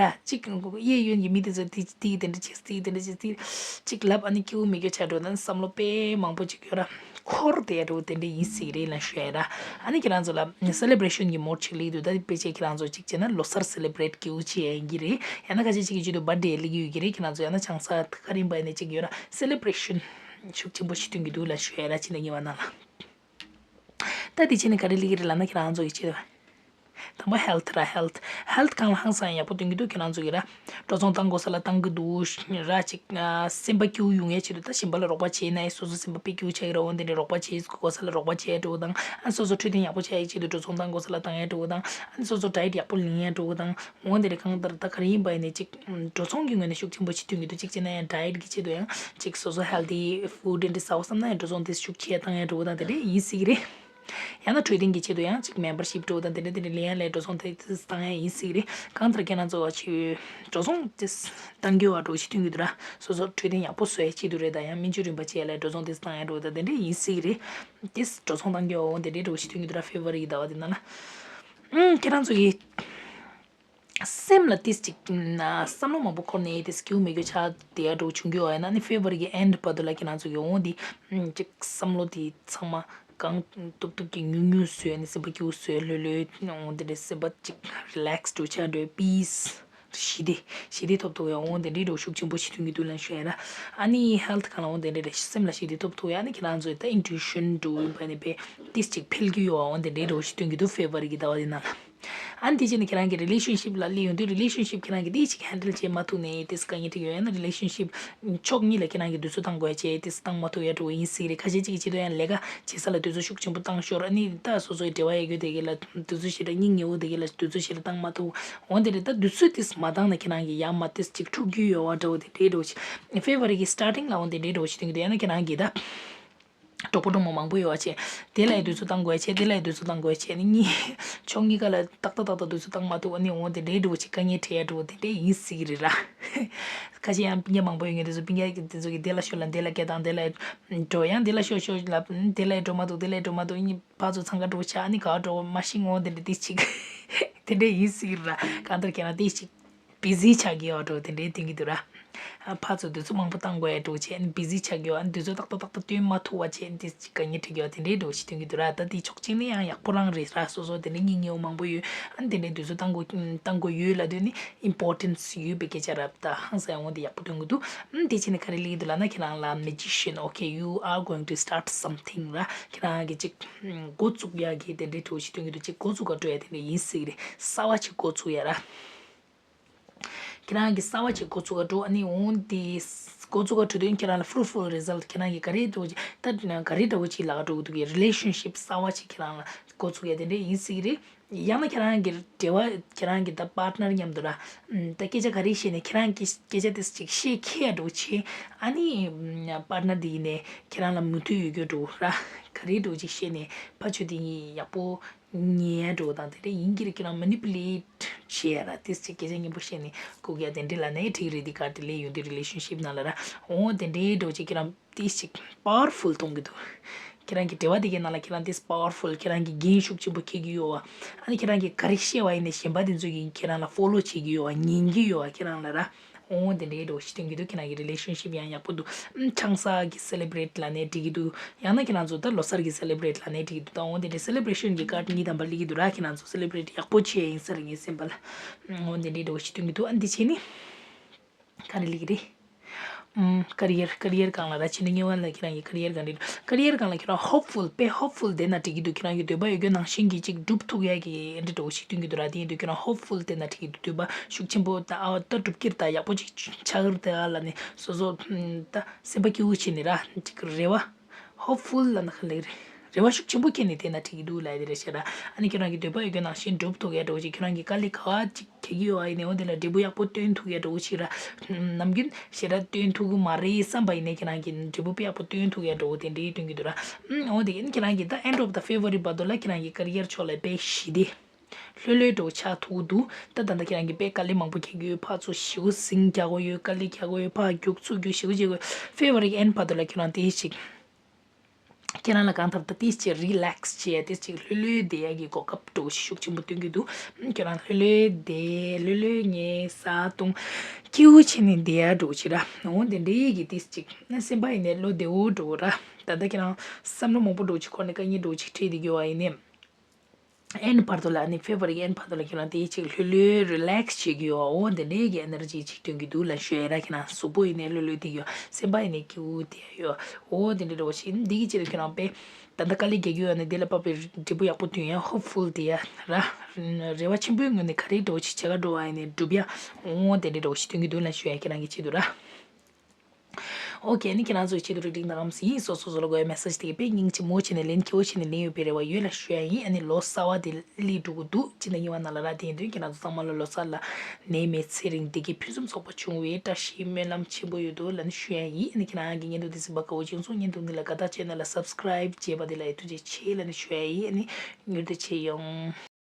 ར། ཅིག་གཡས་གཡོན་གྱི་མི་དེ་ཚོ་དེ་དེ་དེ་འདྲ་ཅིག་སྲིད་དེ་འདྲ་ཅིག་སྲིད་ཅིག་ལབ། ཨ་ནི་སྐྱིད་པོ་མེད་རྒྱུ་ཆགས་འགྲོ་ན་བསམ་བློ་དཔེ་མང་པོ་ཅིག་ཡོད་ར། འཁོར་བསྡད་ཡ་འདྲ་བོ་དེ་འདྲ་ཡིན་སྲིད་རེད་ལབ་ཞུ་ཡ་ར། ཨ་ནི་ཁྱེད་རང་ཚོ་ལ་སེ་ལེ་བྷི་རེ་ཤན་གྱི་མོཌ་ཅིག་སླེབས་འདུག་ད་དེ་དཔེ་ཆ་ཁྱེད་རང་ཚོ་ཅིག་བྱས་ན་ལོ་གསར་སེ་ལེ་བྷི་རེཊ་སྐྱིད་པོ་བྱེད་ཡ་ཡིན་གྱི་རེད། ཡང་ན་ཁ་ཤས་ཅིག་གི་བར་ཌེ་སླེབས་ཀྱི་ཡོད་ཀྱི་རེད། ཁྱེད་རང་ཚོ་ཡང་ན་ཆང་ས་ག་རེ་ཡིན་པ་ཡིན་ནའི་ཅིག་ཡོད་ར། སེ་ལེ་བྷི་རེ་ཤན་ཤུགས་ཆེན་པོ་ཞིག་སྟོན་གྱི་འདུག་ལབ་ཞུ་ཡ་ར། ཕྱི་ཟླ་གཉིས་པ་ནང་ལ། ད་དེ་བྱས་ནས་ག་རེ་སླེབས་ཀྱི་རེད་ལབ་ན་ཁྱེད་རང་ཚོ་གི་ཆེད་དུ། དང་པོ་ཧེལ་ཐི་ར། ཧེལ་ཐི་ཧེལ་ཐི་སྒང་ལ་ཧང་སང་ཡག་པོ་སྟོན་གྱི་འདུག་ཁྱེད་རང་ཚོ་གི་ར། འགྲོ་སོང་བཏང་དགོས་ས་ལ་བཏང་གི་འདུག་ར། ཅིག་ཨ་སེམས་པ་སྐྱིད་པོ་ཡོང་ཡས་ཆེད་དུ་ད་གཞན་པ་ལ་རོགས་པ་བྱས་ན་ཡང་སོ་སོ་སེམས་པ་དཔེ་སྐྱིད་པོ་ཆགས་ཀྱི་རེད། འོ་དེ་འདྲའི་རོགས་པ་བྱེད་དགོས་ས་ལ་རོགས་པ་བྱས་འགྲོ་དང་། ཨ་སོ་སོ་འཕྲོད་བསྟེན་ཡག་པོ་བྱ་ཡས་ཆེད་དུ་འགྲོ་སོང་བཏང་དགོས་ས་ལ་བཏང་ཡས་འགྲོ་དང་། ཨ་སོ་སོ་ཌའེ་ཊི་ཡག་པོ་ལེན་ཡས་འགྲོ་དང་། འོ་དེ་འདྲའི་གང་ལྟར་ད་ག་རེ་ཡིན་པ་ཡིན་ནའི་ཅིག་འགྲོ་སོང་གི་ངོས་ནས་ཤུགས་ཆེན་པོ་ཞིག་སྟོན་གྱི་འདུག་གཅིག་བྱས་ན་ཡང་ཌའེ་ཊི་གི་ཆེད་དུ་ཡང་ཅིག་སོ་སོ་ཧེལ་ཐི་ཕུཌ་འདི་འདྲ་ཟ་བ་བསམ་ན་ཡང་འགྲོ་སོང་དེ་ཤུགས་ཆེ་བཏང་ཡས་འགྲོ་དང་དེ་འདྲ་ཡིན་སྲིད་ཀྱི་རེད། ཡང་ན་འཕྲོད་བསྟེན་གྱི་ཆེད་དུ་ཡང་ཅིག་མེམ་བར་ཤིབ་འགྲོ་དང་དེ་འདྲ་དེ་འདྲ་ལེན་ཡ་ལས་འགྲོ་སོང་དེ་དེ་བཏང་ཡ་ཡིན་སྲིད་རེད། གང་ལྟར་ཁྱེད་རང་ཚོ་ཅིག་འགྲོ་སོང་དེ་བཏང་རྒྱུ་བ་འགྲོ་ཞིག་མཐུན་གྱི་འདུག་ར། སོ་སོ་འཕྲོད་བསྟེན་ཡག་པོ་བཟོ་ཡ་ཆེད་དུ་རེད། ད་ཡང་སྨན་བཅོས་རིམ་པ་བྱས་ལ་འགྲོ་སོང་དེ་བཏང་ཡ་འགྲོ་དང་དེ་འདྲ་ཡིན་སྲིད་རེད། དེ་འགྲོ་སོང་བཏང་རྒྱུ་བ་འོང་དེ་འདྲའི་འགྲོ་ཞིག་མཐུན་གྱི་འདུག་ར། ཕེབ་རུ་ཝ་རི་གི་ཟླ་བ་དེ་ནང་ལ། ཨང་ཁྱེད་རང་ཚོ་གི་སེམས་ལ་ཏིས་ཅིག་ན་བསམ་བློ་མང་པོ་འཁོར་ནས་ཏིས་སྐྱིད་པོ་མེད་རྒྱུ་ཆགས་བསྡད་ཡ་འདྲ་བོ་བྱུང་རྒྱུ་ཡོད་ན་ནི་ཕེབ་རུ་ཝ་རི་གི་ཨེན་ཌི་བར་དུ་ལ་ཁྱེད་རང་ཚོ་གི་འོང་དེ་ཅིག་བསམ་བློ་དེ་ཚང་མ་གང་ཐུབ་ཐུབ་ཀྱིས་ཉུང་ཉུང་བཟོས་ནས་སེམས་པ་སྐྱིད་པོ་བཟོས་ལྷོད་ལྷོད་འོང་དེ་འདྲ་སེམས་པ་ཅིག་རི་ལེག་སི་འདྲ་བོ་ཆགས་འདྲ་བོ་པིས་ཞི་བདེ་ཞི་བདེ་ཐོབ་ཐུབ་ཡ་འོང་དེ་འདྲའི་འདྲ་བོ་ཤུགས་ཆེན་པོ་ཞིག་མཐུན་གྱི་འདུག་ལབ་ཞུ་ཡ་ན། ཨ་ནི་ཧེལ་ཐི་གང་ལ་འོང་དེ་འདྲའི་རེད། སེམས་ལ་ཞི་བདེ་ཐོབ་ཐུབ་ཡ་ནི་ཁྱེད་རང་ཚོའི་ད་ཨིན་ཊུ་ཨི་ཤན་འདྲ་བོ་ཡིན་པ་ནི་པས་ཏིས་ཅིག་འཕེལ་རྒྱུ་ཡོད་འོང་དེ་འདྲའི་འདྲ་བོ་ཞིག་སྟོན་གྱི་འདུག་ཕེབ་རུ་ཝ་རི་གི་ཟླ་བ་དེ་ནང་ལ། ཨ་ནི་དེ་བྱས་ནས་ཁྱེད་རང་གི་རི་ལེ་ཤན་ཤིབ་ལ་སླེབས་ཡོང་དུས་རི་ལེ་ཤན་ཤིབ་ཁྱེད་རང་གིས་དེ་ཅིག་ཧེན་ཌལ་བྱེད་མ་ཐུབ་ནས་དེ་དཀའ་ངལ་འཕྲད་ཀྱི་ཡོད་ཡང་ན་རི་ལེ་ཤན་ཤིབ་ཕྱོགས་གཉིས་ལ་ཁྱེད་རང་གིས་དུས་ཚོད་བཏང་དགོས་ཡ་བྱས་དེ་བཏང་མ་ཐུབ་ཡ་འདྲ་བོ་ཡིན་སྲིད་རེད། ཁ་ཤས་ཅིག་གིས་བྱེད་དུས་ཡང་ལས་ཀ་བྱེད་ས་ལ་དུས་ཚོད་ཤུགས་ཆེན་པོ་བཏང་ཤོར། ཨ་ནི་ད་སོ་སོའི་འབྲེལ་བ་ཡོད་རྒྱུ་དེ་གས་ལ་དུས་ཚོད་ཞིག་ལ་སྙིང་ཉེ་བོ་དེ་གས་ལ་དུས་ཚོད་ཞིག་ལ་བཏང་མ་ཐུབ། འོན་ཏེ་རེད། ད་དུས་ཚོད་དེ་མ་བཏང་ན་ཁྱེད་རང་གིས་ཡར་མར་དེ་ཅིག་འཁྲུག་རྒྱུ་ཡོད་པ་འདྲ་བོ་དེ་འདྲའི་འདྲ་བོ་ཞིག་ཕེབ་རུ་ཝ་རི་གི་སི་ཊར་ཊིང་ལ་འོང་དེ་འདྲའི་འདྲ་བོ་ཞིག་སྟོན་གྱི་འདུག་ཡང་ན་ཁྱེད་རང་གིས་ད་གྲོགས་པོ་གྲོགས་མོ་མང་པོ་ཡོད་པ་བྱས་དེ་ལ་ཡང་དུས་ཚོད་བཏང་དགོས་བྱས་དེ་ལ་ཡང་དུས་ཚོད་བཏང་དགོས་བྱས་ནི་གཉིས་ཕྱོགས་གཉིས་ཀ་ལ་ཏག་ཏག་ཏག་ཏག་དུས་ཚོད་བཏང་མ་ཐུབ། ཨ་ནི་འོང་དེ་འདྲའི་འདྲ་བོ་ཞིག་དཀའ་ངལ་འཕྲད་ཡ་འདྲ་བོ་དེ་འདྲའི་ཡིན་སྲིད་ཀྱི་རེད་ར། ཁ་ཤས་ཡང་སྤུན་ཀྱག་མང་པོ་ཡོད་མཁན་དེ་ཚོ་སྤུན་ཀྱག་དེ་ཚོ་གིས་དེ་ལ་ཤོད་ལ་དེ་ལ་སྐད་བཏང་དེ་ལ་འགྲོ་ཡང་དེ་ལ་ཤོད་ཤོད་ལབ་དེ་ལ་འགྲོ་མ་ཐུབ་དེ་ལ་འགྲོ་མ་ཐུབ་གཉིས་ཕར་ཚུར་འཚང་ཁ་འགྲོ་ཆགས་ཨ་ནི་ག་པར་འགྲོ་མ་ཤེས་འོང་དེ་འདྲ་དེ་ཅིག་དེ་འདྲ་ཡིན་སྲིད་ཀྱི་རེད་ར། གང་ལྟར་ཁྱེད་རང་དེ་ཅིག་བི་ཟི་ཆགས་ཀྱི་ཡོད་འགྲོ་དེ་འདྲའི་སྟོན་གྱི་འདུག་ར། ཕར་ཚུར་དུས་ཚོད་མང་པོ་བཏང་དགོས་ཡ་འགྲོ་བྱས་ནས་བི་ཟི་ཆགས་ཀྱི་ཡོད། ཨ་ནི་དུས་ཚོད་ཏག་ཏག་ཏག་ཏག་སྟོན་མ་ཐུབ་པ་བྱས་ནས་དེ་ཅིག་དཀའ་ངལ་འཕྲད་ཀྱི་ཡོད་དེ་འདྲའི་འགྲོ་ཞིག་སྟོན་གྱི་འདུག་ར། ད་དེ་ཕྱོགས་གཅིག་ནས་ཡང་ཡག་པོ་རང་རེད་ར། སོ་སོ་དེ་འདྲའི་སྙིང་ཉེ་བོ་མང་པོ་ཡོད། ཨ་ནི་དེ་འདྲའི་དུས་ཚོད་བཏང་དགོས་བཏང་དགོས་ཡོད་ལབ་དུས་ནི་ཨིམ་པོར་ཊེན་སི་ཡོད་པའི་སྐད་ཆ་ར། ད་ཧང་སང་ཡ་འོང་དེ་ཡག་པོ་སྟོན་གྱི་འདུག་ཨ་ནི་དེ་བྱས་ནས་ག་རེ་སླེབས་ཀྱི་འདུག་ལབ་ན་ཁྱེད་རང་ལ་མེ་ཇི་ཤན། okay, you are going to start something ར། ཁྱེད་རང་གིས་ཅིག་འགོ་བཙུགས་ཡ་གི་དེ་འདྲའི་འགྲོ་ཞིག་སྟོན་གྱི་འདུག་ཅིག་འགོ་བཙུགས་ག་འགྲོ་ཡ་དེ་འདྲ་ཡིན་སྲིད་རེད། གསར་པ་ཅིག་འགོ་བཙུགས་ཡ་ར། ཁྱེད་རང་གིས་གསར་པ་ཅིག་འགོ་བཙུགས་ག་འགྲོ། ཨ་ནི་འོང་དེ་འགོ་བཙུགས་ག་འགྲོ་དུས་ཁྱེད་རང་ལ་ཕུ་རུ་ཕུ་རུ་རི་ཛལ་ཊི་ཁྱེད་རང་གིས་ག་རེ་འགྲོ་ད་ག་རེ་འདྲ་བོ་ཅིག་ལ་འགྲོ་གི་འདུག་གི། རི་ལེ་ཤན་ཤིབ་གསར་པ་ཅིག་ཁྱེད་རང་ལ་འགོ་བཙུགས་ཡ་དེ་འདྲ་ཡིན་སྲིད་རེད། ཡང་ན་ཁྱེད་རང་གི་འབྲེལ་བ་ཁྱེད་རང་གི་ད་པར་ཊི་ནར་མཉམ་དུ་ར། ད་སྐད་ཆ་ག་རེ་བཤད་ནས་ཁྱེད་རང་གི་སྐད་ཆ་དེ་ཅིག་བཤད་ཁེ་ཡ་འགྲོ་བྱེད། ཨ་ནི་པར་ཊི་ནར་དེ་ཡིན་ནས་ཁྱེད་རང་ལ་མོས་མཐུན་ཡོད་རྒྱུ་འགྲོ་ར། ག་རེ་འགྲོ་ཅིག་བཤད་ནས་ཕ་ཆོས་དེ་ཡིན་ཡག་པོ། ཉེ་འགྲོ་དང་དེ་འདྲ་ཡིན་གྱི་རེད། ཁྱེད་རང་མེ་ནི་པུ་ལེཊ་བྱེད་ཡ་ར་ཏིས་ཅིག་སྐད་ཆ་སྙན་པོ་བཤད་ནས་ལྐུགས་ཡ་དེ་འདྲ་ལ་ནས་འགྲིག་རེད། དེ་ག་དེ་ལས་ཡོང་དུས་རི་ལེ་ཤན་ཤིབ་ནང་ལ་ར་འོ་དེ་འདྲའི་འགྲོ་ཅིག་ཁྱེད་རང་ཏིས་ཅིག་པ་ཝར་ཕུལ་གཏོང་གི་འདུག་ཁྱེད་རང་གི་འབྲེལ་བ་དེ་གའི་ནང་ལ་ཁྱེད་རང་ཏིས་པ་ཝར་ཕུལ། ཁྱེད་རང་གི་འགན་ཤུགས་ཆེན་པོ་འཁྱེར་གྱི་ཡོད་བ། ཨ་ནི་ཁྱེད་རང་གི་ག་རེ་བཤད་བ་ཡིན་ནའི་གཞན་པ་དེ་ཚོ་གིས་ཁྱེད་རང་ལ་ཕོ་ལོ་བྱེད་ཀྱི་ཡོད་བ། ཉན་གྱི་ཡོད་བ་ཁྱེད་རང་ལ་ར། འོ་དེ་འདྲའི་འགྲོ་ཞིག་སྟོན་གྱི་འདུག་ཁྱེད་རང་གི་རི་ལེ་ཤན་ཤིབ་ཡང་ཡག་པོ་འདུག་ཨམ་ཆང་ས་གི་སེ་ལེ་བྷི་རེཊ་ལ་ནས་འགྲིག་གི་འདུག་ཡང་ན་ཁྱེད་རང་ཚོ་ད་ལོ་གསར་གི་སེ་ལེ་བྷི་རེཊ་ལ་ནས་འགྲིག་གི་འདུག་ད་འོ་དེ་འདྲའི་སེ་ལེ་བྷི་རེ་ཤན་གྱི་ཀར་ཌི་གཉིས་དམ་པ་སླེབས་ཀྱི་འདུག་ར། ཁྱེད་རང་ཚོ་སེ་ལེ་བྷི་རེཊ་ཡག་པོ་བྱས་ཡིན་ས་རེད་ངའི་སེམས་པ་ལ། ཨམ་འོ་དེ་འདྲའི་འགྲོ་ཞིག་སྟོན་གྱི་འདུག་ཨ་འདི་བྱས་ནི་ག་རེ་སླེབས་ཀྱི་རེད། ཨམ་ཀ་རི་ཡར་ཀ་རི་ཡར་སྒང་ལ་ར་ཕྱི་ནས་ངེས་པ་ལ་ཁྱེད་རང་གི་ཀ་རི་ཡར་སྒང་རེད། ཀ་རི་ཡར་སྒང་ལ་ཁྱེད་རང་ཧོབ་ཕུལ་དཔེ་ཧོབ་ཕུལ་བསྡད་ན་འགྲིག་གི་འདུག་ཁྱེད་རང་གི་འདོད་པ་ཡོད་རྒྱུ་ནང་བཞིན་གྱི་ཅིག་འགྲུབ་ཐུབ་ཡ་གི་འདི་འདྲ་བོ་ཞིག་སྟོན་གྱི་འདུག་ར། དེ་ཡིན་དུས་ཁྱེད་རང་ཧོབ་ཕུལ་བསྡད་ན་འགྲིག་གི་འདུག་འདོད་པ་ཤུགས་ཆེན་པོ་ད་ཨ་ད་འགྲུབ་ཀྱི་རེད། ད་ཡག་པོ་ཅིག་ཆགས་ཀྱི་རེད་ད་ལབ་ནས་སོ་སོ་ད་སེམས་པ་སྐྱིད་པོ་བྱས་ནས་ར་ཅིག་རེ་བ་ཧོབ་ཕུལ་ལབ་ན་ག་ལེ་རེད། རེ་བ་ཤུགས་ཆེན་པོ་བསྐྱེད་ནས་བསྡད་ན་འགྲིག་གི་འདུག་ལབ་ཡ་དེ་རེད་ཤག་ར། ཨ་ནི་ཁྱེད་རང་གི་འདོད་པ་ཡོད་རྒྱུ་ནང་བཞིན་འགྲུབ་ཐུབ་ཡ་འདྲ་བོ་ཅིག་ཁྱེད་རང་གི་དཀའ་ལས་ག་བ་ཅིག་གྱེས་ཀྱི་ཡོད་པ་ཡིན་ནའི་འོ་དེ་ལ་འབྲས་བུ་ཡག་པོ་སྟོན་ཐུབ་ཡ་འདྲ་བོ་ཅིག་ར། ནམ་རྒྱུན་ཞེ་དྲག་སྟོན་ཐུབ་ཀྱི་མ་རེད་བསམ་པ་ཡིན་ནའི་ཁྱེད་རང་གི་འབྲས་བུ་དཔེ་ཡག་པོ་སྟོན་ཐུབ་ཡ་འདྲ་བོ་དེ་འདྲའི་སྟོན་གྱི་འདུག་ར། ཨུམ། འོ་དེ་ཡིན་ཁྱེད་རང་གི་ད་end of the February བར་དུ་ལ་ཁྱེད་རང་གི་ཀ་རི་ཡར་ཕྱོགས་ལ་དཔེ་ཞི་བདེ་ལྷོད་ལྷོད་འདྲ་བོ་ཆགས་ཐུབ་ཀྱི་འདུག་ད་ད་ལྟ་ཁྱེད་རང་གི་དཔེ་དཀའ་ལས་མང་པོ་གྱེས་ཀྱི་ཡོད། ཕར་ཚུར་ཞེ་པོ་ཟིང་རྒྱག་དགོས་ཡོད། དཀའ་ལས་རྒྱག་དགོས་ཡོད། ཕར་རྒྱུག་ཚུར་རྒྱུག་ཞེ་པོ་བྱེད་དགོས་ཡོད། February end བར་དུ་ལ་ཁྱེད་རང་དེ་ཞིག་ཁྱེད་རང་ལ་གང་ལྟར་ད་ཏིས་ཅིག་རི་ལེག་སི་བྱེད་ཡ་ཏིས་ཅིག་ལྷོད་ལྷོད་བསྡད་ཡ་གི་གོ་སྐབས་འདྲ་བོ་ཞིག་ཤུགས་ཆེན་པོ་སྟོན་གྱི་འདུག་ཁྱེད་རང་ལྷོད་ལྷོད་བསྡད་ལྷོད་ལྷོད་ཉལ་ས་བཏུང་སྐྱིད་པོ་བྱས་ནས་བསྡད་ཡ་འདྲ་བོ་ཅིག་ར། འོ་དེ་འདྲའི་གི་ཏིས་ཅིག་སེམས་པ་ཡིན་ནའི་བློ་བདེ་པོ་འདྲ་བོ་ར། ད་ལྟ་ཁྱེད་རང་བསམ་བློ་མང་པོ་འདྲ་བོ་ཅིག་འཁོར་ནས་དཀའ་ངལ་འདྲ་བོ་ཅིག་འཕྲད་བསྡད་ཀྱི་ཡོད་པ་ཡིན་ནའི་end བར་དུ་ལ་ཨ་ནི་February end བར་དུ་ལ་ཁྱེད་རང་དེ་ཅིག་ལྷོད་ལྷོད་རི་ལེག་སི་བྱེད་ཀྱི་ཡོད་པ། འོ་དེ་འདྲའི་གི་ཨེ་ནར་ཇི་ཅིག་སྟོན་གྱི་འདུག་ལབ་ཞུ་ཡ་ར། ཁྱེད་རང་གཟུགས་པོ་ཡིན་ནའི་ལྷོད་ལྷོད་བསྡད་ཡོད། སེམས་པ་ཡིན་ནའི་སྐྱིད་པོ་བསྡད་ཡོད། འོ་དེ་འདྲ་འདྲ་བོ་ཞིག་འདི་གི་ཕྱིར་ཁྱེད་རང་དཔེ་ད་ལྟ་དཀའ་ལས་རྒྱག་གི་ཡོད་ནི་དེ་ལ་དཔག་པའི་འབྲས་བུ་ཡག་པོ་ཐོན་ཡ་ཧོབ་ཕུལ་བསྡད་ཡ་ར། རེ་བ་ཆེན་པོའི་ངང་ནས་ག་རེ་འདྲ་བོ་ཞིག་བྱེད་ག་འགྲོ་བ་ཡིན་ནའི་འགྲུབ་ཡ། འོ་དེ་འདྲ་འདྲ་བོ་ཞིག་སྟོན་གྱི་འདུག་ལབ་ཞུ་ཡ་ཁྱེད་རང་གི་ཆེད་དུ་ར། ཨོ་ཁེ། ཨ་ནི་ཁྱེད་རང་ཚོའི་ཆེད་དུ་རེ་སྒྲིག་གནང་གམ་ཟིན། སོ་སོ་སོ་ལ་དགོས་ཡ་མེ་སེ་ཇི་དེ་གི་དཔེ་སྙིང་རྗེ་མོ་བྱས་ནས་ལན་སྐྱིད་པོ་བྱས་ནས་ལེན་ཡོད་པའི་རེ་བ་ཡོད་ལབ་ཞུ་ཡ་ཡིན། ཨ་ནི་ལོ་གསར་པ་དེ་སླེབས་འགྲོ་གི་འདུག་སྤྱི་ཟླ་གཉིས་པ་ནང་ལ་ར། དེ་ཡིན་དུས་ཁྱེད་རང་ཚོ་ཚང་མ་ལ་ལོ་གསར་ལ་ནད་མེད་ཚེ་རིང་བདེ་སྐྱིད་ཕུན་སུམ་ཚོགས་པ་འབྱུང་བའི་བཀྲ་ཤིས་སྨོན་ལམ་ཆེན་པོ་ཡོད་དོ་ལབ་ནས་ཞུ་ཡ་ཡིན། ཨ་ནི་ཁྱེད་རང་གི་བརྙན་ཐུང་འདི་གཟིགས་པ་དགའ་པོ་བྱུང་སོང་། བརྙན་ཐུང་འདི་ལ་དགའ་རྟགས་བྱས་ན་ལ་སབ་སི་ཀ་རའིབ་བྱས་པ་དེ་ལ་ཡ་ཐུགས་རྗེ་ཆེ་ལབ་ནས་ཞུ་ཡ་ཡིན། ཨ་ནི་མྱུར་དུ་མཇལ་ཡོང་།